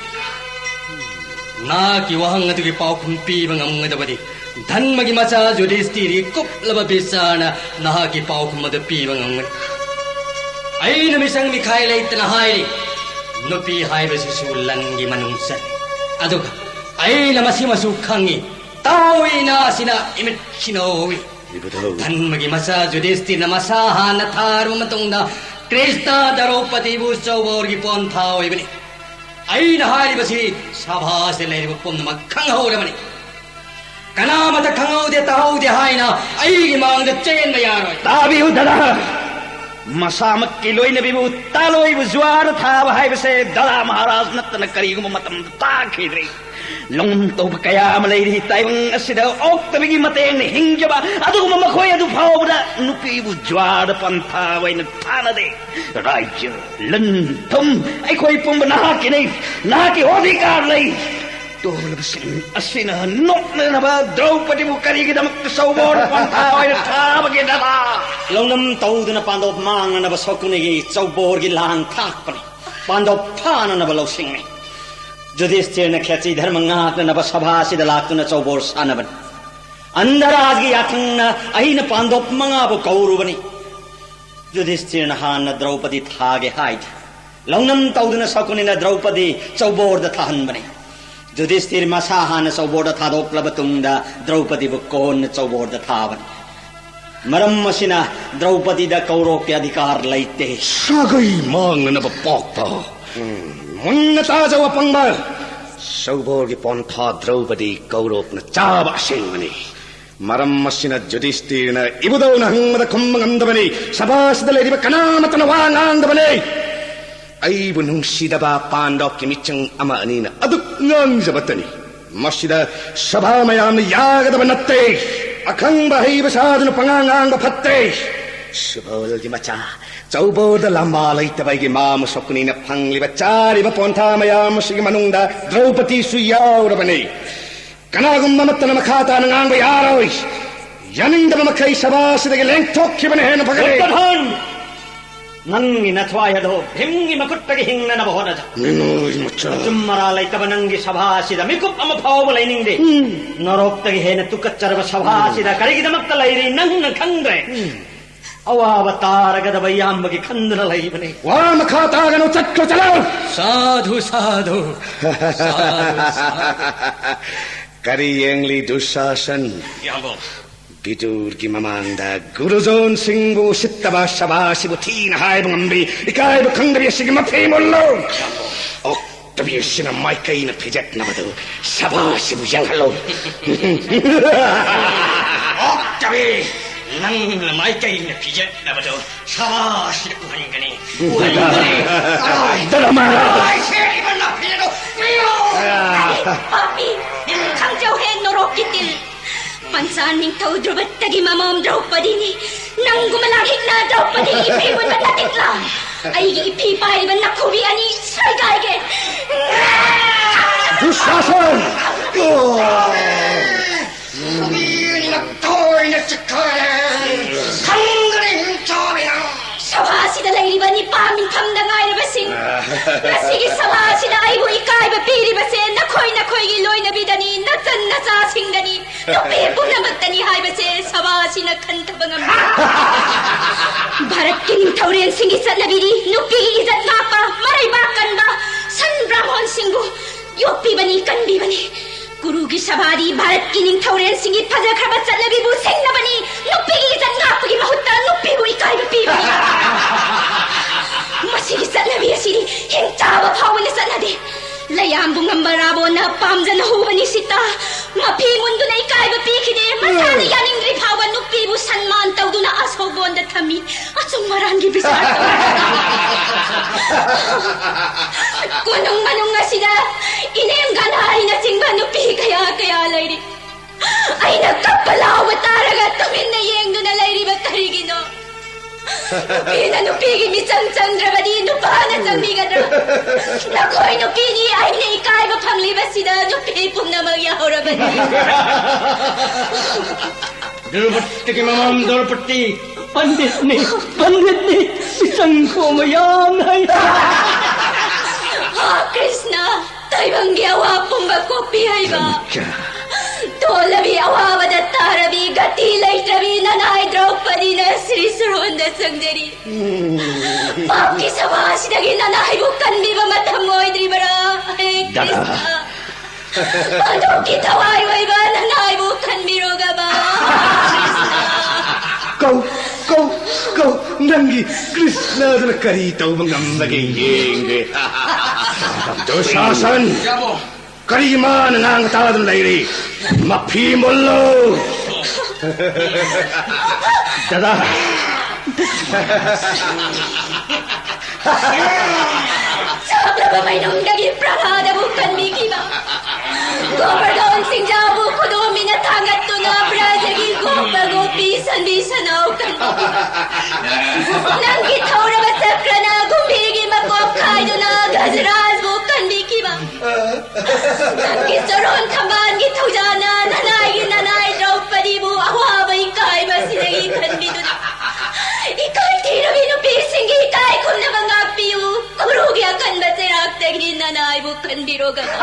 ꯅꯍꯥꯛꯀꯤ ꯋꯥꯍꯪ ꯑꯗꯨꯒꯤ ꯄꯥꯎꯈꯨꯝ ꯄꯤꯕ ꯉꯝꯒꯗꯕꯗꯤ ꯙꯔꯃꯒꯤ ꯃꯆꯥ ꯌꯨꯙꯤꯁꯊꯤꯔꯒꯤ ꯀꯨꯞꯂꯕ ꯕꯤꯆꯥꯔꯅ ꯅꯍꯥꯛꯀꯤ ꯄꯥꯎꯈꯨꯝ ꯑꯗꯨ ꯄꯤꯕ ꯉꯝꯒꯅꯤ꯫ ꯑꯩꯅ ꯃꯤꯆꯪ ꯃꯤꯈꯥꯏ ꯂꯩꯇꯅ ꯍꯥꯏꯔꯤ, ꯅꯨꯄꯤ ꯍꯥꯏꯕꯁꯤꯁꯨ ꯂꯟꯒꯤ ꯃꯅꯨꯡ ꯆꯜꯂꯤ꯫ ꯑꯗꯨꯒ ꯑꯩꯅ ꯃꯁꯤꯃꯁꯨ ꯈꯪꯏ, ꯇꯥꯎꯏꯅ ꯑꯁꯤꯅ ꯏꯃꯤꯠꯁꯤꯅ ꯎꯏ꯫ ꯏꯕꯨꯙꯧ꯫ ꯙꯔꯃꯒꯤ ꯃꯆꯥ ꯌꯨꯙꯤꯁꯇꯤꯔꯅ ꯃꯁꯥ ꯍꯥꯟꯅ ꯊꯥꯔꯕ ꯃꯇꯨꯡꯗ ꯀ꯭ꯔꯤꯁꯇ ꯗ꯭ꯔꯧꯄꯗꯤꯕꯨ ꯆꯧꯕꯣꯔꯒꯤ ꯄꯣꯟꯊꯥ ꯑꯣꯏꯕꯅꯤ꯫ ꯑꯩꯅ ꯍꯥꯏꯔꯤꯕꯁꯤ ꯁꯚꯥꯁꯤꯗ ꯂꯩꯔꯤꯕ ꯄꯨꯝꯅꯃꯛ ꯈꯪꯍꯧꯔꯕꯅꯤ꯫ ꯀꯅꯥꯃꯠꯇ ꯈꯪꯍꯧꯗꯦ ꯇꯥꯍꯧꯗꯦ ꯍꯥꯏꯅ ꯑꯩꯒꯤ ꯃꯥꯡꯗ ꯆꯦꯟꯕ ꯌꯥꯔꯣꯏ꯫ ꯇꯥꯕꯤꯌꯨ ꯗꯗꯥ, ꯃꯁꯥꯃꯛꯀꯤ ꯂꯣꯏꯅꯕꯤꯕꯨ ꯇꯥꯂꯣꯏꯕꯨ ꯖꯨꯋꯥꯔ ꯊꯥꯕ ꯍꯥꯏꯕꯁꯦ ꯗꯗꯥ ꯃꯍꯥꯔꯥꯖ ꯅꯠꯇꯅ ꯀꯔꯤꯒꯨꯝꯕ ꯃꯇꯝꯗ ꯇꯥꯈꯤꯗ꯭ꯔꯤ꯫ ꯂꯧꯅꯝ ꯇꯧꯕ ꯀꯌꯥ ꯑꯃ ꯂꯩꯔꯤ ꯇꯥꯏꯕꯪ ꯑꯁꯤꯗ ꯑꯣꯛꯇꯕꯒꯤ ꯃꯇꯦꯡꯅ ꯍꯤꯡꯖꯕ ꯑꯗꯨꯒꯨꯝꯕ ꯃꯈꯣꯏ ꯑꯗꯨ ꯐꯥꯎꯕꯗ ꯅꯨꯄꯤꯕꯨ ꯖ꯭ꯋꯥꯔꯗ ꯄꯟꯊꯥ ꯑꯣꯏꯅ ꯊꯥꯅꯗꯦ꯫ ꯔꯥꯏꯖ, ꯂꯟ, ꯊꯨꯝ, ꯑꯩꯈꯣꯏ ꯄꯨꯝꯕ ꯅꯍꯥꯛꯀꯤꯅꯤ꯫ ꯅꯍꯥꯛꯀꯤ ꯑꯣꯙꯤꯀꯥꯔ ꯂꯩ꯫ ꯇꯣꯜꯂꯕꯁꯤꯡ ꯑꯁꯤꯅ ꯅꯣꯛꯅꯅꯕ ꯗ꯭ꯔꯧꯄꯗꯤꯕꯨ ꯀꯔꯤꯒꯤꯗꯃꯛꯇ ꯆꯧꯕꯣꯔ ꯄꯟꯊꯥ ꯑꯣꯏꯅ ꯊꯥꯕꯒꯦ ꯗꯗꯥ? ꯂꯧꯅꯝ ꯇꯧꯗꯨꯅ ꯄꯥꯟꯗꯣꯞ ꯃꯥꯡꯅꯅꯕ ꯁꯣꯀꯨꯅꯤꯒꯤ ꯆꯧꯕꯣꯔꯒꯤ ꯂꯥꯡ ꯊꯥꯛꯄꯅꯤ꯫ ꯄꯥꯟꯗꯣꯞ ꯐꯥꯅꯅꯕ ꯂꯧꯁꯤꯡꯅꯤ꯫ ꯌꯨꯙꯤꯁꯇꯤꯔꯅ ꯈꯦꯇ꯭ꯔꯤ ꯙꯔꯃ ꯉꯥꯛꯅꯅꯕ ꯁꯚꯥ ꯑꯁꯤꯗ ꯂꯥꯛꯇꯨꯅ ꯆꯧꯕꯣꯔ ꯁꯥꯟꯅꯕꯅꯤ꯫ ꯑꯟꯙꯔꯥꯖꯒꯤ ꯌꯥꯊꯪꯅ ꯑꯩꯅ ꯄꯥꯟꯗꯣꯞ ꯃꯉꯥꯕꯨ ꯀꯧꯔꯨꯕꯅꯤ꯫ ꯌꯨꯙꯤꯁꯇꯤꯔꯅ ꯍꯥꯟꯅ ꯗ꯭ꯔꯧꯄꯗꯤ ꯊꯥꯒꯦ ꯍꯥꯏꯗꯦ꯫ ꯂꯧꯅꯝ ꯇꯧꯗꯨꯅ ꯁꯀꯨꯅꯤꯅ ꯗ꯭ꯔꯧꯄꯗꯤ ꯆꯧꯕꯣꯔꯗ ꯊꯥꯍꯟꯕꯅꯤ꯫ ꯌꯨꯙꯤꯁꯇꯤꯔ ꯃꯁꯥ ꯍꯥꯟꯅ ꯆꯧꯕꯣꯔꯗ ꯊꯥꯗꯣꯛꯂꯕ ꯇꯨꯡꯗ ꯗ꯭ꯔꯧꯄꯗꯤꯕꯨ ꯀꯣꯟꯅ ꯆꯧꯕꯣꯔꯗ ꯊꯥꯕꯅꯤ꯫ ꯃꯔꯝ ꯑꯁꯤꯅ ꯗ꯭ꯔꯧꯄꯗꯤꯗ ꯀꯧꯔꯣꯛꯀꯤ ꯑꯙꯤꯀꯥꯔ ꯂꯩꯇꯦ꯫ ꯁꯥꯒꯩ ꯃꯥꯡꯅꯅꯕ ꯄꯥꯛꯄ꯫ ꯎꯝ, ꯃꯨꯟꯅ ꯇꯥꯖꯧ ꯑꯄꯪꯕ꯫ ꯆꯧꯕꯣꯔꯒꯤ ꯄꯣꯟꯊꯥ ꯗ꯭ꯔꯧꯄꯗꯤ ꯀꯧꯔꯣꯛꯅ ꯆꯥꯕ ꯑꯁꯦꯡꯕꯅꯤ꯫ ꯃꯔꯝ ꯑꯁꯤꯅ ꯌꯨꯙꯤꯁꯇꯤꯔꯅ ꯏꯕꯨꯙꯧꯅ ꯍꯪꯕꯗ ꯈꯨꯝꯕ ꯉꯝꯗꯕꯅꯤ꯫ ꯁꯚꯥꯁꯤꯗ ꯂꯩꯔꯤꯕ ꯀꯅꯥꯃꯠꯇꯅ ꯋꯥ ꯉꯥꯡꯗꯕꯅꯤ꯫ ꯑꯩꯕꯨ ꯅꯨꯡꯁꯤꯗꯕ ꯄꯥꯟꯗꯣꯞꯀꯤ ꯃꯤꯆꯪ ꯑꯃ ꯑꯅꯤꯅ ꯑꯗꯨꯛ ꯉꯥꯡꯖꯕꯇꯅꯤ꯫ ꯃꯁꯤꯗ ꯁꯚꯥ ꯃꯌꯥꯝꯅ ꯌꯥꯒꯗꯕ ꯅꯠꯇꯦ꯫ ꯑꯈꯪꯕ ꯑꯍꯩꯕ ꯁꯥꯗꯨꯅ ꯄꯉꯥꯡ ꯉꯥꯡꯕ ꯐꯠꯇꯦ꯫ ꯁꯨꯕꯜꯒꯤ ꯃꯆꯥ, ꯆꯧꯕꯣꯔꯗ ꯂꯝꯕꯥ ꯂꯩꯇꯕꯒꯤ ꯃꯥ ꯃꯁꯣꯛꯀꯅꯤꯅ ꯐꯪꯂꯤꯕ ꯆꯥꯔꯤꯕ ꯄꯣꯟꯊꯥ ꯃꯌꯥꯝ ꯑꯁꯤꯒꯤ ꯃꯅꯨꯡꯗ ꯗ꯭ꯔꯧꯄꯗꯤꯁꯨ ꯌꯥꯎꯔꯕꯅꯤ꯫ ꯀꯅꯥꯒꯨꯝꯕ ꯑꯃꯠꯇꯅ ꯃꯈꯥ ꯇꯥꯅ ꯉꯥꯡꯕ ꯌꯥꯔꯣꯏ꯫ ꯌꯥꯅꯤꯡꯗꯕ ꯃꯈꯩ ꯁꯚꯥ ꯑꯁꯤꯗꯒꯤ ꯂꯦꯡꯊꯣꯛꯈꯤꯕꯅ ꯍꯦꯟꯅ ꯐꯒꯅꯤ꯫ ꯗꯨꯔꯌꯣꯙꯟ! ꯅꯪꯒꯤ ꯅꯊ꯭ꯋꯥꯏ ꯑꯗꯣ ꯚꯤꯝꯒꯤ ꯃꯈꯨꯠꯇꯒꯤ ꯍꯤꯡꯅꯅꯕ ꯍꯣꯠꯅꯖꯧ꯫ ꯃꯤꯅꯣꯏ ꯃꯆꯥ꯫ ꯑꯆꯨꯝ ꯑꯔꯥ ꯂꯩꯇꯕ ꯅꯪꯒꯤ ꯁꯚꯥ ꯑꯁꯤꯗ ꯃꯤꯀꯨꯞ ꯑꯃ ꯐꯥꯎꯕ ꯂꯩꯅꯤꯡꯗꯦ꯫ ꯎꯝ꯫ ꯅꯔꯣꯛꯇꯒꯤ ꯍꯦꯟꯅ ꯇꯨꯀꯠꯆꯔꯕ ꯁꯚꯥ ꯑꯁꯤꯗ ꯀꯔꯤꯒꯤꯗꯃꯛꯇ ꯂꯩꯔꯤ ꯅꯪꯅ ꯈꯪꯗ꯭ꯔꯦ꯫ ꯎꯝ꯫ ꯑꯋꯥꯕ ꯇꯥꯔꯒꯗꯕ ꯏꯌꯥꯝꯕꯒꯤ ꯈꯟꯗꯨꯅ ꯂꯩꯕꯅꯤ꯫ ꯋꯥ ꯃꯈꯥ ꯇꯥꯒꯅꯨ, ꯆꯠꯈ꯭ꯔꯣ, ꯆꯠꯂꯣ꯫ ꯁꯥꯙꯨ, ꯁꯥꯙꯨ꯫ ꯁꯥꯙꯨ, ꯁꯥꯙꯨ꯫ ꯀꯔꯤ ꯌꯦꯡꯂꯤ ꯗꯨꯁꯥꯁꯟ? ꯏꯌꯥꯝꯕ꯫ ꯕꯤꯗꯨꯔꯒꯤ ꯃꯃꯥꯡꯗ ꯒꯨꯔꯨꯖꯣꯟ ꯁꯤꯡꯕꯨ ꯎꯁꯤꯠꯇꯕ ꯁꯚꯥꯁꯤꯕꯨ ꯊꯤꯅ ꯍꯥꯏꯕ ꯉꯝꯕꯤ ꯏꯀꯥꯏꯕ ꯈꯪꯗꯕꯤ ꯑꯁꯤꯒꯤ ꯃꯐꯤ ꯃꯨꯜꯂꯨ꯫ ꯑꯣꯛꯇꯕꯤ ꯑꯁꯤꯅ ꯃꯥꯏꯀꯩꯅ ꯐꯤꯖꯦꯠꯅꯕꯗꯨ ꯁꯚꯥꯁꯤꯕꯨ ꯌꯦꯡꯍꯜꯂꯨ꯫ ꯑꯣꯛꯇꯕꯤ, ꯅꯪꯅ ꯃꯥꯏꯀꯩꯅ ꯐꯤꯖꯦꯠꯅꯕꯗꯨ ꯁꯚꯥꯁꯤꯗ ꯎꯍꯟꯒꯅꯤ, ꯎꯍꯟꯒꯅꯤ꯫ ꯀꯗꯥꯏ? ꯗꯔꯃꯥ! ꯀꯗꯥꯏ ꯁꯦꯠꯂꯤꯕ ꯅꯥꯄꯤ ꯑꯗꯨ? ꯄꯤꯌꯨ! ꯄꯥꯄꯤ! ꯈꯪꯖꯧꯍꯦ ꯅꯣꯔꯣꯛꯀꯤ ꯇꯤꯜ! ꯄꯟꯆꯥ ꯅꯤꯡꯊꯧ ꯗ꯭ꯔꯨꯄꯗꯒꯤ ꯃꯃꯣꯝ ꯗ꯭ꯔꯧꯄꯗꯤꯅꯤ꯫ ꯅꯪꯒꯨꯝꯕ ꯂꯥꯡꯍꯤꯛꯅ ꯗ꯭ꯔꯧꯄꯗꯤ ꯏꯐꯤ ꯃꯨꯟꯕ ꯅꯇꯤꯛꯂꯥ? ꯑꯩꯒꯤ ꯏꯐꯤ ꯄꯥꯏꯔꯤꯕ ꯅꯈꯨꯕꯤ ꯑꯅꯤ ꯁꯣꯏꯒꯥꯏꯒꯦ꯫ ꯗꯨꯁꯥꯁꯟ! ꯅꯈꯨꯕꯤ ꯑꯅꯤꯃꯛ ꯊꯣꯏꯅ ꯆꯤꯛꯊꯔꯦ꯫ ꯈꯪꯒꯅꯤ ꯍꯤꯡꯆꯥꯕꯤ ꯅꯪ꯫ ꯁꯚꯥꯁꯤꯗ ꯂꯩꯔꯤꯕ ꯅꯤꯄꯥ ꯃꯤꯡꯐꯝꯗ ꯉꯥꯏꯔꯕꯁꯤꯡ, ꯉꯁꯤꯒꯤ ꯁꯚꯥꯁꯤꯗ ꯑꯩꯕꯨ ꯏꯀꯥꯏꯕ ꯄꯤꯔꯤꯕꯁꯦ ꯅꯈꯣꯏ ꯅꯈꯣꯏꯒꯤ ꯂꯣꯏꯅꯕꯤꯗꯅꯤ, ꯅꯆꯟ ꯅꯆꯥꯁꯤꯡꯗꯅꯤ, ꯅꯨꯄꯤ ꯄꯨꯝꯅꯃꯛꯇꯅꯤ ꯍꯥꯏꯕꯁꯦ ꯁꯚꯥꯁꯤꯅ ꯈꯟꯊꯕ ꯉꯝꯃꯤ꯫ ꯚꯥꯔꯠꯀꯤ ꯅꯤꯡꯊꯧꯔꯦꯜꯁꯤꯡꯒꯤ ꯆꯠꯅꯕꯤꯗꯤ ꯅꯨꯄꯤꯒꯤ ꯏꯖꯠ ꯉꯥꯛꯄ, ꯃꯔꯩꯕꯥꯛ ꯀꯟꯕ, ꯁꯟ ꯕ꯭ꯔꯥꯍꯃꯣꯟꯁꯤꯡꯕꯨ ꯌꯣꯛꯄꯤꯕꯅꯤ, ꯀꯟꯕꯤꯕꯅꯤ꯫ ꯀꯨꯔꯨꯒꯤ ꯁꯚꯥꯗꯤ ꯚꯥꯔꯠꯀꯤ ꯅꯤꯡꯊꯧꯔꯦꯜꯁꯤꯡꯒꯤ ꯐꯖꯈ꯭ꯔꯕ ꯆꯠꯅꯕꯤꯕꯨ ꯁꯤꯡꯅꯕꯅꯤ, ꯅꯨꯄꯤꯒꯤ ꯏꯖꯠ ꯉꯥꯛꯄꯒꯤ ꯃꯍꯨꯠꯇ ꯅꯨꯄꯤꯕꯨ ꯏꯀꯥꯏꯕ ꯄꯤꯕꯅꯤ꯫ ꯃꯁꯤꯒꯤ ꯆꯠꯅꯕꯤ ꯑꯁꯤꯗꯤ ꯍꯤꯡꯆꯥꯕ ꯐꯥꯎꯕꯅ ꯆꯠꯅꯗꯦ꯫ ꯂꯌꯥꯝꯕꯨ ꯉꯝꯕ ꯔꯥꯕꯣꯟꯅ ꯄꯥꯝꯖꯅ ꯍꯨꯕꯅꯤ ꯁꯤꯇꯥ꯫ ꯃꯐꯤ ꯃꯨꯟꯗꯨꯅ ꯏꯀꯥꯏꯕ ꯄꯤꯈꯤꯗꯦ꯫ ꯃꯁꯥꯅ ꯌꯥꯅꯤꯡꯗ꯭ꯔꯤ ꯐꯥꯎꯕ ꯅꯨꯄꯤꯕꯨ ꯁꯟꯃꯥꯟ ꯇꯧꯗꯨꯅ ꯑꯁꯣꯛꯕꯣꯟꯗ ꯊꯝꯃꯤ꯫ ꯑꯆꯨꯝ ꯑꯔꯥꯟꯒꯤ ꯕꯤꯆꯥꯔ ꯇꯧꯔꯤ꯫ ꯀꯣꯅꯨꯡ ꯃꯅꯨꯡ ꯑꯁꯤꯗ ꯏꯅꯦꯝ ꯒꯟꯙꯥꯔꯤꯅꯆꯤꯡꯕ ꯅꯨꯄꯤ ꯀꯌꯥ ꯀꯌꯥ ꯂꯩꯔꯤ꯫ ꯑꯩꯅ ꯀꯞꯄ ꯂꯥꯎꯕ ꯇꯥꯔꯒ ꯇꯨꯃꯤꯟꯅ ꯌꯦꯡꯗꯨꯅ ꯂꯩꯔꯤꯕ ꯀꯔꯤꯒꯤꯅꯣ? ꯅꯨꯄꯤꯅ ꯅꯨꯄꯤꯒꯤ ꯃꯤꯆꯪ ꯆꯪꯗ꯭ꯔꯕꯗꯤ ꯅꯨꯄꯥꯅ ꯆꯪꯕꯤꯒꯗ꯭ꯔꯥ? ꯅꯈꯣꯏ ꯅꯨꯄꯤꯅꯤ ꯑꯩꯅ ꯏꯀꯥꯏꯕ ꯐꯪꯂꯤꯕꯁꯤꯗ ꯅꯨꯄꯤ ꯄꯨꯝꯅꯃꯛ ꯌꯥꯎꯔꯕꯅꯤ꯫ ꯗ꯭ꯔꯧꯄꯗꯤꯒꯤ ꯃꯃꯥꯝ ꯗ꯭ꯔꯧꯄꯗꯤ ꯄꯟꯗꯤꯠꯅꯤ, ꯄꯟꯗꯤꯠꯅꯤ, ꯃꯤꯆꯪ ꯈꯣꯝꯕ ꯌꯥꯝꯅ ꯍꯩ꯫ ꯍꯥ ꯀ꯭ꯔꯤꯁꯅ, ꯇꯥꯏꯕꯪꯒꯤ ꯑꯋꯥ ꯄꯨꯝꯕ ꯀꯣꯛꯄꯤ ꯍꯩꯕ꯫ ꯇꯣꯜꯂꯕꯤ ꯑꯋꯥꯕꯗ ꯇꯥꯔꯕꯤ ꯒꯇꯤ ꯂꯩꯇ꯭ꯔꯕꯤ ꯅꯅꯥꯏ ꯗ꯭ꯔꯧꯄꯗꯤꯅ ꯁ꯭ꯔꯤ ꯁꯨꯔꯣꯟꯗ ꯆꯪꯖꯔꯤ꯫ ꯄꯥꯞꯀꯤ ꯁꯚꯥꯁꯤꯗꯒꯤ ꯅꯅꯥꯏꯕꯨ ꯀꯟꯕꯤꯕ ꯃꯇꯝ ꯑꯣꯏꯗ꯭ꯔꯤꯕꯔꯥ? ꯍꯦ ꯗꯥꯗꯥ꯫ ꯀ꯭ꯔꯤꯁꯅ, ꯄꯥꯟꯊꯣꯛꯀꯤ ꯊꯋꯥꯏ ꯑꯣꯏꯕ ꯅꯅꯥꯏꯕꯨ ꯈꯟꯕꯤꯔꯣꯒꯕ꯫ ꯅꯪꯒꯤ ꯀ꯭ꯔꯤꯁꯅꯗꯨꯅ ꯀꯔꯤ ꯇꯧꯕ ꯉꯝꯂꯒꯦ ꯌꯦꯡꯒꯦ꯫ ꯗꯨꯁꯥꯁꯟ! ꯀꯔꯤꯒꯤ ꯃꯥꯅ ꯉꯥꯡꯕ ꯇꯥꯗꯨꯅ ꯂꯩꯔꯤ? ꯃꯐꯤ ꯃꯨꯜꯂꯨ! ꯗꯗꯥ! ꯁꯥꯡꯂꯕ ꯃꯩꯅꯨꯡꯗꯒꯤ ꯄ꯭ꯔꯍ꯭ꯂꯥꯗꯕꯨ ꯀꯟꯕꯤꯈꯤꯕ, ꯒꯣꯕꯔꯙꯟ ꯁꯤꯡꯖꯥꯕꯨ ꯈꯨꯗꯣꯝꯕꯤꯅ ꯊꯥꯡꯒꯠꯇꯨꯅ ꯕ꯭ꯔꯖꯒꯤ ꯒꯣꯄ ꯒꯣꯄꯤ ꯁꯟꯕꯤ ꯁꯅꯥꯎ ꯀꯟꯕꯤꯈꯤꯕ, ꯅꯪꯒꯤ ꯊꯧꯔꯕ ꯆꯀ꯭ꯔꯅ ꯀꯨꯝꯕꯤꯒꯤ ꯃꯀꯣꯛ ꯈꯥꯏꯗꯨꯅ ꯒꯖꯔꯥꯖꯕꯨ ꯀꯟꯕꯤꯈꯤꯕ, ꯅꯪꯒꯤ ꯆꯣꯔꯣꯟ ꯊꯝꯕꯥꯜꯒꯤ ꯊꯧꯖꯥꯜꯅ ꯅꯅꯥꯏꯒꯤ ꯅꯅꯥꯏ ꯗ꯭ꯔꯧꯄꯗꯤꯕꯨ ꯑꯋꯥꯕ ꯏꯀꯥꯏꯕ ꯑꯁꯤꯗꯒꯤ ꯀꯟꯕꯤꯗꯨꯅ, ꯏꯀꯥꯏ ꯊꯤꯔꯕꯤ ꯅꯨꯄꯤꯁꯤꯡꯒꯤ ꯏꯀꯥꯏ ꯈꯨꯝꯅꯕ ꯉꯥꯛꯄꯤꯌꯨ꯫ ꯀꯨꯔꯨꯒꯤ ꯑꯀꯟꯕ ꯆꯩꯔꯥꯛꯇꯒꯤ ꯅꯅꯥꯏꯕꯨ ꯀꯟꯕꯤꯔꯣ ꯒꯅꯥ꯫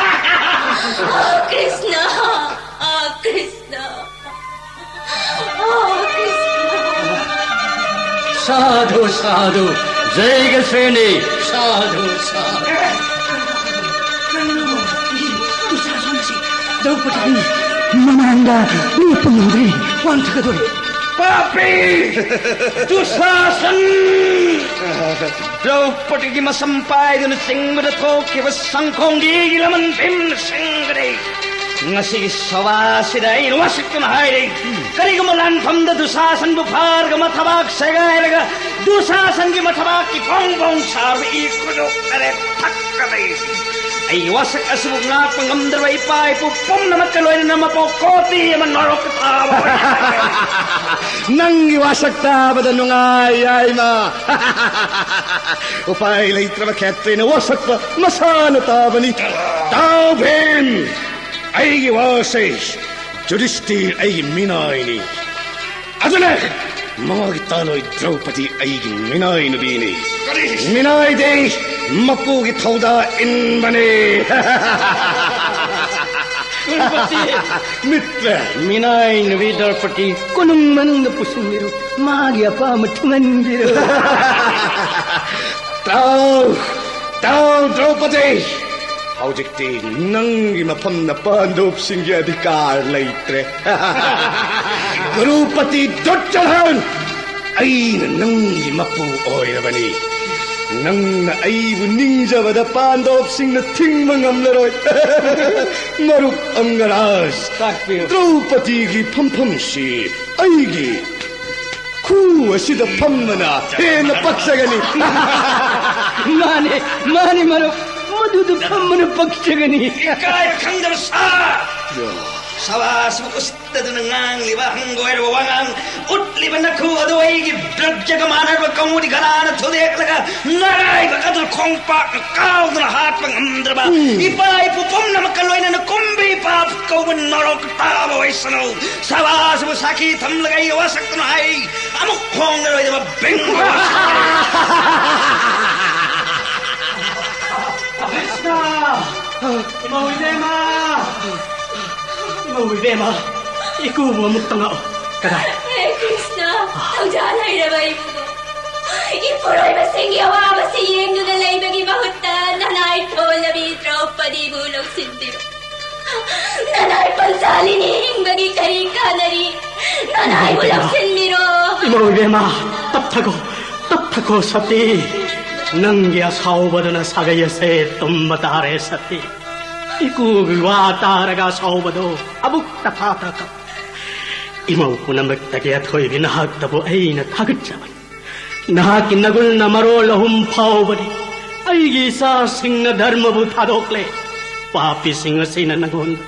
ꯑꯣ ꯀ꯭ꯔꯤꯁꯅ, ꯑꯣ ꯀ꯭ꯔꯤꯁꯅ꯫ ꯁꯥꯙꯨ, ꯁꯥꯙꯨ, ꯖꯩꯒ ꯁꯦꯅꯤ, ꯁꯥꯙꯨ, ꯁꯥꯙꯨ꯫ ꯀꯩꯅꯣ, ꯗꯨꯁꯥꯁꯟꯁꯤ ꯗ꯭ꯔꯧꯄꯗꯤꯒꯤ ꯃꯃꯥꯡꯗ ꯂꯦꯞꯄ ꯉꯝꯗ꯭ꯔꯦ, ꯋꯥꯟꯊꯒꯗꯧꯔꯦ꯫ ꯄꯥꯄꯤ! ꯗꯨꯁꯥꯁꯟ! ꯗ꯭ꯔꯧꯄꯗꯤꯒꯤ ꯃꯁꯝ ꯄꯥꯏꯗꯨꯅ ꯆꯤꯡꯕꯗ ꯊꯣꯛꯈꯤꯕ ꯁꯪꯈꯣꯡꯒꯤꯒꯤ ꯂꯃꯟ ꯚꯤꯝꯅ ꯁꯤꯡꯒꯅꯤ꯫ ꯉꯁꯤꯒꯤ ꯁꯚꯥꯁꯤꯗ ꯑꯩꯅ ꯋꯥꯁꯛꯇꯨꯅ ꯍꯥꯏꯔꯤ, ꯀꯔꯤꯒꯨꯝꯕ ꯂꯥꯟꯐꯝꯗ ꯗꯨꯁꯥꯁꯟꯕꯨ ꯐꯥꯔꯒ ꯃꯊꯕꯥꯛ ꯁꯦꯒꯥꯏꯔꯒ ꯗꯨꯁꯥꯁꯟꯒꯤ ꯃꯊꯕꯥꯛꯀꯤ ꯐꯣꯡ ꯐꯣꯡ ꯁꯥꯕ ꯏ ꯈꯨꯗꯣꯛ ꯇꯔꯦꯠ ꯊꯛꯀꯗꯣꯏ꯫ ꯑꯩꯒꯤ ꯋꯥꯁꯛ ꯑꯁꯤꯕꯨ ꯉꯥꯛꯄ ꯉꯝꯗ꯭ꯔꯕ ꯏꯄꯥ ꯏꯄꯨ ꯄꯨꯝꯅꯃꯛꯀ ꯂꯣꯏꯅꯅ ꯃꯄꯣꯛ ꯀꯣꯇꯤ ꯑꯃ ꯅꯔꯣꯛꯇ ꯇꯥꯕ ꯑꯣꯏꯍꯟꯒꯦ꯫ ꯅꯪꯒꯤ ꯋꯥꯁꯛ ꯇꯥꯕꯗ ꯅꯨꯡꯉꯥꯏ, ꯌꯥꯏꯃ꯫ ꯎꯄꯥꯏ ꯂꯩꯇ꯭ꯔꯕ ꯈꯦꯇ꯭ꯔꯤꯅ ꯋꯥꯁꯛꯄ ꯃꯁꯥꯅ ꯇꯥꯕꯅꯤ꯫ ꯇꯥꯎ ꯚꯤꯝ! ꯑꯩꯒꯤ ꯋꯥꯁꯦ ꯌꯨꯙꯤꯁꯇꯤꯔ ꯑꯩꯒꯤ ꯃꯤꯅꯥꯏꯅꯤ꯫ ꯑꯗꯨꯅ ꯃꯉꯥꯜꯒꯤ ꯇꯥꯂꯣꯏ ꯗ꯭ꯔꯧꯄꯗꯤ ꯑꯩꯒꯤ ꯃꯤꯅꯥꯏ ꯅꯨꯄꯤꯅꯤ꯫ ꯀꯔꯤ? ꯃꯤꯅꯥꯏꯗꯤ ꯃꯄꯨꯒꯤ ꯊꯧꯗꯥ ꯏꯟꯕꯅꯤ꯫ ꯗ꯭ꯔꯧꯄꯗꯤ! ꯃꯤꯠꯇ! ꯃꯤꯅꯥꯏ ꯅꯨꯄꯤ ꯗ꯭ꯔꯧꯄꯗꯤ ꯀꯣꯅꯨꯡ ꯃꯅꯨꯡꯗ ꯄꯨꯁꯤꯟꯕꯤꯔꯨ, ꯃꯥꯒꯤ ꯑꯄꯥꯝꯕ ꯊꯨꯡꯍꯟꯕꯤꯔꯨ꯫ ꯇꯥꯎ, ꯇꯥꯎ ꯗ꯭ꯔꯧꯄꯗꯤ! ꯍꯧꯖꯤꯛꯇꯤ ꯅꯪꯒꯤ ꯃꯐꯝꯅ ꯄꯥꯟꯗꯨꯞꯁꯤꯡꯒꯤ ꯑꯙꯤꯀꯥꯔ ꯂꯩꯇ꯭ꯔꯦ꯫ ꯒ꯭ꯔꯨꯄꯇꯤ ꯗꯨꯠꯆꯣꯙꯟ! ꯑꯩꯅ ꯅꯪꯒꯤ ꯃꯄꯨ ꯑꯣꯏꯔꯕꯅꯤ꯫ ꯅꯪꯅ ꯑꯩꯕꯨ ꯅꯤꯡꯖꯕꯗ ꯄꯥꯟꯗꯣꯞꯁꯤꯡꯅ ꯊꯤꯡꯕ ꯉꯝꯂꯔꯣꯏ꯫ ꯃꯔꯨꯞ ꯑꯪꯒꯔꯥꯖ, ꯇꯥꯛꯄꯤꯌꯨ꯫ ꯗ꯭ꯔꯧꯄꯗꯤꯒꯤ ꯐꯝꯐꯝꯁꯤ ꯑꯩꯒꯤ ꯈꯨ ꯑꯁꯤꯗ ꯐꯝꯕꯅ ꯍꯦꯟꯅ ꯄꯛꯆꯒꯅꯤ꯫ ꯃꯥꯅꯦ, ꯃꯥꯅꯦ ꯃꯔꯨꯞ, ꯃꯗꯨꯗ ꯐꯝꯕꯅ ꯄꯛꯆꯒꯅꯤ꯫ ꯏꯀꯥꯏꯕ ꯈꯪꯗꯕ ꯁꯥ! ꯁꯚꯥꯁꯤꯕꯨ ꯎꯁꯤꯠꯇꯗꯨꯅ ꯉꯥꯡꯂꯤꯕ ꯍꯪꯒꯣꯏꯔꯕ ꯋꯥꯉꯥꯡ, ꯎꯠꯂꯤꯕ ꯅꯈꯨ ꯑꯗꯨ ꯑꯩꯒꯤ ꯕ꯭ꯔꯖꯒ ꯃꯥꯟꯅꯔꯕ ꯀꯧꯉꯨꯗꯤ ꯒꯂꯥꯅ ꯊꯨꯗꯦꯛꯂꯒ ꯅꯔꯥꯏꯕꯛ ꯑꯗꯨ ꯈꯣꯡꯄꯥꯛꯅ ꯀꯥꯎꯗꯨꯅ ꯍꯥꯠꯄ ꯉꯝꯗ꯭ꯔꯕ ꯏꯄꯥ ꯏꯄꯨ ꯄꯨꯝꯅꯃꯛꯀ ꯂꯣꯏꯅꯅ ꯀꯨꯝꯕꯤ ꯄꯥꯞ ꯀꯧꯕ ꯅꯔꯣꯛ ꯇꯥꯕ ꯑꯣꯏꯁꯅꯨ꯫ ꯁꯚꯥꯁꯤꯕꯨ ꯁꯥꯈꯤ ꯊꯝꯂꯒ ꯑꯩꯒ ꯋꯥꯁꯛꯇꯨꯅ ꯍꯥꯏ, ꯑꯃꯨꯛ ꯍꯣꯡꯂꯔꯣꯏꯗꯕ ꯕꯦꯡꯒꯣ꯫ ꯀ꯭ꯔꯤꯁꯅ! ꯏꯃꯧ ꯏꯕꯦꯝꯃ! ꯏꯃꯧ ꯏꯕꯦꯝꯃ! ꯏꯀꯨꯕꯨ ꯑꯃꯨꯛꯇ ꯉꯥꯛꯑꯣ꯫ ꯀꯗꯥꯏ? ꯍꯦ ꯀ꯭ꯔꯤꯁꯅ! ꯊꯧꯖꯥꯜ ꯍꯩꯔꯕ ꯏꯕꯨꯡꯉꯣ! ꯏꯄꯨꯔꯣꯏꯕꯁꯤꯡꯒꯤ ꯑꯋꯥꯕꯁꯤ ꯌꯦꯡꯗꯨꯅ ꯂꯩꯕꯒꯤ ꯃꯍꯨꯠꯇ ꯅꯅꯥꯏ ꯊꯣꯜꯂꯕꯤ ꯗ꯭ꯔꯧꯄꯗꯤꯕꯨ ꯂꯧꯁꯤꯟꯕꯤꯔꯣ꯫ ꯅꯅꯥꯏ ꯄꯟꯆꯥꯂꯤꯅꯤ ꯍꯤꯡꯕꯒꯤ ꯀꯔꯤ ꯀꯥꯟꯅꯔꯤ? ꯅꯅꯥꯏꯕꯨ ꯂꯧꯁꯤꯟꯕꯤꯔꯣ꯫ ꯏꯃꯧ ꯏꯕꯦꯝꯃ, ꯇꯞꯊꯈꯣ, ꯇꯞꯊꯈꯣ ꯁꯇꯤ꯫ ꯅꯪꯒꯤ ꯑꯁꯥꯎꯕꯗꯨꯅ ꯁꯥꯒꯩ ꯑꯁꯦ ꯇꯨꯝꯕ ꯇꯥꯔꯦ ꯁꯇꯤ꯫ ꯏꯀꯨꯒꯤ ꯋꯥ ꯇꯥꯔꯒ ꯑꯁꯥꯎꯕꯗꯣ ꯑꯃꯨꯛꯇ ꯐꯥꯊꯈꯣ꯫ ꯏꯃꯧ ꯄꯨꯝꯅꯃꯛꯇꯒꯤ ꯑꯊꯣꯏꯕꯤ ꯅꯍꯥꯛꯇꯕꯨ ꯑꯩꯅ ꯊꯥꯒꯠꯆꯕꯅꯤ꯫ ꯅꯍꯥꯛꯀꯤ ꯅꯒꯨꯟꯅ ꯃꯔꯣꯜ ꯑꯍꯨꯝ ꯐꯥꯎꯕꯅꯤ꯫ ꯑꯩꯒꯤ ꯏꯆꯥꯁꯤꯡꯅ ꯙꯔꯃꯕꯨ ꯊꯥꯗꯣꯛꯂꯦ꯫ ꯄꯥꯄꯤꯁꯤꯡ ꯑꯁꯤꯅ ꯅꯉꯣꯟꯗ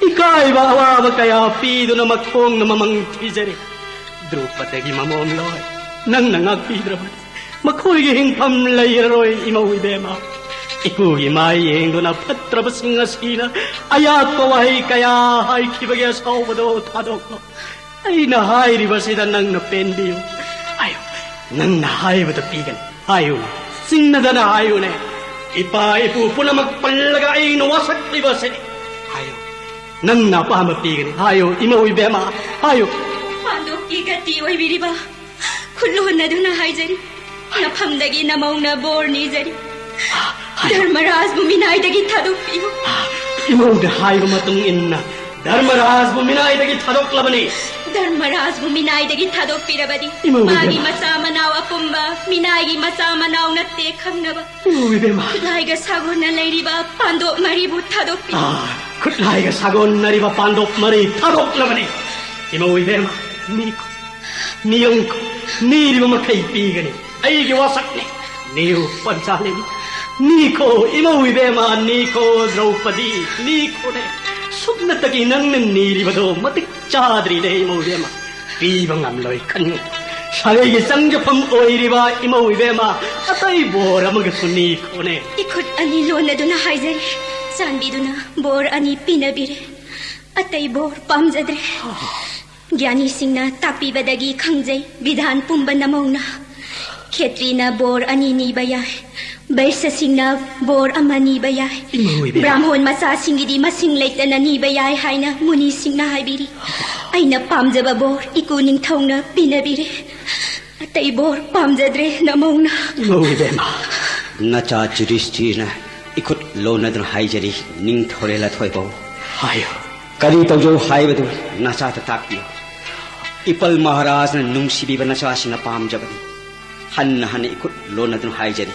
ꯏꯀꯥꯏꯕ ꯑꯋꯥꯕ ꯀꯌꯥ ꯄꯤꯗꯨꯅ ꯃꯈꯣꯡꯅ ꯃꯃꯪ ꯊꯤꯖꯔꯤ꯫ ꯗ꯭ꯔꯨꯄꯗꯒꯤ ꯃꯃꯣꯝ ꯂꯣꯏ ꯅꯪꯅ ꯉꯥꯛꯄꯤꯗ꯭ꯔꯕꯗꯤ ꯃꯈꯣꯏꯒꯤ ꯍꯤꯡꯐꯝ ꯂꯩꯔꯔꯣꯏ ꯏꯃꯧ ꯏꯕꯦꯝꯃ꯫ ꯏꯄꯨꯒꯤ ꯃꯥꯏ ꯌꯦꯡꯗꯨꯅ ꯐꯠꯇ꯭ꯔꯕꯁꯤꯡ ꯑꯁꯤꯅ ꯑꯌꯥꯛꯄ ꯋꯥꯍꯩ ꯀꯌꯥ ꯍꯥꯏꯈꯤꯕꯒꯤ ꯑꯁꯥꯎꯕꯗꯣ ꯊꯥꯗꯣꯛꯂꯣ꯫ ꯑꯩꯅ ꯍꯥꯏꯔꯤꯕꯁꯤꯗ ꯅꯪꯅ ꯄꯦꯟꯕꯤꯌꯨ꯫ ꯍꯥꯏꯌꯨ, ꯅꯪꯅ ꯍꯥꯏꯕꯗ ꯄꯤꯒꯅꯤ꯫ ꯍꯥꯏꯌꯨꯅꯦ, ꯆꯤꯡꯅꯗꯅ ꯍꯥꯏꯌꯨꯅꯦ꯫ ꯏꯄꯥ ꯏꯄꯨ ꯄꯨꯝꯅꯃꯛ ꯄꯜꯂꯒ ꯑꯩꯅ ꯋꯥꯁꯛꯂꯤꯕꯁꯤꯅꯤ꯫ ꯍꯥꯏꯌꯨ, ꯅꯪꯅ ꯑꯄꯥꯝꯕ ꯄꯤꯒꯅꯤ꯫ ꯍꯥꯏꯌꯨ, ꯏꯃꯧ ꯏꯕꯦꯝꯃ, ꯍꯥꯏꯌꯨ꯫ ꯄꯥꯟꯗꯣꯞꯀꯤ ꯒꯇꯤ ꯑꯣꯏꯕꯤꯔꯤꯕ ꯈꯨꯜꯂꯣꯟ ꯑꯗꯨꯅ ꯍꯥꯏꯖꯔꯤ, ꯅꯐꯝꯗꯒꯤ ꯅꯃꯧꯅ ꯕꯣꯔ ꯅꯤꯖꯔꯤ꯫ ꯍꯥꯏꯌꯨ꯫ ꯙꯔꯃꯔꯥꯖꯕꯨ ꯃꯤꯅꯥꯏꯗꯒꯤ ꯊꯥꯗꯣꯛꯄꯤꯌꯨ꯫ ꯏꯃꯧꯅ ꯍꯥꯏꯕ ꯃꯇꯨꯡ ꯏꯟꯅ ꯙꯔꯃꯔꯥꯖꯕꯨ ꯃꯤꯅꯥꯏꯗꯒꯤ ꯊꯥꯗꯣꯛꯂꯕꯅꯤ꯫ ꯙꯔꯃꯔꯥꯖꯕꯨ ꯃꯤꯅꯥꯏꯗꯒꯤ ꯊꯥꯗꯣꯛꯄꯤꯔꯕꯗꯤ, ꯏꯃꯧ ꯏꯕꯦꯝꯃ꯫ ꯃꯥꯒꯤ ꯃꯆꯥ ꯃꯅꯥꯎ ꯑꯄꯨꯝꯕ ꯃꯤꯅꯥꯏꯒꯤ ꯃꯆꯥ ꯃꯅꯥꯎ ꯅꯠꯇꯦ ꯈꯪꯅꯕ꯫ ꯏꯃꯧ ꯏꯕꯦꯝꯃ꯫ ꯈꯨꯠꯂꯥꯏꯒ ꯁꯥꯒꯣꯟꯅ ꯂꯩꯔꯤꯕ ꯄꯥꯟꯗꯣꯞ ꯃꯔꯤꯕꯨ ꯊꯥꯗꯣꯛꯄꯤꯔꯣ꯫ ꯑꯥ, ꯈꯨꯠꯂꯥꯏꯒ ꯁꯥꯒꯣꯟꯅꯔꯤꯕ ꯄꯥꯟꯗꯣꯞ ꯃꯔꯤ ꯊꯥꯗꯣꯛꯂꯕꯅꯤ꯫ ꯏꯃꯧ ꯏꯕꯦꯝꯃ, ꯃꯤꯀꯣ, ꯃꯤꯌꯣꯡꯀꯣ, ꯅꯤꯔꯤꯕ ꯃꯈꯩ ꯄꯤꯒꯅꯤ꯫ ꯑꯩꯒꯤ ꯋꯥꯁꯛꯅꯤ꯫ ꯅꯤꯌꯨ ꯄꯟꯆꯥꯂꯤ꯫ ꯅꯤꯈꯣ, ꯏꯃꯧ ꯏꯕꯦꯝꯃ, ꯅꯤꯈꯣ, ꯗ꯭ꯔꯧꯄꯗꯤ, ꯅꯤꯈꯣꯅꯦ꯫ ꯁꯨꯞꯅꯇꯒꯤ ꯅꯪꯅ ꯅꯤꯔꯤꯕꯗꯣ ꯃꯇꯤꯛ ꯆꯥꯗ꯭ꯔꯤꯅꯦ, ꯏꯃꯧ ꯏꯕꯦꯝꯃ꯫ ꯄꯤꯕ ꯉꯝꯂꯣꯏ ꯈꯟꯅꯨ꯫ ꯁꯥꯒꯩꯒꯤ ꯆꯪꯖꯐꯝ ꯑꯣꯏꯔꯤꯕ ꯏꯃꯧ ꯏꯕꯦꯝꯃ, ꯑꯇꯩ ꯕꯣꯔ ꯑꯃꯒꯁꯨ ꯅꯤꯈꯣꯅꯦ꯫ ꯏꯈꯨꯠ ꯑꯅꯤ ꯂꯣꯟꯅꯗꯨꯅ ꯍꯥꯏꯖꯔꯤ, ꯆꯥꯟꯕꯤꯗꯨꯅ ꯕꯣꯔ ꯑꯅꯤ ꯄꯤꯅꯕꯤꯔꯦ꯫ ꯑꯇꯩ ꯕꯣꯔ ꯄꯥꯝꯖꯗ꯭ꯔꯦ꯫ ꯒ꯭ꯌꯥꯅꯤꯁꯤꯡꯅ ꯇꯥꯛꯄꯤꯕꯗꯒꯤ ꯈꯪꯖꯩ, ꯕꯤꯙꯥꯟ ꯄꯨꯝꯕ ꯅꯃꯧꯅ꯫ ꯈꯦꯇ꯭ꯔꯤꯅ ꯕꯣꯔ ꯑꯅꯤ ꯅꯤꯕ ꯌꯥꯏ, ꯕꯩꯁ꯭ꯌꯁꯤꯡꯅ ꯕꯣꯔ ꯑꯃ ꯅꯤꯕ ꯌꯥꯏ, ꯏꯃꯧ ꯏꯕꯦꯝꯃ꯫ ꯕ꯭ꯔꯥꯝꯍꯣꯟ ꯃꯆꯥꯁꯤꯡꯒꯤꯗꯤ ꯃꯁꯤꯡ ꯂꯩꯇꯅ ꯅꯤꯕ ꯌꯥꯏ ꯍꯥꯏꯅ ꯃꯨꯅꯤꯁꯤꯡꯅ ꯍꯥꯏꯕꯤꯔꯤ꯫ ꯑꯩꯅ ꯄꯥꯝꯖꯕ ꯕꯣꯔ ꯏꯀꯨ ꯅꯤꯡꯊꯧꯅ ꯄꯤꯅꯕꯤꯔꯦ꯫ ꯑꯇꯩ ꯕꯣꯔ ꯄꯥꯝꯖꯗ꯭ꯔꯦ ꯅꯃꯧꯅ꯫ ꯏꯃꯧ ꯏꯕꯦꯝꯃ꯫ ꯅꯆꯥ ꯖꯨꯙꯤꯁꯊꯤꯔꯅ ꯏꯈꯨꯠ ꯂꯣꯟꯅꯗꯨꯅ ꯍꯥꯏꯖꯔꯤ, ꯅꯤꯡꯊꯧꯔꯦꯜ ꯑꯊꯣꯏꯕꯧ꯫ ꯍꯥꯏꯌꯨ꯫ ꯀꯔꯤ ꯇꯧꯖꯧ ꯍꯥꯏꯕꯗꯨ ꯅꯆꯥꯗ ꯇꯥꯛꯄꯤꯌꯨ꯫ ꯏꯄꯜ ꯃꯍꯥꯔꯥꯖꯅ ꯅꯨꯡꯁꯤꯕꯤꯕ ꯅꯆꯥꯁꯤꯡꯅ ꯄꯥꯝꯖꯕꯅꯤ꯫ ꯍꯟꯅ ꯍꯟꯅ ꯏꯈꯨꯠ ꯂꯣꯟꯅꯗꯨꯅ ꯍꯥꯏꯖꯔꯤ,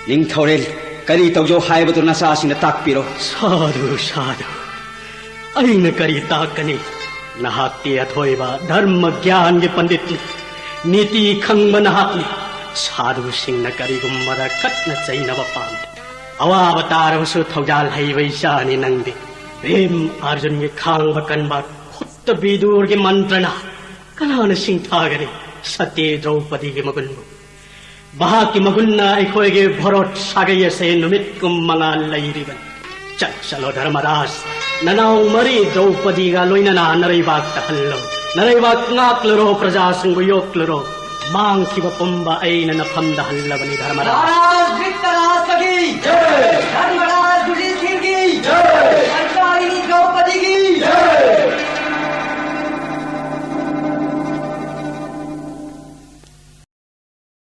ꯅꯤꯡꯊꯧꯔꯦꯜ, ꯀꯔꯤ ꯇꯧꯖꯧ ꯍꯥꯏꯕꯗꯨ ꯅꯆꯥꯁꯤꯡꯅ ꯇꯥꯛꯄꯤꯔꯣ꯫ ꯁꯥꯗꯨ, ꯁꯥꯗꯨ꯫ ꯑꯩꯅ ꯀꯔꯤ ꯇꯥꯛꯀꯅꯤ? ꯅꯍꯥꯛꯇꯤ ꯑꯊꯣꯏꯕ ꯙꯔꯃ ꯒ꯭ꯌꯥꯟꯒꯤ ꯄꯟꯗꯤꯠꯅꯤ꯫ ꯅꯤꯇꯤ ꯈꯪꯕ ꯅꯍꯥꯛꯅꯤ꯫ ꯁꯥꯗꯨꯁꯤꯡꯅ ꯀꯔꯤꯒꯨꯝꯕꯗ ꯈꯠꯅ ꯆꯩꯅꯕ ꯄꯥꯝꯗꯦ꯫ ꯑꯋꯥꯕ ꯇꯥꯔꯕꯁꯨ ꯊꯧꯖꯥꯜ ꯍꯩꯕ ꯏꯆꯥꯅꯤ ꯅꯪꯗꯤ꯫ ꯚꯤꯝ ꯑꯔꯖꯨꯟꯒꯤ ꯈꯥꯡꯕ ꯀꯟꯕ ꯈꯨꯠꯇ ꯕꯤꯗꯨꯔꯒꯤ ꯃꯟꯇ꯭ꯔꯅ ꯀꯅꯥꯅ ꯁꯤꯡꯊꯥꯒꯅꯤ? ꯁꯇꯤ ꯗ꯭ꯔꯧꯄꯗꯤꯒꯤ ꯃꯒꯨꯟꯕꯨ꯫ ꯃꯍꯥꯛꯀꯤ ꯃꯒꯨꯟꯅ ꯑꯩꯈꯣꯏꯒꯤ ꯚꯥꯔꯠ ꯁꯥꯒꯩ ꯑꯁꯦ ꯅꯨꯃꯤꯠ ꯀꯨꯟ ꯃꯉꯥ ꯂꯩꯔꯤꯕꯅꯤ꯫ ꯆꯠ ꯆꯠꯂꯣ ꯙꯔꯃꯔꯥꯖ, ꯅꯅꯥꯎ ꯃꯔꯤ ꯗ꯭ꯔꯧꯄꯗꯤꯒ ꯂꯣꯏꯅꯅ ꯅꯔꯩꯕꯥꯛꯇ ꯍꯜꯂꯣ꯫ ꯅꯔꯩꯕꯥꯛ ꯉꯥꯛꯂꯨꯔꯣ, ꯄ꯭ꯔꯖꯥꯁꯤꯡꯕꯨ ꯌꯣꯛꯂꯨꯔꯣ꯫ ꯃꯥꯡꯈꯤꯕ ꯄꯨꯝꯕ ꯑꯩꯅ ꯅꯐꯝꯗ ꯍꯜꯂꯕꯅꯤ ꯙꯔꯃꯔꯥꯖ꯫ ꯙꯔꯃꯔꯥꯖ ꯙ꯭ꯔꯤꯇꯔꯥꯁ꯭ꯇ꯭ꯔꯒꯤ ꯖꯩ! ꯙꯔꯃꯔꯥꯖ ꯌꯨꯙꯤꯁꯊꯤꯔꯒꯤ ꯖꯩ! ꯄꯟꯆꯥꯂꯤꯅꯤ ꯗ꯭ꯔꯧꯄꯗꯤꯒꯤ